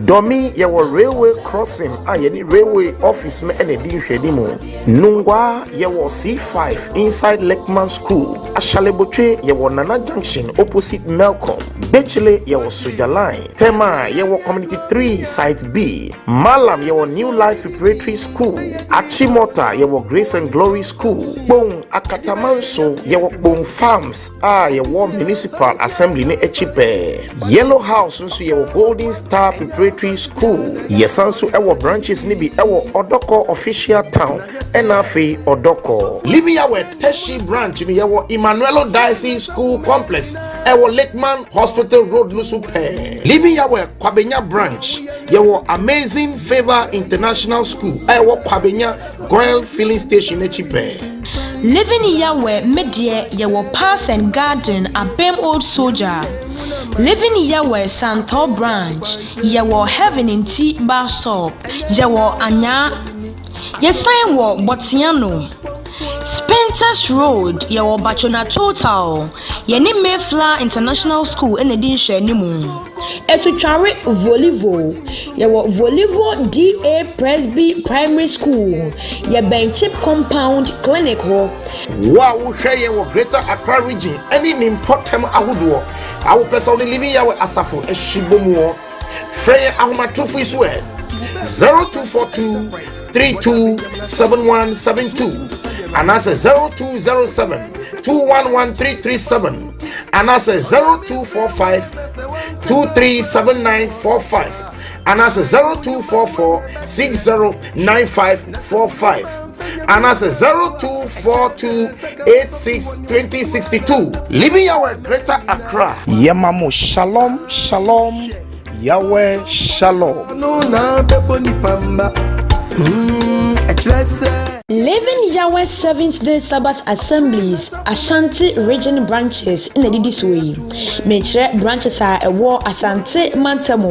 Dɔmi yɛwɔ Railway Crossing a yɛne Railway Office no ɛna ɛdi nhwɛanimu. Nungua yɛwɔ C5 inside Lakeman School. Ashalebotwe yɛwɔ Nana Junction opposite Melcom. Bechile yɛwɔ Soja Line. Tema yɛwɔ Community 3 Site B. Malam yɛwɔ New Life Preparatory School. Achimota yɛwɔ Grace and Glory School. Kpone Akatamanso yɛwɔ Kpone Farms a yɛwɔ Municipal Assembly ne akyi pɛɛ. Yellow House nso yɛwɔ Golden Star Preparatory School. Yɛsan nso ɛwɔ branches ne bi ɛwɔ Ɔdɔkɔ Official Town ɛna afei Ɔdɔkɔ. Living Yahweh Teshi branch no yɛwɔ Emmanuelo Diocese School Complex ɛwɔ Lakeman Hospital Road no so pɛɛ. Living Yahweh Kwabenya branch yɛwɔ Amazing Favour International School ɛwɔ Kwabenya Goil Filling Station akyi pɛɛ. Living Yahweh me deɛ yɛwɔ Parks and Garden Abem Old Soldier. Living Yahweh Santɔ branch yɛwɔ Heaven Nti bus stop yɛwɔ Anyaa. Yɛsan wɔ Botiano. Spintex Road yɛwɔ Bachona Total yɛne Mayflower International School ɛna di nhwɛanimu. Asutware Volivo yɛwɔ Volivo DA Presby Primary School yɛbɛn Chip Compound Clinic hɔ. Wo a wohwɛ yɛn wɔ Greater Accra Region ne ne mpɔtam ahodoɔ a wopɛ sɛ wo ne Living Yahweh asafo ahyi bɔ mu wɔ, frɛ yɛn ahomatorofo yi so ɛ 0242 327172 anaasɛ 0207 211337 anaasɛ 0245 237945 anaasɛ 0244 609545 anaasɛ 0242 862062. Living Yahweh Greater Accra. Yɛma mo shalom shalom Yahweh shalom. No na bɛbɔ nipa mma. Ɛkyerɛ sɛ. Living Yahweh Seventh Day Sabbath Assemblies Ashanti Region branches na ɛdidi soɔ yi. Mekyerɛ branches a ɛwɔ Asante mantam.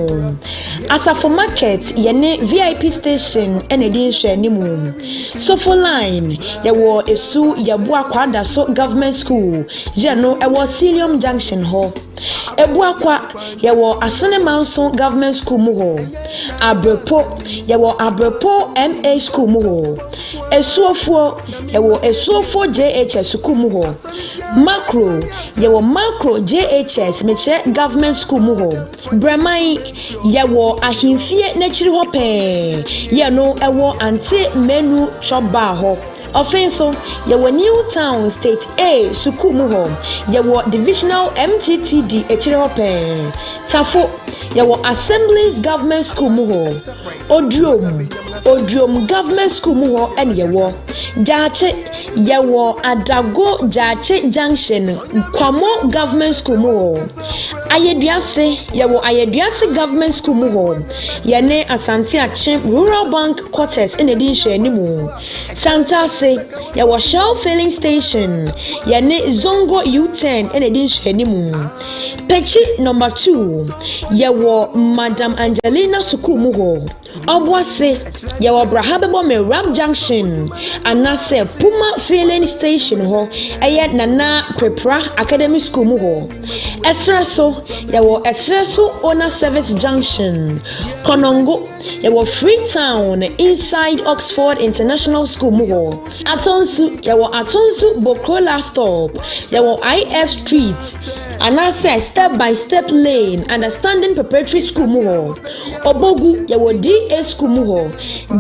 Asafo Market yɛne VIP station na ɛdi nhwɛanimu. Sofo Line yɛwɔ Esu Yɛboa Kwadaso Government School yɛ no ɛwɔ Celium Junction hɔ. Ebuakwa yɛwɔ Asene Manso Government School mu hɔ. Abrepo yɛwɔ Abrepo MA School mu hɔ. Esuofoɔ yɛwɔ Esuofoɔ JHS School mu hɔ. Macro yɛwɔ Macro JHS mekyerɛ Government School mu hɔ. Brɛman yɛwɔ ahemfie n'akyiri hɔ pɛɛ yɛ no ɛwɔ Ante Menu Chop Bar hɔ. Ɔfe nso yɛwɔ New Town State A sukuu mu hɔ. Yɛwɔ Divisional MTTD akyiri hɔ pɛɛ. Tafo yɛwɔ Assemblies Government School mu hɔ. Odrom Odrom Government School mu hɔ ɛne yɛwɔ. Gyaakye yɛwɔ Adago Gyaakye Junction Kwamo Government School mu hɔ. Ayeduase yɛwɔ Ayeduase Government School mu hɔ. Yɛne Asante Akyem Rural Bank Quarters ɛna ɛdi nhwɛanimu. Santase yɛwɔ Shell Filling Station yɛne Zongo U10 ɛna ɛdi nhwɛanimu. Pekyi number 2 yɛwɔ Madam Angelina Sukuu mu hɔ. Ɔboase yɛwɔ Braha bɛbɔ me Ram Junction anaasɛ Puma Filling Station hɔ ɛyɛ Nana Prepra Academy School mu hɔ. Ɛserɛ so yɛwɔ Ɛserɛ so Owner Service Junction. Kɔnɔngo yɛwɔ Freetown inside Oxford International School mu hɔ. Atonsu, yɛwɔ Atonsu Bokro Last Stop, yɛwɔ IF Street anaasɛ Step by Step Lane, Understanding Preparatory School mu hɔ. Obogu, yɛwɔ DA School mu hɔ.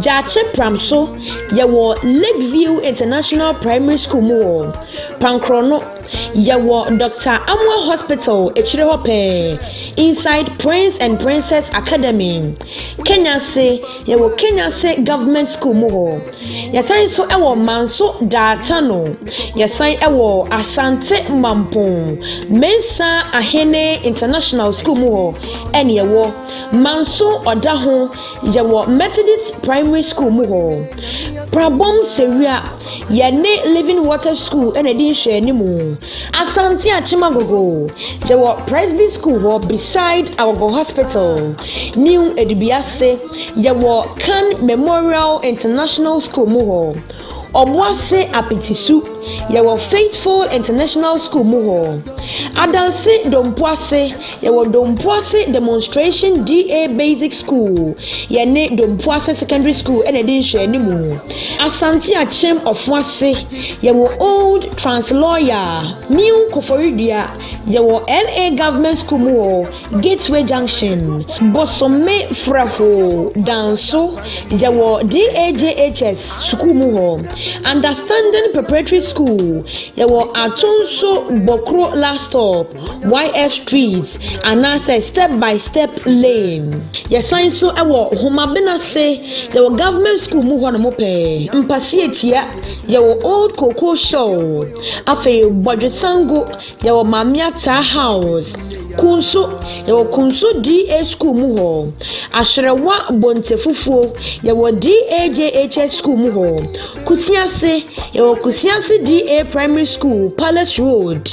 Gyaakye Pramso, yɛwɔ Lakeview International Primary School mu hɔ. Pankrɔno, Yɛwɔ Doctor Amoah Hospital akyire hɔ pɛɛ, inside Prince and Princess Academy, Kenyase, yɛwɔ Kenyase Government School mu hɔ. Yɛsan nso wɔ Manso Daatano, yɛsan wɔ Asante Mampong, Mensah Ahene International School mu hɔ ɛne yɛwɔ Manso Ɔdaho, yɛwɔ Methodist Primary School mu hɔ. Prabom Sewia, Yɛne Living Water School na ɛdi nhwɛanimu. Asante Akyem Agogo, yɛwɔ Presby School hɔ beside Agogo Hospital. New Adubiase, yɛwɔ Khan Memorial International School mu hɔ. Ɔboase Apitisu, yɛwɔ Faithful International School mu hɔ. Adanse Dompoase, Yɛwɔ Dompoase Demonstration DA Basic School, yɛne Dompoase Secondary School na ɛdi nhwɛanimu. Asante Akyem Ɔfoase, yɛwɔ Old Transloya, New Koforidua, yɛwɔ LA Government School mu wɔ Gateway Junction, Bosome Frɛho Danso, yɛwɔ DAJHS Sukuu mu hɔ, Understanding Preparatory School, yɛwɔ Atonso Bɔkro Last Stop, YF Street anaasɛ Step by Step Lane. Yɛsan nso wɔ Homabena ase, yɛwɔ Government School mu hɔ nom pɛɛ. Mpasietia, yɛwɔ Old Cocoa Show. Afei Bɔdwesango, yɛwɔ Maame Ataa House. Kunso, yɛwɔ Kunso DA School mu hɔ. Ahwerewa Bontefufuo, yɛwɔ DAJHS School mu hɔ. Kusiase, yɛwɔ Kusiase DA Primary School, Palace Road.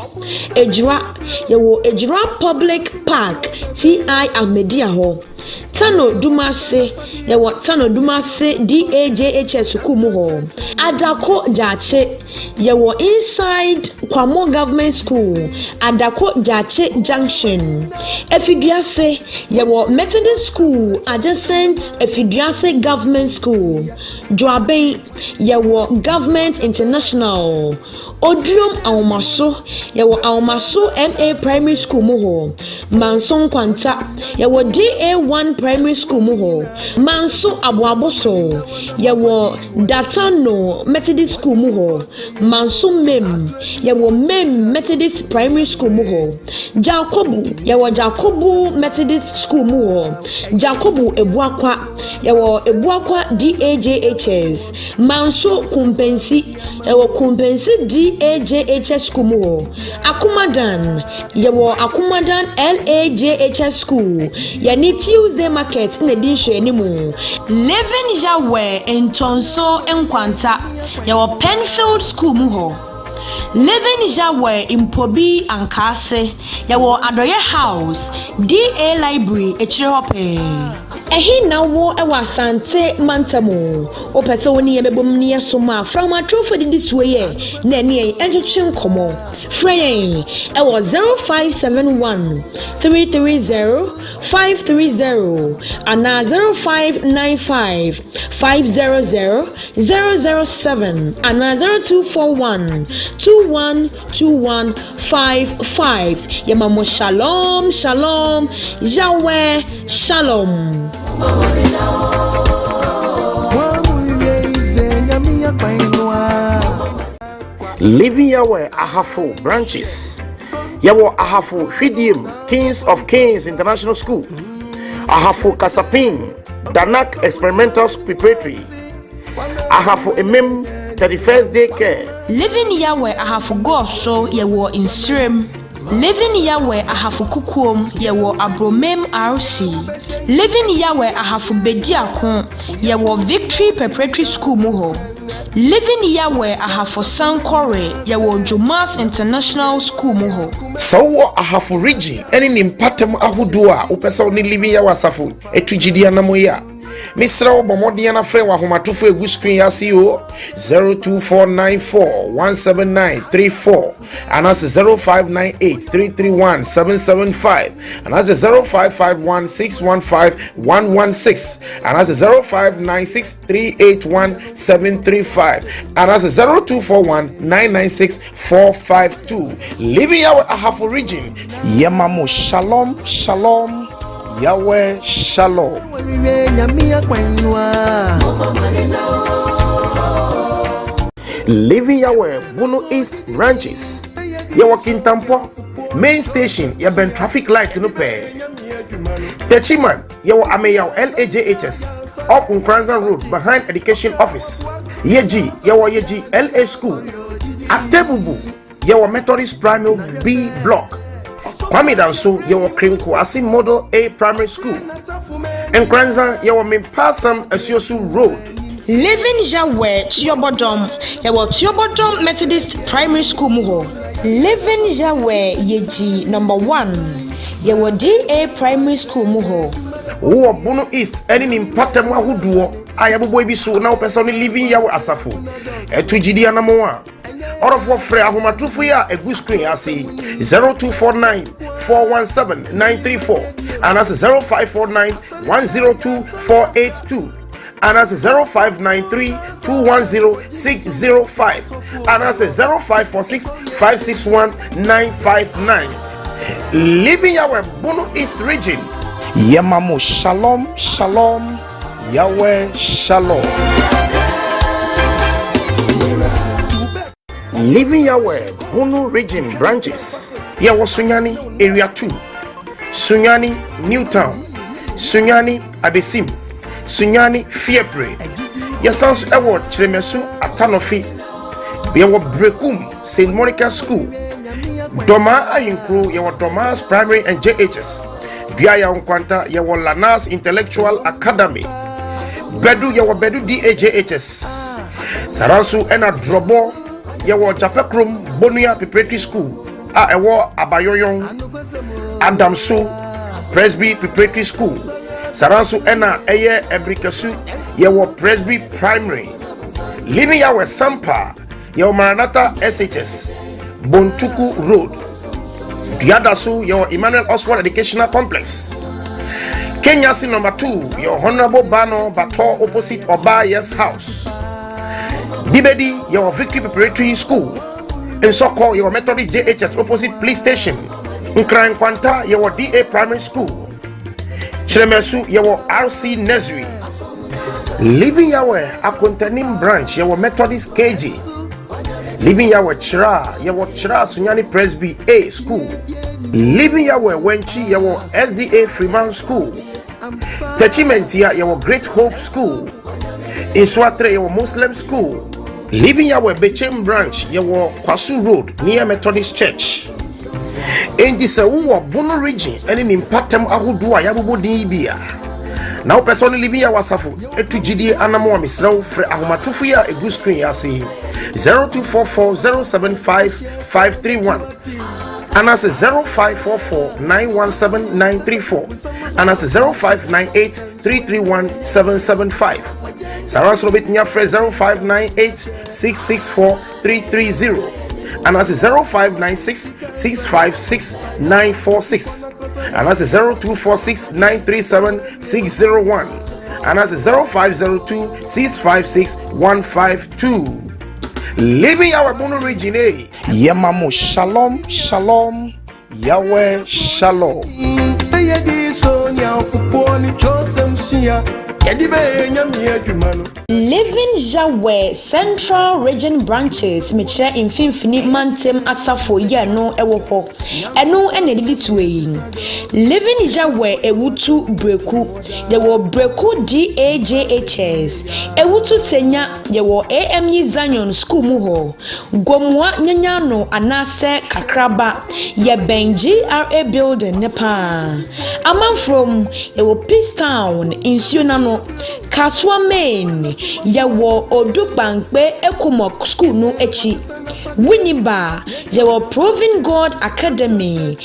Ejura, yɛwɔ Ejura Public Park, TI Ahmadiyya hɔ. Tano Dumase, yɛwɔ Tano Dumase DAJHS sukuu mu hɔ. Adako Gyaakye, yɛwɔ inside Kwamo Government School, Adako Gyaakye Junction. Efiduase, yɛwɔ Methodist School adjacent Efiduase Government School. Dwaben, yɛwɔ Government International. Oduom Ahomaso, yɛwɔ Ahomaso MA Primary School mu hɔ. Manso Nkwanta, yɛwɔ DA1 Primary School mu hɔ. Manso Aboaboso, yɛwɔ Datano Methodist School mu hɔ. Manso Mem, yɛwɔ Mem Methodist Primary School mu hɔ. Jacobu, yɛwɔ Jacobu Methodist School mu hɔ. Jacobu Ebuakwa, yɛwɔ Ebuakwa DAJHS. Manso Kumpensi, yɛwɔ Kumpensi DAJHS School mu hɔ. Akumadan, yɛwɔ Akumadan LAJHS School. Yɛne Tuesday Market na ɛdi nhwɛanimu. Living Yahweh Ntɔnso Nkwanta, yɛwɔ Penfield School mu hɔ. Living Yahweh Mpobi Ankaase, yɛwɔ Adɔyɛ House, DA Library akyire hɔ pɛɛ. Ɛhe na wo wɔ Asante mantam? Wopɛ sɛ wo ne yɛn bɛbom ne yɛsom a, fra ahomatorofo didi soɔ yi ɛ na ɛne yɛn ɛntwetwe nkɔmmɔ. Frɛ yɛn ɛwɔ 0571 330 530 anaa 0595 500 007 anaa 0241 212155. Yɛma mo shalom shalom, Yahweh shalom. Living Yahweh Ahafo branches. Yɛwɔ Ahafo Hwidiem Kings of Kings International School, Ahafo Kasapin Danak Experimental Preparatory, Ahafo Emem 31st Day Care. Living Yahweh Ahafo Gɔɔso, yɛwɔ Nsirem. Living Yahweh Ahafo Kukuom, yɛwɔ Abromem RC. Living Yahweh Ahafo Bediako, yɛwɔ Victory Preparatory School mu hɔ. Living Yahweh Ahafo Sankore, yɛwɔ Jomas International School mu hɔ. Sɛ wowɔ Ahafo Region ne ne mpatam ahodoɔ a wopɛ sɛ wo ne Living Yahweh asafo atu gyidi anam yi a, Mesrɛ wo bɔ mmɔden na frɛ wɔ ahomatofo egu screen ase yi o 0249417934 anaasɛ 0598331775 anaasɛ 0551615116 anaasɛ 0596381735 anaasɛ 0241996452. Living Yahweh Ahafo Region, yɛma mo shalom shalom, Yahweh shalom. Living Yahweh Bono East Branches, yɛwɔ Kintampo main station, yɛbɛn traffic light no pɛɛ. Techiman, yɛwɔ Ameyaw LAJHS off Nkoranza Road behind Education Office. Yeji, yɛwɔ Yeji LA School. Atebubu, yɛwɔ Methodist Primary B Block. Kwame Danso, yɛwɔ Krimko Model A Primary School. Nkoranza, yɛwɔ Mempasam Asuosu Road. Living Yahweh Tuobodom, yɛwɔ Tuobodom Methodist Primary School mu hɔ. Living Yahweh Yeji Number 1, yɛwɔ DA Primary School mu hɔ. Wowɔ Bono East ɛne ne mpatam ahodoɔ a yɛabobɔ bi so na wopɛ sɛ wo ne Living Yahweh asafo ɛto gyidi anamo a, ɔdɔfoɔ frɛ ahomatorofo yi a ɛgu screen ase yi 0249 417 934 anaasɛ 0549 102 482 anaasɛ 0593 210 605 anaasɛ 0546 561 959. Living Yahweh Bono East Region, yɛma mo shalom shalom, Yahweh shalom. Living Yahweh Bono Region Branches, yɛwɔ Sunyani Area 2, Sunyani Newtown, Sunyani Abesim, Sunyani Fiepre. Yɛsan so ɛwɔ Kyerɛmɛso Atanofi. Yɛwɔ Brekum St Monica School, Dɔmaa Ahenkuro, yɛwɔ Dɔmaas Primary and JHS. Duaya Nkwanta, yɛwɔ Lanas Intellectual Academy. Bɛdu, yɛwɔ Bɛdu DAJHS. Saa nso ɛna Drɔbɔ, yɛwɔ Japɛkrom Bonua Preparatory School a ɛwɔ Abayɔyɔn, Adamso Presby Preparatory School. Saa nso ɛna ɛyɛ Ɛbrikɛsu, yɛwɔ Presby Primary. Living Yahweh Sampa, yɛwɔ Maranatha SHS, Bontuku Road. Duadaso, yɛwɔ Emmanuel Oswald Educational Complex. Kenyasi Number 2, yɛwɔ Honorable Bano Bato opposite Oba Yes House. Bibedi, yɛwɔ Victory Preparatory School. Nsɔkɔ, yɛwɔ Methodist JHS opposite Police Station. Nkran Nkwanta, yɛwɔ DA Primary School. Kyerɛmɛsu, yɛwɔ RC Nursery. Living Yahweh Akontanim Branch, yɛwɔ Methodist KG. Living Yahweh Kyerɛ, yɛwɔ Kyerɛ Sunyani Presby A School. Living Yahweh Wenchi, yɛwɔ SDA Freeman School. Techimentia, yɛwɔ Great Hope School. Nsuatre, yɛwɔ Muslim School. Living Yahweh Bechem Branch, yɛwɔ Kwasu Road near Methodist Church. Enti sɛ wowɔ Bono Region ɛne ne mpatam ahodoɔ a yɛabobɔ din yi bi a na wopɛ sɛ ɔne Living Yahweh asafo ɛtu gyidie anam a, mesrɛ wo frɛ ahomatofo yi a ɛgu screen yi ase yi 0244 075 531 anaasɛ 0544 917 934 anaasɛ 0598 331 775. Saa ara nso no wobɛtumi afrɛ 0598 664 330 anaasɛ 0596 656 946 anaasɛ 0246 937 601 anaasɛ 0502 656 152. Living Yahweh Bono Region, eh? Yɛma mo shalom shalom, Yahweh shalom. Living Yahweh Central Region Branches, mekyerɛ mfimfini mantam asafo yɛ no wɔ hɔ. Ɛno na ɛdidi soɔ yi. Living Yahweh Ewutu Breku, yɛwɔ Breku DAJHS. Ewutu Senya, yɛwɔ AME Zion School mu hɔ. Gomoa Nyanyano anaasɛ Kakraba, yɛbɛn GRA building ne paa. Amanfrom, yɛwɔ Peace Town, nsuo n'ano. Kasoa Main, yɛwɔ Odukpankpe Ekomok School no akyi. Winneba, yɛwɔ Proving God Academy.